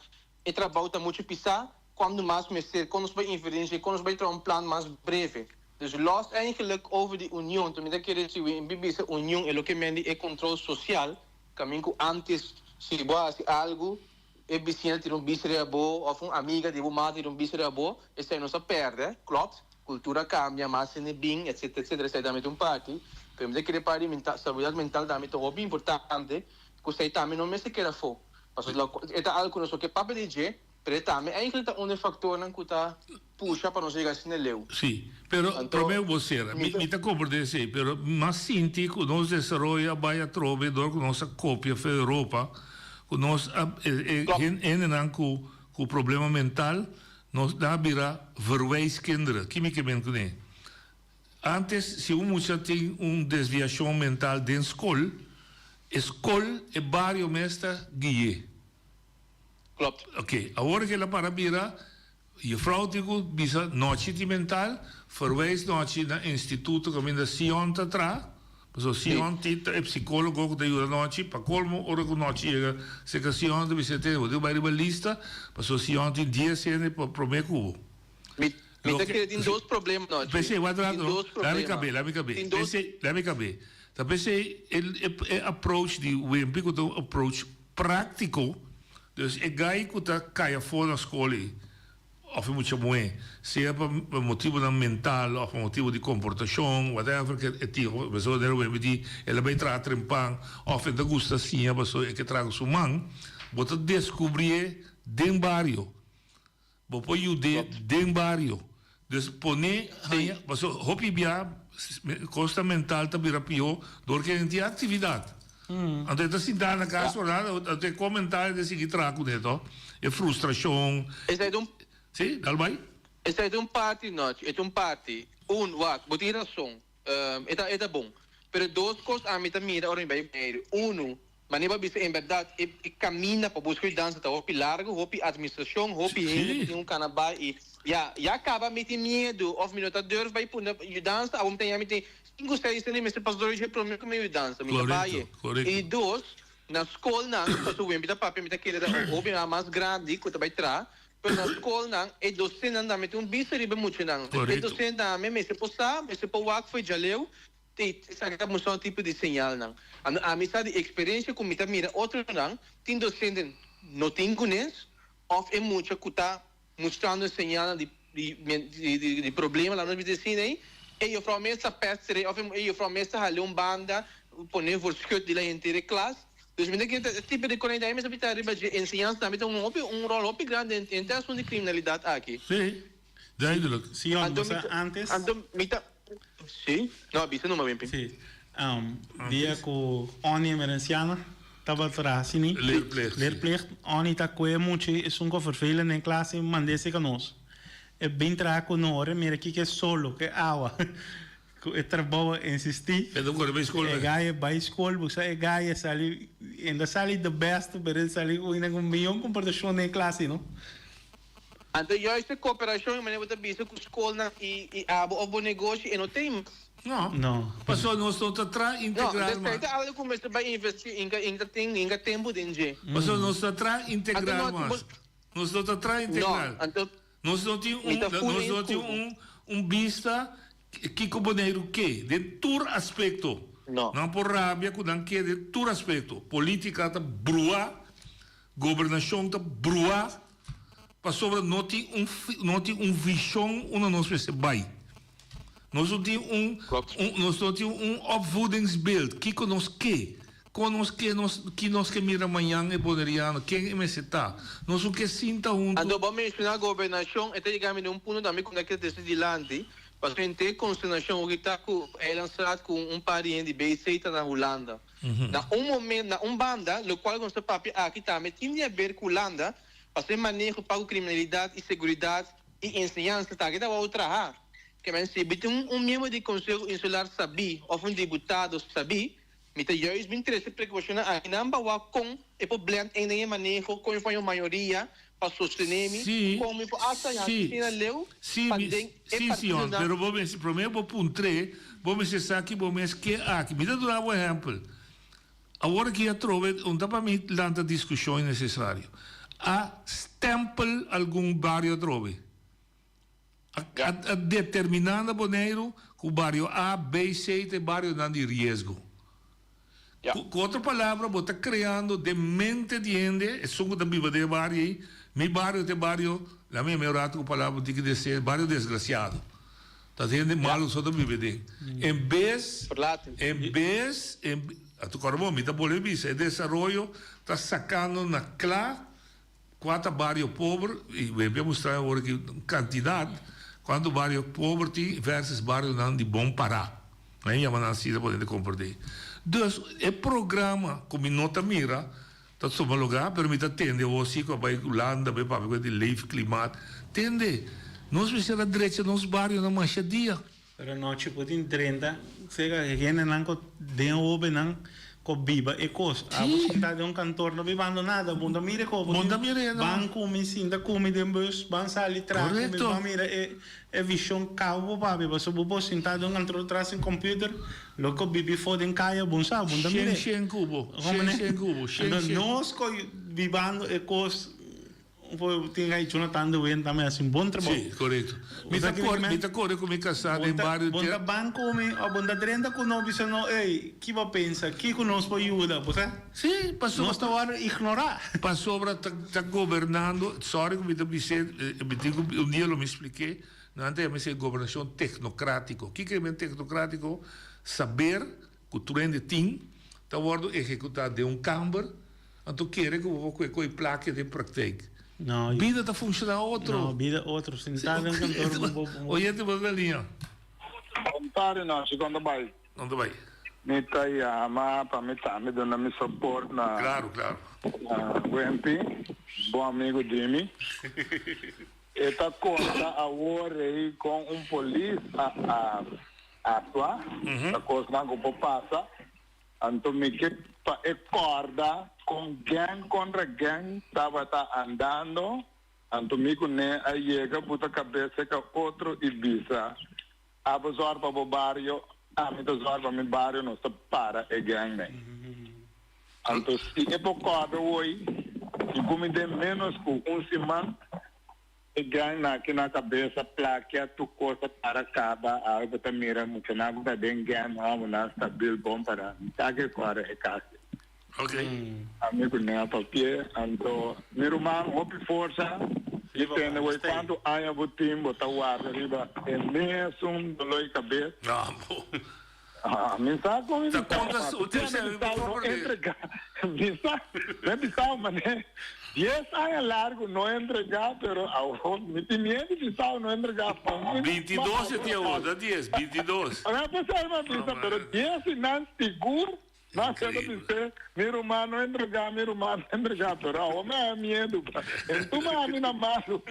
e trabou ta mucho pisa, cuanto mas mester? Con nos bay inverti, con nos bay traha un plan mas breve? Dus los eigenlijk over di union, mi ta kere si we bisa union e loke men di e control social, camin cu antes si bo a haci algo, e bisiña ta tira un bis riba bo of un amiga di bo mama ta tira un bis riba bo, esei nos a perde, klopt, cultura a cambia, mas hende bin, etcetera, etcetera, esei tambe ta un parti, pero mi ta kere parti di salubridad mental tambe ta hopi importante, cu esei tambe no mester keda afo, pasobra e ta algo cu nos no ke papia di dje, pero e tambe eigenlijk ta un di e factornan cu ta pusha pa nos yega asina leu. Sí, pero Anto, prome bo sera, mi mi ta. mi ta comprende esei, pero mas sinti cu nos desaroyo a bai atrobe dor cu nos a copia fe Europa, cu nos a e e Klopt. hen hendenan cu cu problema mental, nos nan a bira verwijskinderen. Ki mi ke men cune? Antes si un mucha tin un desviacion mental den scol, e scol, e bario mes ta gui'e. Klopt. Ok, awor ke el a para bira Juffrouw tin ku bisa nochi tin mental, verwijs nochi na instituto kaminda Sion ta traha, pasobra Sion tin ta e psicologo ku ta yuda nochi, pa kolmo ora ku nochi yega serka Sion ta bisa te bo tin ku bai riba lista, pasobra Sion tin dies hende pa prome ku bo. Mi mi ta kere tin dos problema nochi. P'esei wak Tin rato, dos laat mi problema. kab'é, laat mi kab'é. Tin dos. P'esei, laat mi kab'é. Ta p'esei e e approach di Wimpy ku ta un approach práktiko, dus e gai ku ta kai afó na skol ei, òf e mucha muhé, sea pa motibunan mental òf pa motibu di komportashon, whatever ke e tin, pasobra manera Wemby di el a bai traha trempan òf e ta gusta siña pasobra e ke traha ku su man, bo ta deskubrié den bario. Bo por yud'é den bario. Dus pon'é haña, pasobra hopi bia kos ta mental ta bira pió dor ke nan tin aktividat. Anto e ta sintá na kas por nada, anto e kos mental e ta sigui traha kuné to. E frustrashon. Esei ta un. Sí, dal bai. Esei ta un parti, Notch, e ta un parti. Un, wak, bo tin rason. E ta, e ta bon. Pero dos kos ami ta mira ora mi bai Boneiru. Unu, manera bo a bisa en bèrdat e e kaminda pa buska yudansa ta hopi largu, hopi atministrashon, hopi hende ku tin un kana bai i ya ya kaba mi tin miedu òf mi no ta durf bai puntra yudansa, awor mi ta mi tin sinku seis hende mester pasa dor di dje promé ku mi yudansa, mi ta bai. I di dos, na skolnan, pasobra wempi ta papia mi ta kere ta hopi mas grandi ku ta bai traha, Pero na skolnan e dosentenan tambe tin un bista riba e muchanan. E docente tambe mester por sa, mester por wak for e djaleu te esaki ta mustra un tipo di señalnan. Anto ami sa di experiencia cu mi ta mira otronan, tin docente no tin cunes of e mucha cu ta mustrando e señalnan di di problema, laat nos bisa asina ei, e juffrouw mes ta pester of e juffrouw mes ta hale un banda pone voor schut di la henter e klas. Dus mi ta kere ta e tipo di konekta ei mester bita riba dje enseñansa tambe ta un hopi un ròl hopi grandi den den asuntu di kriminalidat aki. Sí, duidelijk. Sí, Jon, Anto bo mi sa ta antes. anto mi ta sí, no bisa numa Wimpy. Sí, dia ku Onnie Emerenciana tabata traha asini. Leerplicht, sí. Leerplicht, Onnie ta kue mucha esun ku vervelend den klas i mand'é serka nos. E bin traha ku no ora e mira kiko e solo, ke awa. Ku e trabou a insistí. E ta kore bai skol E gai a bai skol, bo sa e gai a sali, e no sali the best, pero e sali ku un miyon komportashon den e klase, no? Anto juist e koperashon, manera bo ta bisa ku skolnan i i abo òf bo negoshi, e no tin mas. No. No. Pasobra nos no ta traha integral mas. No, mas. ta algu ku mester bai investí, inka inka tin inka tempu den dje. Pasobra nos ta traha integral mas. Nos no ta traha integral. No, anto Nos no tin mi un ta full nos no eens tin ku bo. un un bista Kiko Boneiru ke den tur aspekto. No. Nan por rabia ku nan ke den tur aspekto. Politika ta bruá, gobernashon ta bruá, pasobra no tin un no tin un vishon unda nos mester bai. Nos no tin un un nos no tin un opvoedingsbeeld, kiko nos ke, kon nos ke nos ki nos ke mira mañan e boneriano, ken e mester ta. Nos no ke sinta huntu. Anto bo a menshoná gobernashon, e ta yega mi den un punto tambe ku nan ke trese dilanti, pasobra henter konsternashon hopi ta ku Eilandstraat ku un par di hende di BC ta na Hulanda. Na un momen, na un banda, lokual ku nos ta papia aki tambe tin di haber ku Hulanda, pasobra e maneho pa ku kriminalidat i seguridat i enseñansa ta aki ta wou traha. Ke men si bi tin un miembro di Konseho Insular sabí òf un diputado sabí, Mi ta juist bin trece preocupacionnan akinan pa wak con e por blend in den e maneho, con e por haña un mayoria pa sostene mi, Sí, con mi por hasta haci sí, asina leu sí, pa mi, den e sí, Sion, partidonan. pero bo mester, prome bo puntr'é, bo mester sa ki bo mes ke aki. Mi ta duna bo ehempel. Awor aki atrobe, un ta pa mi lanta discusion innecesario. A stempel algun bario atrobe. A determiná na Boneiru ku bario A, B, C ta e barionan di riesgo. Ku otro palabra bo ta kreando den mente di hende, esun ku ta biba den e bario ei, mi bario ta e bario, laat mi yama e un rato ku palabra un tiki desente, bario desgrasiado. Ta hende malu so ta biba den. En bes, en bes, a tu kòrda bon, mi ta bolbe bisa, e desaroyo ta sakando na kla Kua ta bario pober? I Wempi a mustra awor aki un kantidat kuantu bario pober tin versus barionan di bon pará. Nan yama nan asina pa hende komprendé. Dus e programa ku mi no ta mira ta tuma lugá pero mi ta tende awor si ku a bai Hulanda bai papia ku di leefklimaat. Tende, nos mester a drecha nos barionan masha dia. Pero nochi por tin drenta sega e hendenan ku den hobennan ku biba e kos. Abo sinta den un kantor no bibando nada, bo no ta mira e kos. Bo tin ban kumi, sinta kumi den bus, ban sali traha kumi, ban mira e e vishon kaba bo papia. Pasobra bo por sinta den un kantor tras un computer, loke ku bibi for den kaya bo no sa, bo no ta mira e. Shen shen kubo, shen shen kubo, shen shen. Nos ku bibando e kos. Un tin gai Jonathan de Wint tambe hasi un bon trabou. Sí, korekto. Mi ta kore, mi ta kore ku mi kasá den bario Bon ta ban ku mi òf bon ta drenta ku nos bisa no, ey, ki bo pensa? Kiko nos por yuda? Bo sa? Sí, pasobra. Nos ta wòrdu ignorá. Pasobra ta ta gobernando, sorry ku mi ta bis'é, mi tin ku un dia lo mi splik'é, nan ta yama esei gobernashon teknokrátiko. Kiko e men teknokrátiko? Saber ku tur hende tin ta wòrdu ehekutá den un kamber. Anto kere ku bo por kue koe plakia den praktijk. No, Bida ta funshoná otro. No, bida otro. Sintá den kantor bo bo bo. Oyente bo ta liña. Bon tardi nochi, kon ta bai? Kon ta bai? Mi ta yama pa mi tambe duna mi soport na Claro, claro. na Wempi, bon amigo di mi. E ta konta awor ei kon un polis a a. aktua, ta kosnan ku por pasa. Anto mi ke pa e kòrda kon gang kontra gang tabata andando, anto mi ku ne a yega buta kabes seka otro i bisa, Abo zòrg pa bo bario, ami ta zòrg pa mi bario, nos ta para e gang nen. Anto si e por kòrda woi, si ku mi den ménos ku un siman, E gang na ki na kabesa plakia tur kos a para kaba awe bo ta mira muchanan ku ta den gang homo nan stabil bon para mi sa ke kore e kasi. Ami ku nan a papia anto mi ruman hopi forsa mi tende wei kuantu aña bo tin bo ta warda riba e mesun dolor di kabes. Ah, mi sa con mi Ta bisao, contra ma su, tu te mi mi bisao no comprende. entrega. Mi sa, mi bisao mané dies aña largo no entrega, pero awor mi tin miedo di bisao no entrega. Ma 22 e tin awor, no dies, 22. Ora pesey mi a bisa, pero dies y nan sigur Nan keda bis'é, Mi ruman no entregá, mi ruman no entregá, pero awor mi haña miedu. En tuma ami na malu.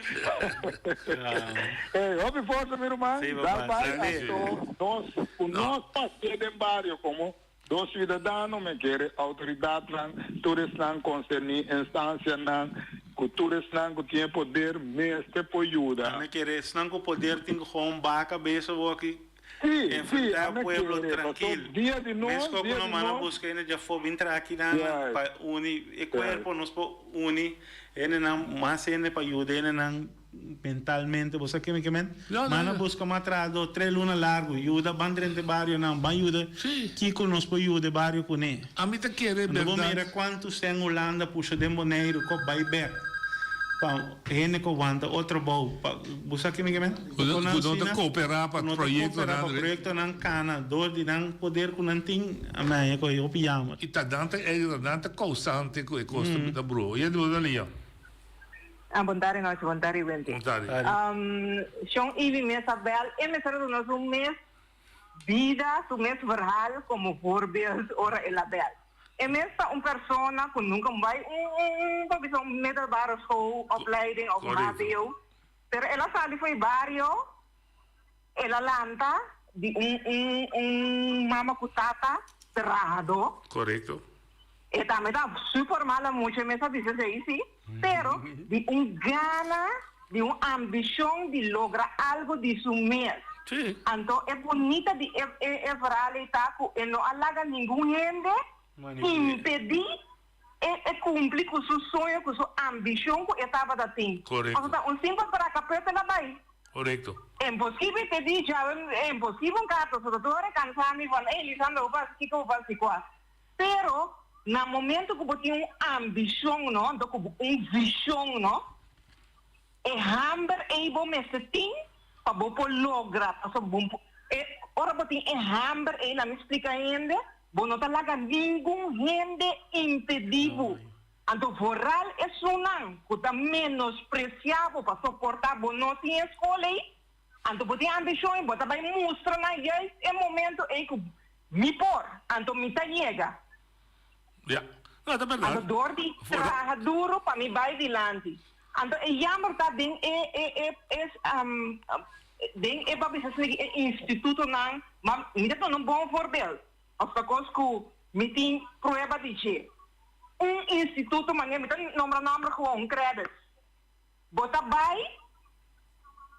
Ey, hopi forsa mi ruman, dal bai anto nos ku nos pas'é den bario komo dos siudadano, mi kere outoridatnan, tur esnan konserní, instansianan, ku tur esnan ku tin e poder mester por yuda. Mi kere esnan ku poder tin ku gewoon baha kabes awoki Sí, sí, Enfrentá a me pueblo kere, paso trankil. dia di nos, Meskos ku dia no di manda nos. buska hende djafó bin traha akinan Juist, pa uni e juist. kuerpo, nos por uni hendenan, mas hende pa yuda hendenan mentalmente. Bo sa ke mi ke men? No, no, Manda no. buska mas trahadó tres luna largu, yuda ban drenta e barionan, ban yuda Sí. kiko nos por yuda e bario kuné. Ami ta kere Ando bo berdad. mira kuantu sèn Hulanda pusha den Boneiru kòp bai bèk pa hende ku wanta otro bou pa bo sa ke mi ke men? Ku no ku no ta kooperá pa Ku no ta proyektonan kooperá pa proyektonan kana dor di nan poder ku nan tin amei ku e hopi yammer. I ta nan ta e nan ta kousante ku e kos ta bruho. Yende bo ta lia. Ah, bon tardi nochi, bon tardi Wendy. Bon tardi. Shon Ivy mes a bel e mester a duna su mes bida, su mes verhaal como voorbeeld ora el a bel. E mes ta un persona cu nunca bai un un un bisa un middelbare school, opleiding of un hbo. Pero el a sali fo'i bario, el a lanta di un un un mama cu tata trahadó. Corecto. E tambe ta super mala mucha, e mes a bisa esey si, pero di un gana, di un ambicion di logra algo di su mes. Si. Anto e bunita di e e e verhaal ey ta cu e no a laga ningun hende impedi E e cumpli cu su soño, cu su ambicion cu e tabata tin. Correcto. Pasobra ta un simpel bracapet el a bay. Correcto. Imposible te di djawe, imposible un carta, pasobra tur ora e cansa mi van, ey Lisandra bo por haci kico, bo por haci cua. Pero na momento cu bo tin un ambicion no, anto cu bo un vision no, E hamber ei bo mester tin pa bo por logra, pasobra bo por, e ora bo tin e hamber ei, laat mi splika hende, bo no ta laga ningun hende impedí bo. Anto vooral esunnan ku ta menospresiá bo pa soportá bo no tin e skol ei, anto bo tin ambishon i bo ta bai mustra nan juist e momento ei ku mi por, anto mi ta yega. Ja, no, ta berdad. Anto door di traha duro pa mi bai dilanti. Anto e jammer ta den e e e e den e papia sa e institutonan, ma mi ta duna un bon voorbeeld, of ta cos cu mi tin prueba di dje. Un instituto manera mi ta nombra nomber gewoon, un credits. Bo ta bai,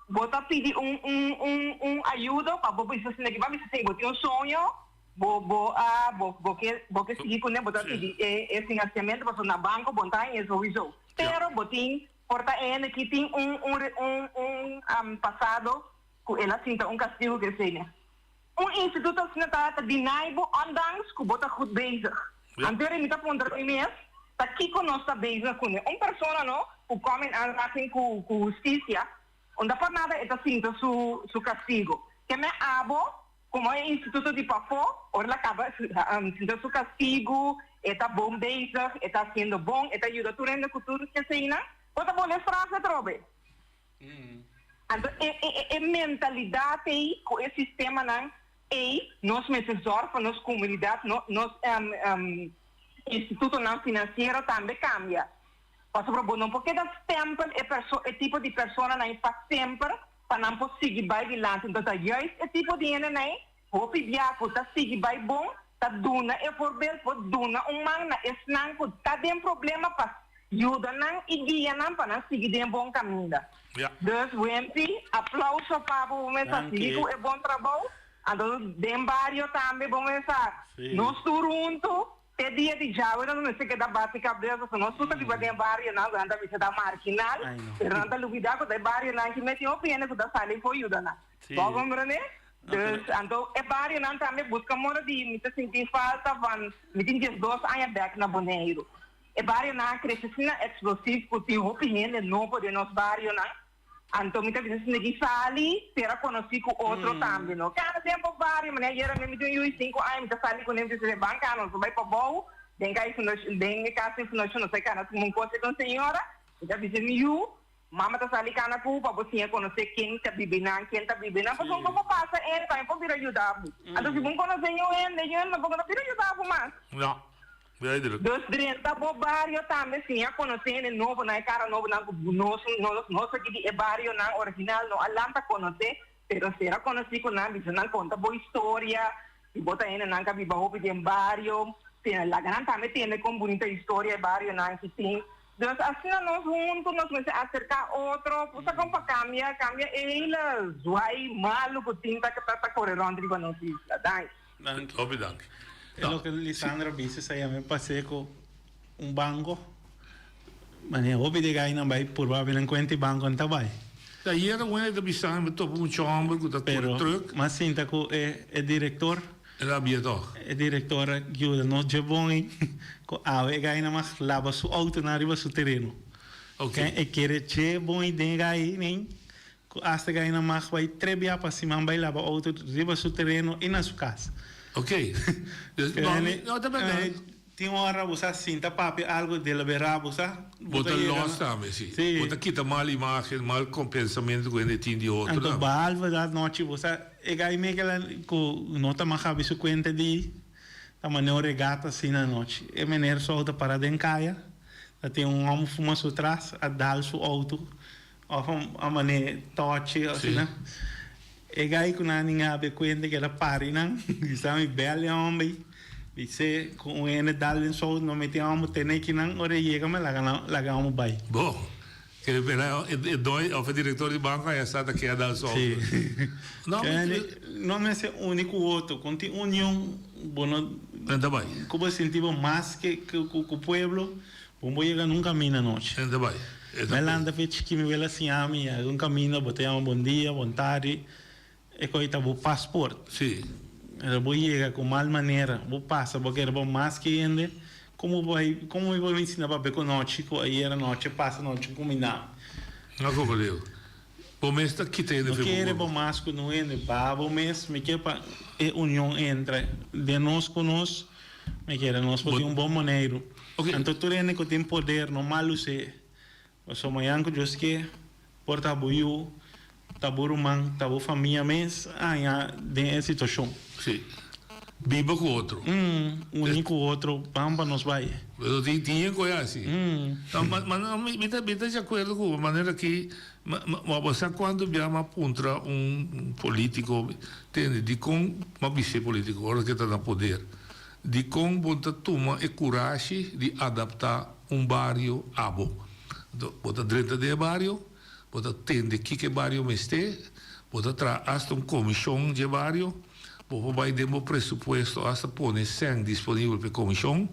bo ta pidi un un un un ayudo pa bo bisa asina ki bo a bisa si bo tin un soño, bo bo a bo bo ke bo ke sigui kuné bo ta pidi e e financiamento pasobra na banco bo no ta haña souiso. Pero bo tin por ta e hende ki tin un un un un pasado ku el a sinta un castigo ke esei. Un instituto asina ta ta deny bo ondanks ku bo ta goed bezig. Anterior mi ta puntra mi mes ta kiko nos ta bezig kuné. Un persona no ku kom in aanraking ku ku hustisia unda por nada e ta sinta su su kastigo. Ke me abo komo e instituto di pafó ora el a kaba sinta su kastigu e ta bon bezig e ta hasiendo bon e ta yuda tur hende ku tur eseinan bo ta bole straf atrobe. Anto e e e mentalidat ei ku e sistemanan ei nos mester zòrg pa nos komunidat, no nos institutonan finansiero tambe kambia. Pasobra bo no por keda stèmpel e perso e tipo di personanan ei pa semper pa nan por sigui bai dilanti. Entonces ta juist e tipo di hendenan ei. Hopi bia ku ta sigui bai bon ta duna e voorbeeld por duna un man na esnan ku ta den problema pa yuda nan i guia nan pa nan sigui den bon kaminda. Dus Wimpy, aplauso pa bo, bo mester sigui ku e bon trabou. Anto den bario tambe bo mester nos tur huntu te dia di djawe nos mester keda bati kabes pasobra nos tur ta biba den barionan ku nan ta bisa ta marginal pero nan ta lubida ku ta e barionan ki mester hopi hende ku ta sali for yuda nan. Bo a komprende? Dus anto e barionan tambe buska moda di mi ta sinti falta van mi tin 12 aña bek na Boneiru. E barionan a krese asina eksplosief ku tin hopi hende nobo den nos barionan. Anto mi ta bisa asina ki sali sera konosí ku otro tambe no. Kada tempu bario manera ayera mi tin un yu di sinku aña mi ta sali kuné mi ta bisa ban kana nos ta bai pabou den kai fundashon den e kas di fundashon nos ta kana tuma un koche ku un señora mi ta bisa mi yu Mama ta sali kana ku pa bo siña konosé ken ta bibi nan, ken ta bibi nan, pasobra un por pasa en tambe por bira yuda bo. Anto si bo no konosé niun hende, niun hende tampoco ta bira yuda bo mas. No, duidelijk. Dus drenta bo bario tambe siña konosé hende nobo nan, e kara nobo nan ku nos nos nos aki di e barionan original no a lanta konosé, pero sera konosí ku nan, bisa nan konta bo historia, si bo ta hende nan ka biba hopi den bario, laga nan tambe tende kon bunita historia e barionan ki tin. Dus asina nos huntu nos mester acerca otro, pusa con pa cambia, cambia e hele zwaai malu cu tin ta ta core rond riba nos isla. Danki. Danki. Hopi danki. E loke Lisandra bisa esei a mi pas'é cu un banco, manera hopi di gainan bai purba bini en cuenta y banco no ta bai. Ayer un hende ta bisa mi topa un chomber cu ta core truck. Pero m'a sinta cu e director. El a bia tog. E director a yuda nos dje bon ei cu awe e gai namás laba su autonan riba su tereno. Ok. E kere dje bon ei den e gai ei cu asta e gai namás bai tres bia pa siman bai laba auto riba su tereno i na su cas. Ok. Dus no, no ta berdad. Tin ora bo sa sinta papia algo deliberá bo sa. Bo ta los tambe, si. Bo ta kita mal imagen, mal pensamentu ku hende tin di otro Anto tambe. behalve dat nochi bo sa e gai mekela ku no ta maha su kuenta di ta manera un regata asina anochi. E meneer su auto para den kaya, ta tin un hòmber fuma su tras a dal su auto òf a manera tòchi asina. E gai ku nan a habia kuenta ku el a pari nan, bisa mi bel e hòmber ei, bis'é ku un hende dal den sou, no mete e hòmber tene aki nan, ora e yega mi laga nan laga e hòmber bai. Bo, ke bera e doi òf e direktor di banko a sa ta ke a dal sou. Sí. No, mi. No mester uni ku otro, kon tin union bo no. Nan ta bai. Ku bo sinti bo mas ke ku pueblo, Bo bo yega nun kaminda anochi. E ta bai. E ta Mi lanta fe chiki mi wela siña mi algun kaminda bo ta yama bon dia, bon tardi. E koi ta bo pasport. Si. Pero bo yega ku mal manera, bo pasa bo kere bo mas ke hende, komo bo bai komo mi por bin sinta papia ku nochi ku ayer anochi pasa nochi kuminda. No komo Leo. Bo mes ta kita hende No fe bo kere bo kurpa. mas ku nun hende, ba bo mes mi ke pa e union entra den nos ku nos. Mi kere nos por tin un bon Boneiru. Anto tur hende ku tin poder no mal us'é. Pasobra mañan ku Dios ke, por ta bo yu, ta bo ruman, ta bo famia mes haña den e situashon. Sí. Biba ku otro. Uni ku otro, ban pa nos bai. Pero tin tin hende ku e hasi. Ma no, mi ta mi ta di akuerdo ku bo manera ki ma bo sa kuantu bia mi a puntra un politiko tende dikon mi a bis'é politiko ora ke ta na poder dikon bo ta tuma e kurashi di adaptá un bario abo anto bo ta drenta den e bario bo ta tende kiko e bario mester bo ta traha asta un komishon dje bario. Bo por bai den bo presupuesto asta pone sèn disponibel pa e komishon.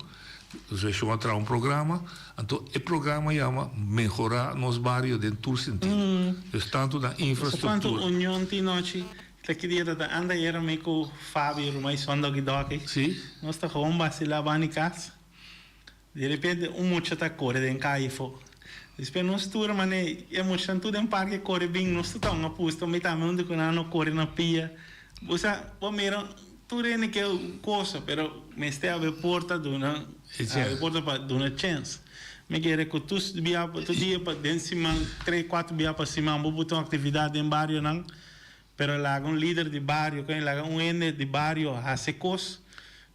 Asosiashon a traha un programa, anto e programa yama Mehorá nos bario den tur sentido. Dus tantu na Kuantu infrastruktura. union tin nochi? Ta ki dia ta ta anda ayera mi ku Fabio rumai son doki doki. Si. Nos ta gewoon basilá bani kas. Di repente un mucha ta kore den kai afó. Despues nos tur mane e muchanan tur den parke kore bin nos tur ta un a pusta mi tambe huntu ku nan no kore na pia. Bo sa bo mira tur hende ke cosa pero mester haber porta duna haber porta pa duna chens. Mi kere ku tur bia tur dia pa den siman tres kuater bia pa siman bo buta un aktividat den barionan pero laga un lider di bario laga un hende di bario hasi kos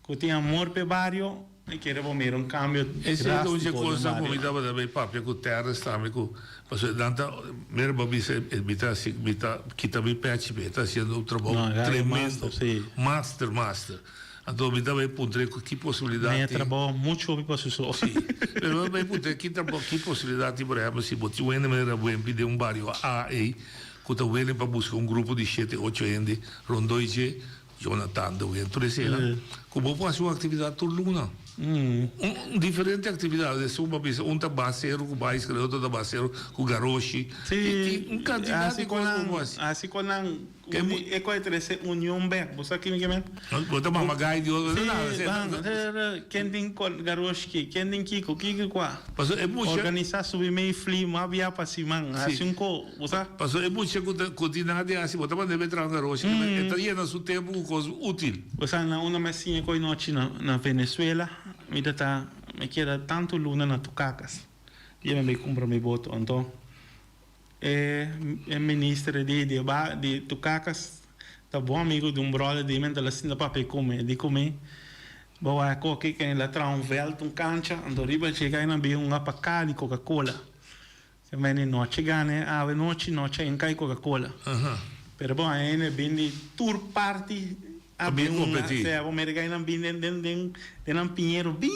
ku tin amor pa e bario. Mi kere bo mira un cambio Esei ta un dje drástico den cosnan cu bario. mi tabata bay papia cu Terrence tambe cu pasobra nan ta mira bo bisa e mi ta haci mi ta kita mi pechi p'e e ta haciendo un trabou No, e tremendo master, si. master master anto mi ta bay puntr'e cu ki posibilidad Mea tin trabou mucho hopi pa su so. Si pero mi ta bay puntr'e ki trabou ki posibilidad tin por ehempel si bo tin un hende manera Wempi den un bario A ey cu ta welen pa busca un grupo di shete ocho hende rondoi dje Jonathan de Win tur eseinan ku bo por hasi un aktividat tur luna. Un diferente aktividat. Esun bo a bisa un ta baha seru ku baiskel e otro ta baha seru ku garoshi. Tin un kantidat di kos ku bo por hasi. Hasi ku nan e ku a trese union bek. Bo sa kiko mi men? Bo ta mama gai di otro. Si, ban. Ken tin garoshi ki? Ken tin kiko? Kiko kua? Pasobra e mucha. Organisá subi mei fli mas bia pa siman. Hasi un ko. Bo sa? Pasobra e mucha ku ta ku tin nada di hasi, bo ta mand'é bai traha un garoshi, e ta yena su tempu ku kos útil. Bo sa, na unda mi a siña ko'i nochi na na Venezuela, mi ta ta mi keda tantu luna na Tucacas. Dia mi bai kumpra mi boto. Anto e e minister di di e ba di Tucacas ta bon amigu di un bròder di mi, anto el a sinta papia ku mi. E di ku mi, Bo wak koki ken el a traha un vèlt, un kancha, anto riba dje kai nan bin un apaká di Coca-Cola. E meni no chega ne awe nochi no cha en kai Coca Cola. Pero bon a hende bin di tur parti a bin hunga sea bo mira kai nan bin den den den den nan piñero bin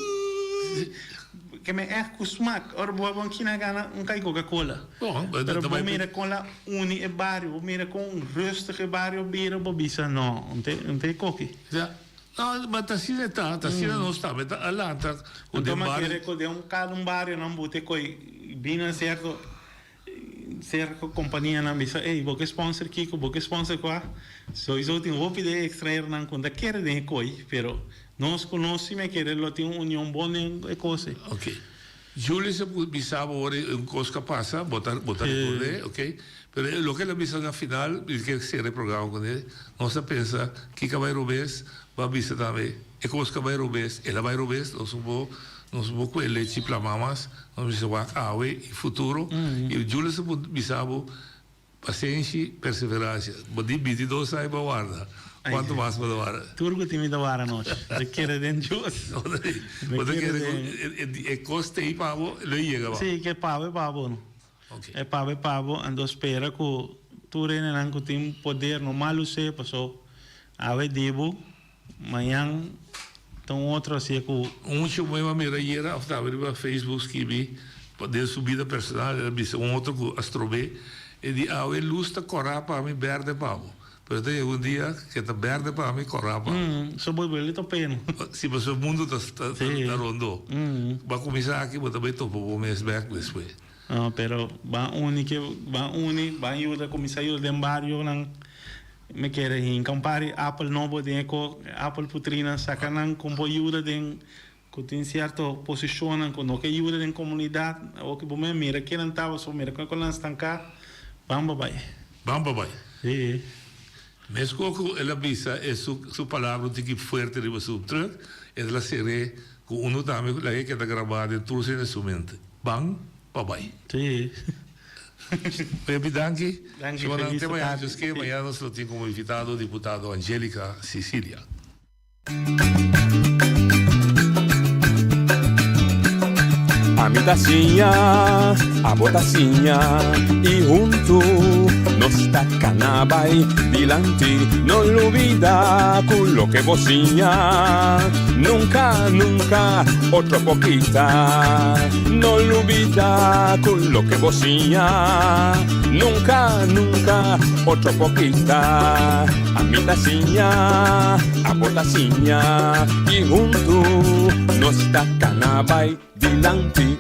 ke men ègt ku smak ora bo a bon kina gana un kai Coca Cola. Pero bo mira kon la uni e bario bo mira kon rustig e bario bira bo bisa no un te koki. No, ma ta asina e ta, ta asina nos tambe ta a lanta ku den Anto bario. mi a kere ku den un kada un bario nan bute koi bini na sierto sierto kompanianan bisa ey bo ke sponsor kiko bo ke sponsor kua soiso tin hopi den e ekstranheronan ku no ta kere den e koi pero nos ku nos si mi a kere lo tin un union bon den e kos ey. Ok. Julius a bisa bo ora un kos ku a pasa, bo ta bo ta rekord'é, ok. Pero e loke el a bisa na final, mi ke sera e programa kuné, nos a pensa kiko a bai robes, bo a bisa tambe e kos ku a bai robes, el a bai robes, nos no por nos no por kue lechi plamá mas, nos mester wak awe i futuro. I Julius a bisa bo Pasenshi, perseverancia. Bo di bintidos aña bo a warda. Cuanto mas bo ta warda? Tur cu tin mi ta warda anochi. Ta kere den Dios. Bo ta kere cu e cos ta ei pa bo, lo e yega pa bo. Si, ke pa bo e pa bo no. E pa bo e pa bo, anto spera cu tur hendenan cu tin poder no mal us'e, paso awe di bo, Mañan ta un otro asia cu. Un mucha muhe a mira ayera of tabata riba Facebook skibi den su bida personal el a bisa un otro cu a strob'é e di awe luz ta cora pa mi berde pa bo pero ta yega un dia ke ta berde pa mi cora pa bo. So bo beli ta peno. Si pasobra mundo ta ta rondo. Bo a cuminsa aki bo ta bay topa bo mes bek despues. No pero ban uni ke ban uni ban yuda cuminsa yuda den barionan. Mi kere hinka un par di apel nobo den e ko, apel putrinan, saka nan kon por yuda den ku tin sierto posishonnan ku no ke yuda den komunidat. Awor ku bo mira mira kinan ta pasobra mira kon nan stanká, ban pa bai. Ban pa bai. Sí. Meskos ku el a bisa e su su palabra un tiki fuerte riba su trùk, el a ser'é ku unu tambe ku laga e keda grabá den tur su instrumento. Ban pa bai. Sí. Pepi danki. Danki, Shownan feliz te mañana tardi. Dios ke, mañana nos lo tin como invitado diputado Angelica Cicilia. Ami ta siña, abo ta siña y huntu nos ta cana bay dilanti. No lubida cu loke bo siña nunca, nunca otro por kita. No lubida cu loke bo siña nunca, nunca otro por kita. Ami ta siña, abo ta siña y huntu nos ta cana bay dilanti.